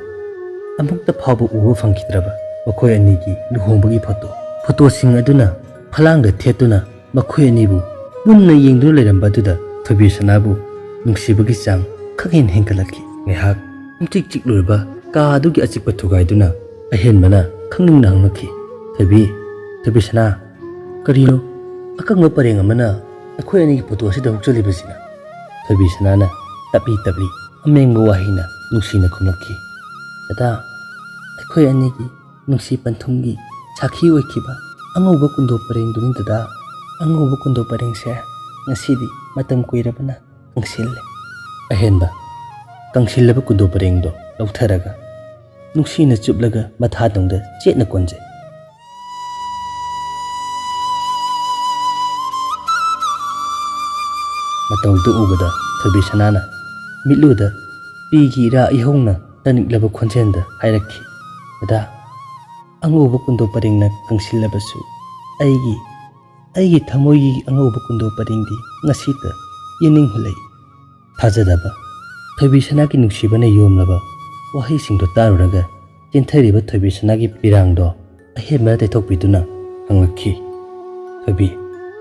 ꯑꯃꯨꯛꯇ ꯐꯥꯎꯕ ꯎꯕ ꯐꯪꯈꯤꯗ꯭ꯔꯕ ꯃꯈꯣꯏ ꯑꯅꯤꯒꯤ ꯂꯨꯍꯣꯡꯕꯒꯤ ꯐꯣꯇꯣ꯫ ꯐꯣꯇꯣꯁꯤꯡ ꯑꯗꯨꯅ ꯐꯂꯥꯡꯗ ꯊꯦꯠꯇꯨꯅ ꯃꯈꯣꯏ ꯑꯅꯤꯕꯨ ꯃꯨꯟꯅ ꯌꯦꯡꯗꯨꯅ ꯂꯩꯔꯝꯕ ꯑꯗꯨꯗ ꯊꯣꯏꯕꯤꯁꯅꯥꯕꯨ ꯅꯨꯡꯁꯤꯕꯒꯤ ꯆꯥꯡ ꯈꯪꯍꯦꯟ ꯍꯦꯟꯒꯠꯂꯛꯈꯤ꯫ ꯉꯥꯏꯍꯥꯛ ꯄꯨꯡꯆꯤꯛ ꯆꯤꯛꯂꯨꯔꯕ ꯀꯥ ꯑꯗꯨꯒꯤ ꯑꯆꯤꯛꯄ ꯊꯨꯒꯥꯏꯗꯨꯅ ꯑꯍꯦꯟꯕꯅ ꯈꯪꯅꯤꯡꯅ ꯍꯪꯂꯛꯈꯤ, "ꯊꯣꯏꯕꯤ, ꯊꯣꯏꯕꯤꯁꯅꯥ, ꯀꯔꯤꯅꯣ ꯑꯀꯪꯕ ꯄꯔꯦꯡ ꯑꯃꯅ ꯑꯩꯈꯣꯏ ꯑꯅꯤꯒꯤ ꯐꯣꯇꯣ ꯑꯁꯤꯗ ꯍꯨꯛꯆꯜꯂꯤꯕꯁꯤꯅ?" ꯊꯣꯏꯕꯤꯁꯅꯥꯅ ꯇꯞꯂꯤ ꯇꯞꯂꯤ ꯑꯃꯦꯡꯕ ꯋꯥꯍꯩꯅ ꯅꯨꯡꯁꯤꯅ ꯈꯨꯝꯂꯛꯈꯤ, "ꯗꯗꯥ, ꯑꯩꯈꯣꯏ ꯑꯅꯤꯒꯤ ꯅꯨꯡꯁꯤ ꯄꯟꯊꯨꯡꯒꯤ ꯁꯥꯈꯤ ꯑꯣꯏꯈꯤꯕ ꯑꯉꯧꯕ ꯀꯨꯟꯗꯣ ꯄꯔꯦꯡꯗꯨꯅꯤ ꯗꯗꯥ꯫ ꯑꯉꯧꯕ ꯀꯨꯟꯗꯣ ꯄꯔꯦꯡꯁꯦ ꯉꯁꯤꯗꯤ ꯃꯇꯝ ꯀꯨꯏꯔꯕꯅ ꯀꯪꯁꯤꯜꯂꯦ꯫ ꯑꯍꯦꯟꯕ ꯀꯪꯁꯤꯜꯂꯕ ꯀꯨꯟꯗꯣ ꯄꯔꯦꯡꯗꯣ ꯂꯧꯊꯔꯒ ꯅꯨꯡꯁꯤꯅ ꯆꯨꯞꯂꯒ ꯃꯊꯥꯗꯣꯡꯗ ꯆꯦꯠꯅ ꯀꯣꯟꯖꯩ꯫ ꯃꯇꯧꯗꯨ ꯎꯕꯗ ꯊꯣꯏꯕꯤ ꯁꯅꯥꯅ ꯃꯤꯠꯂꯨꯗ ꯄꯤꯒꯤ ꯏꯔꯥ ꯏꯍꯧꯅ ꯇꯅꯤꯛꯂꯕ ꯈꯣꯟꯖꯦꯜꯗ ꯍꯥꯏꯔꯛꯈꯤ, "ꯗꯗꯥ, ꯑꯉꯧꯕ ꯀꯨꯟꯗꯣ ꯄꯔꯦꯡꯅ ꯀꯪꯁꯤꯜꯂꯕꯁꯨ ꯑꯩꯒꯤ, ꯑꯩꯒꯤ ꯊꯃꯣꯏꯒꯤ ꯑꯉꯧꯕ ꯀꯨꯟꯗꯣ ꯄꯔꯦꯡꯗꯤ ꯉꯁꯤꯇ ꯌꯦꯡꯅꯤꯡꯍꯨꯜꯂꯛꯏ"꯫ ꯊꯥꯖꯗꯕ ꯊꯣꯏꯕꯤ ꯁꯅꯥꯒꯤ ꯅꯨꯡꯁꯤꯕꯅ ꯌꯣꯝꯂꯕ ꯋꯥꯍꯩꯁꯤꯡꯗꯣ ꯇꯥꯔꯨꯔꯒ ꯆꯦꯟꯊꯔꯤꯕ ꯊꯣꯏꯕꯤ ꯁꯅꯥꯒꯤ ꯄꯤꯔꯥꯡꯗꯣ ꯑꯍꯦꯟꯕꯅ ꯇꯩꯊꯣꯛꯄꯤꯗꯨꯅ ꯍꯪꯂꯛꯈꯤ, "ꯊꯣꯏꯕꯤ,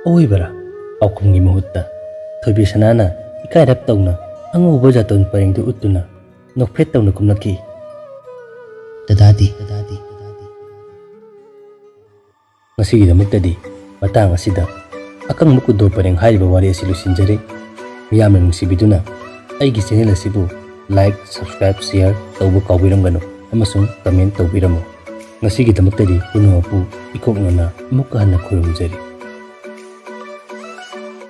ꯑꯋꯣꯏꯕꯔꯥ?" ꯄꯥꯎꯈꯨꯝꯒꯤ ꯃꯍꯨꯠꯇ ꯊꯣꯏꯕꯤ ꯁꯅꯥꯅ ꯏꯀꯥꯏꯔꯞ ꯇꯧꯅ ꯑꯉꯧꯕ ꯖꯥꯇꯣꯟ ꯄꯔꯦꯡꯗꯨ ꯎꯠꯇꯨꯅ ꯅꯣꯛꯐꯦꯠ ꯇꯧꯅ ꯈꯨꯝꯂꯛꯈꯤ, "ꯗꯗꯥꯗꯤ, ꯗꯗꯥꯗꯤ, ꯗꯗꯥꯗꯤ"꯫ ꯉꯁꯤꯒꯤꯗꯃꯛꯇꯗꯤ ꯃꯇꯥꯡ ꯑꯁꯤꯗ ꯑꯀꯪꯕ ꯀꯨꯟꯗꯣ ꯄꯔꯦꯡ ꯍꯥꯏꯔꯤꯕ ꯋꯥꯔꯤ ꯑꯁꯤ ꯂꯣꯏꯁꯤꯟꯖꯔꯦ꯫ ꯃꯤꯌꯥꯝꯅ ꯅꯨꯡꯁꯤꯕꯤꯗꯨꯅ ꯑꯩꯒꯤ ꯆꯦꯅꯦꯜ ꯑꯁꯤꯕꯨ ꯂꯥꯏꯛ, ꯁꯕꯁꯀ꯭ꯔꯥꯏꯕ, ꯁꯤꯌꯥꯔ ꯇꯧꯕ ꯀꯥꯎꯕꯤꯔꯝꯒꯅꯨ ꯑꯃꯁꯨꯡ ꯀꯃꯦꯟ ꯇꯧꯕꯤꯔꯝꯃꯨ꯫ ꯉꯁꯤꯒꯤꯗꯃꯛꯇꯗꯤ ꯄꯨꯝꯅꯃꯛꯄꯨ ꯏꯀꯣꯛꯅꯅ ꯑꯃꯨꯛꯀ ꯍꯟꯅ ꯈꯨꯔꯨꯝꯖꯔꯤ꯫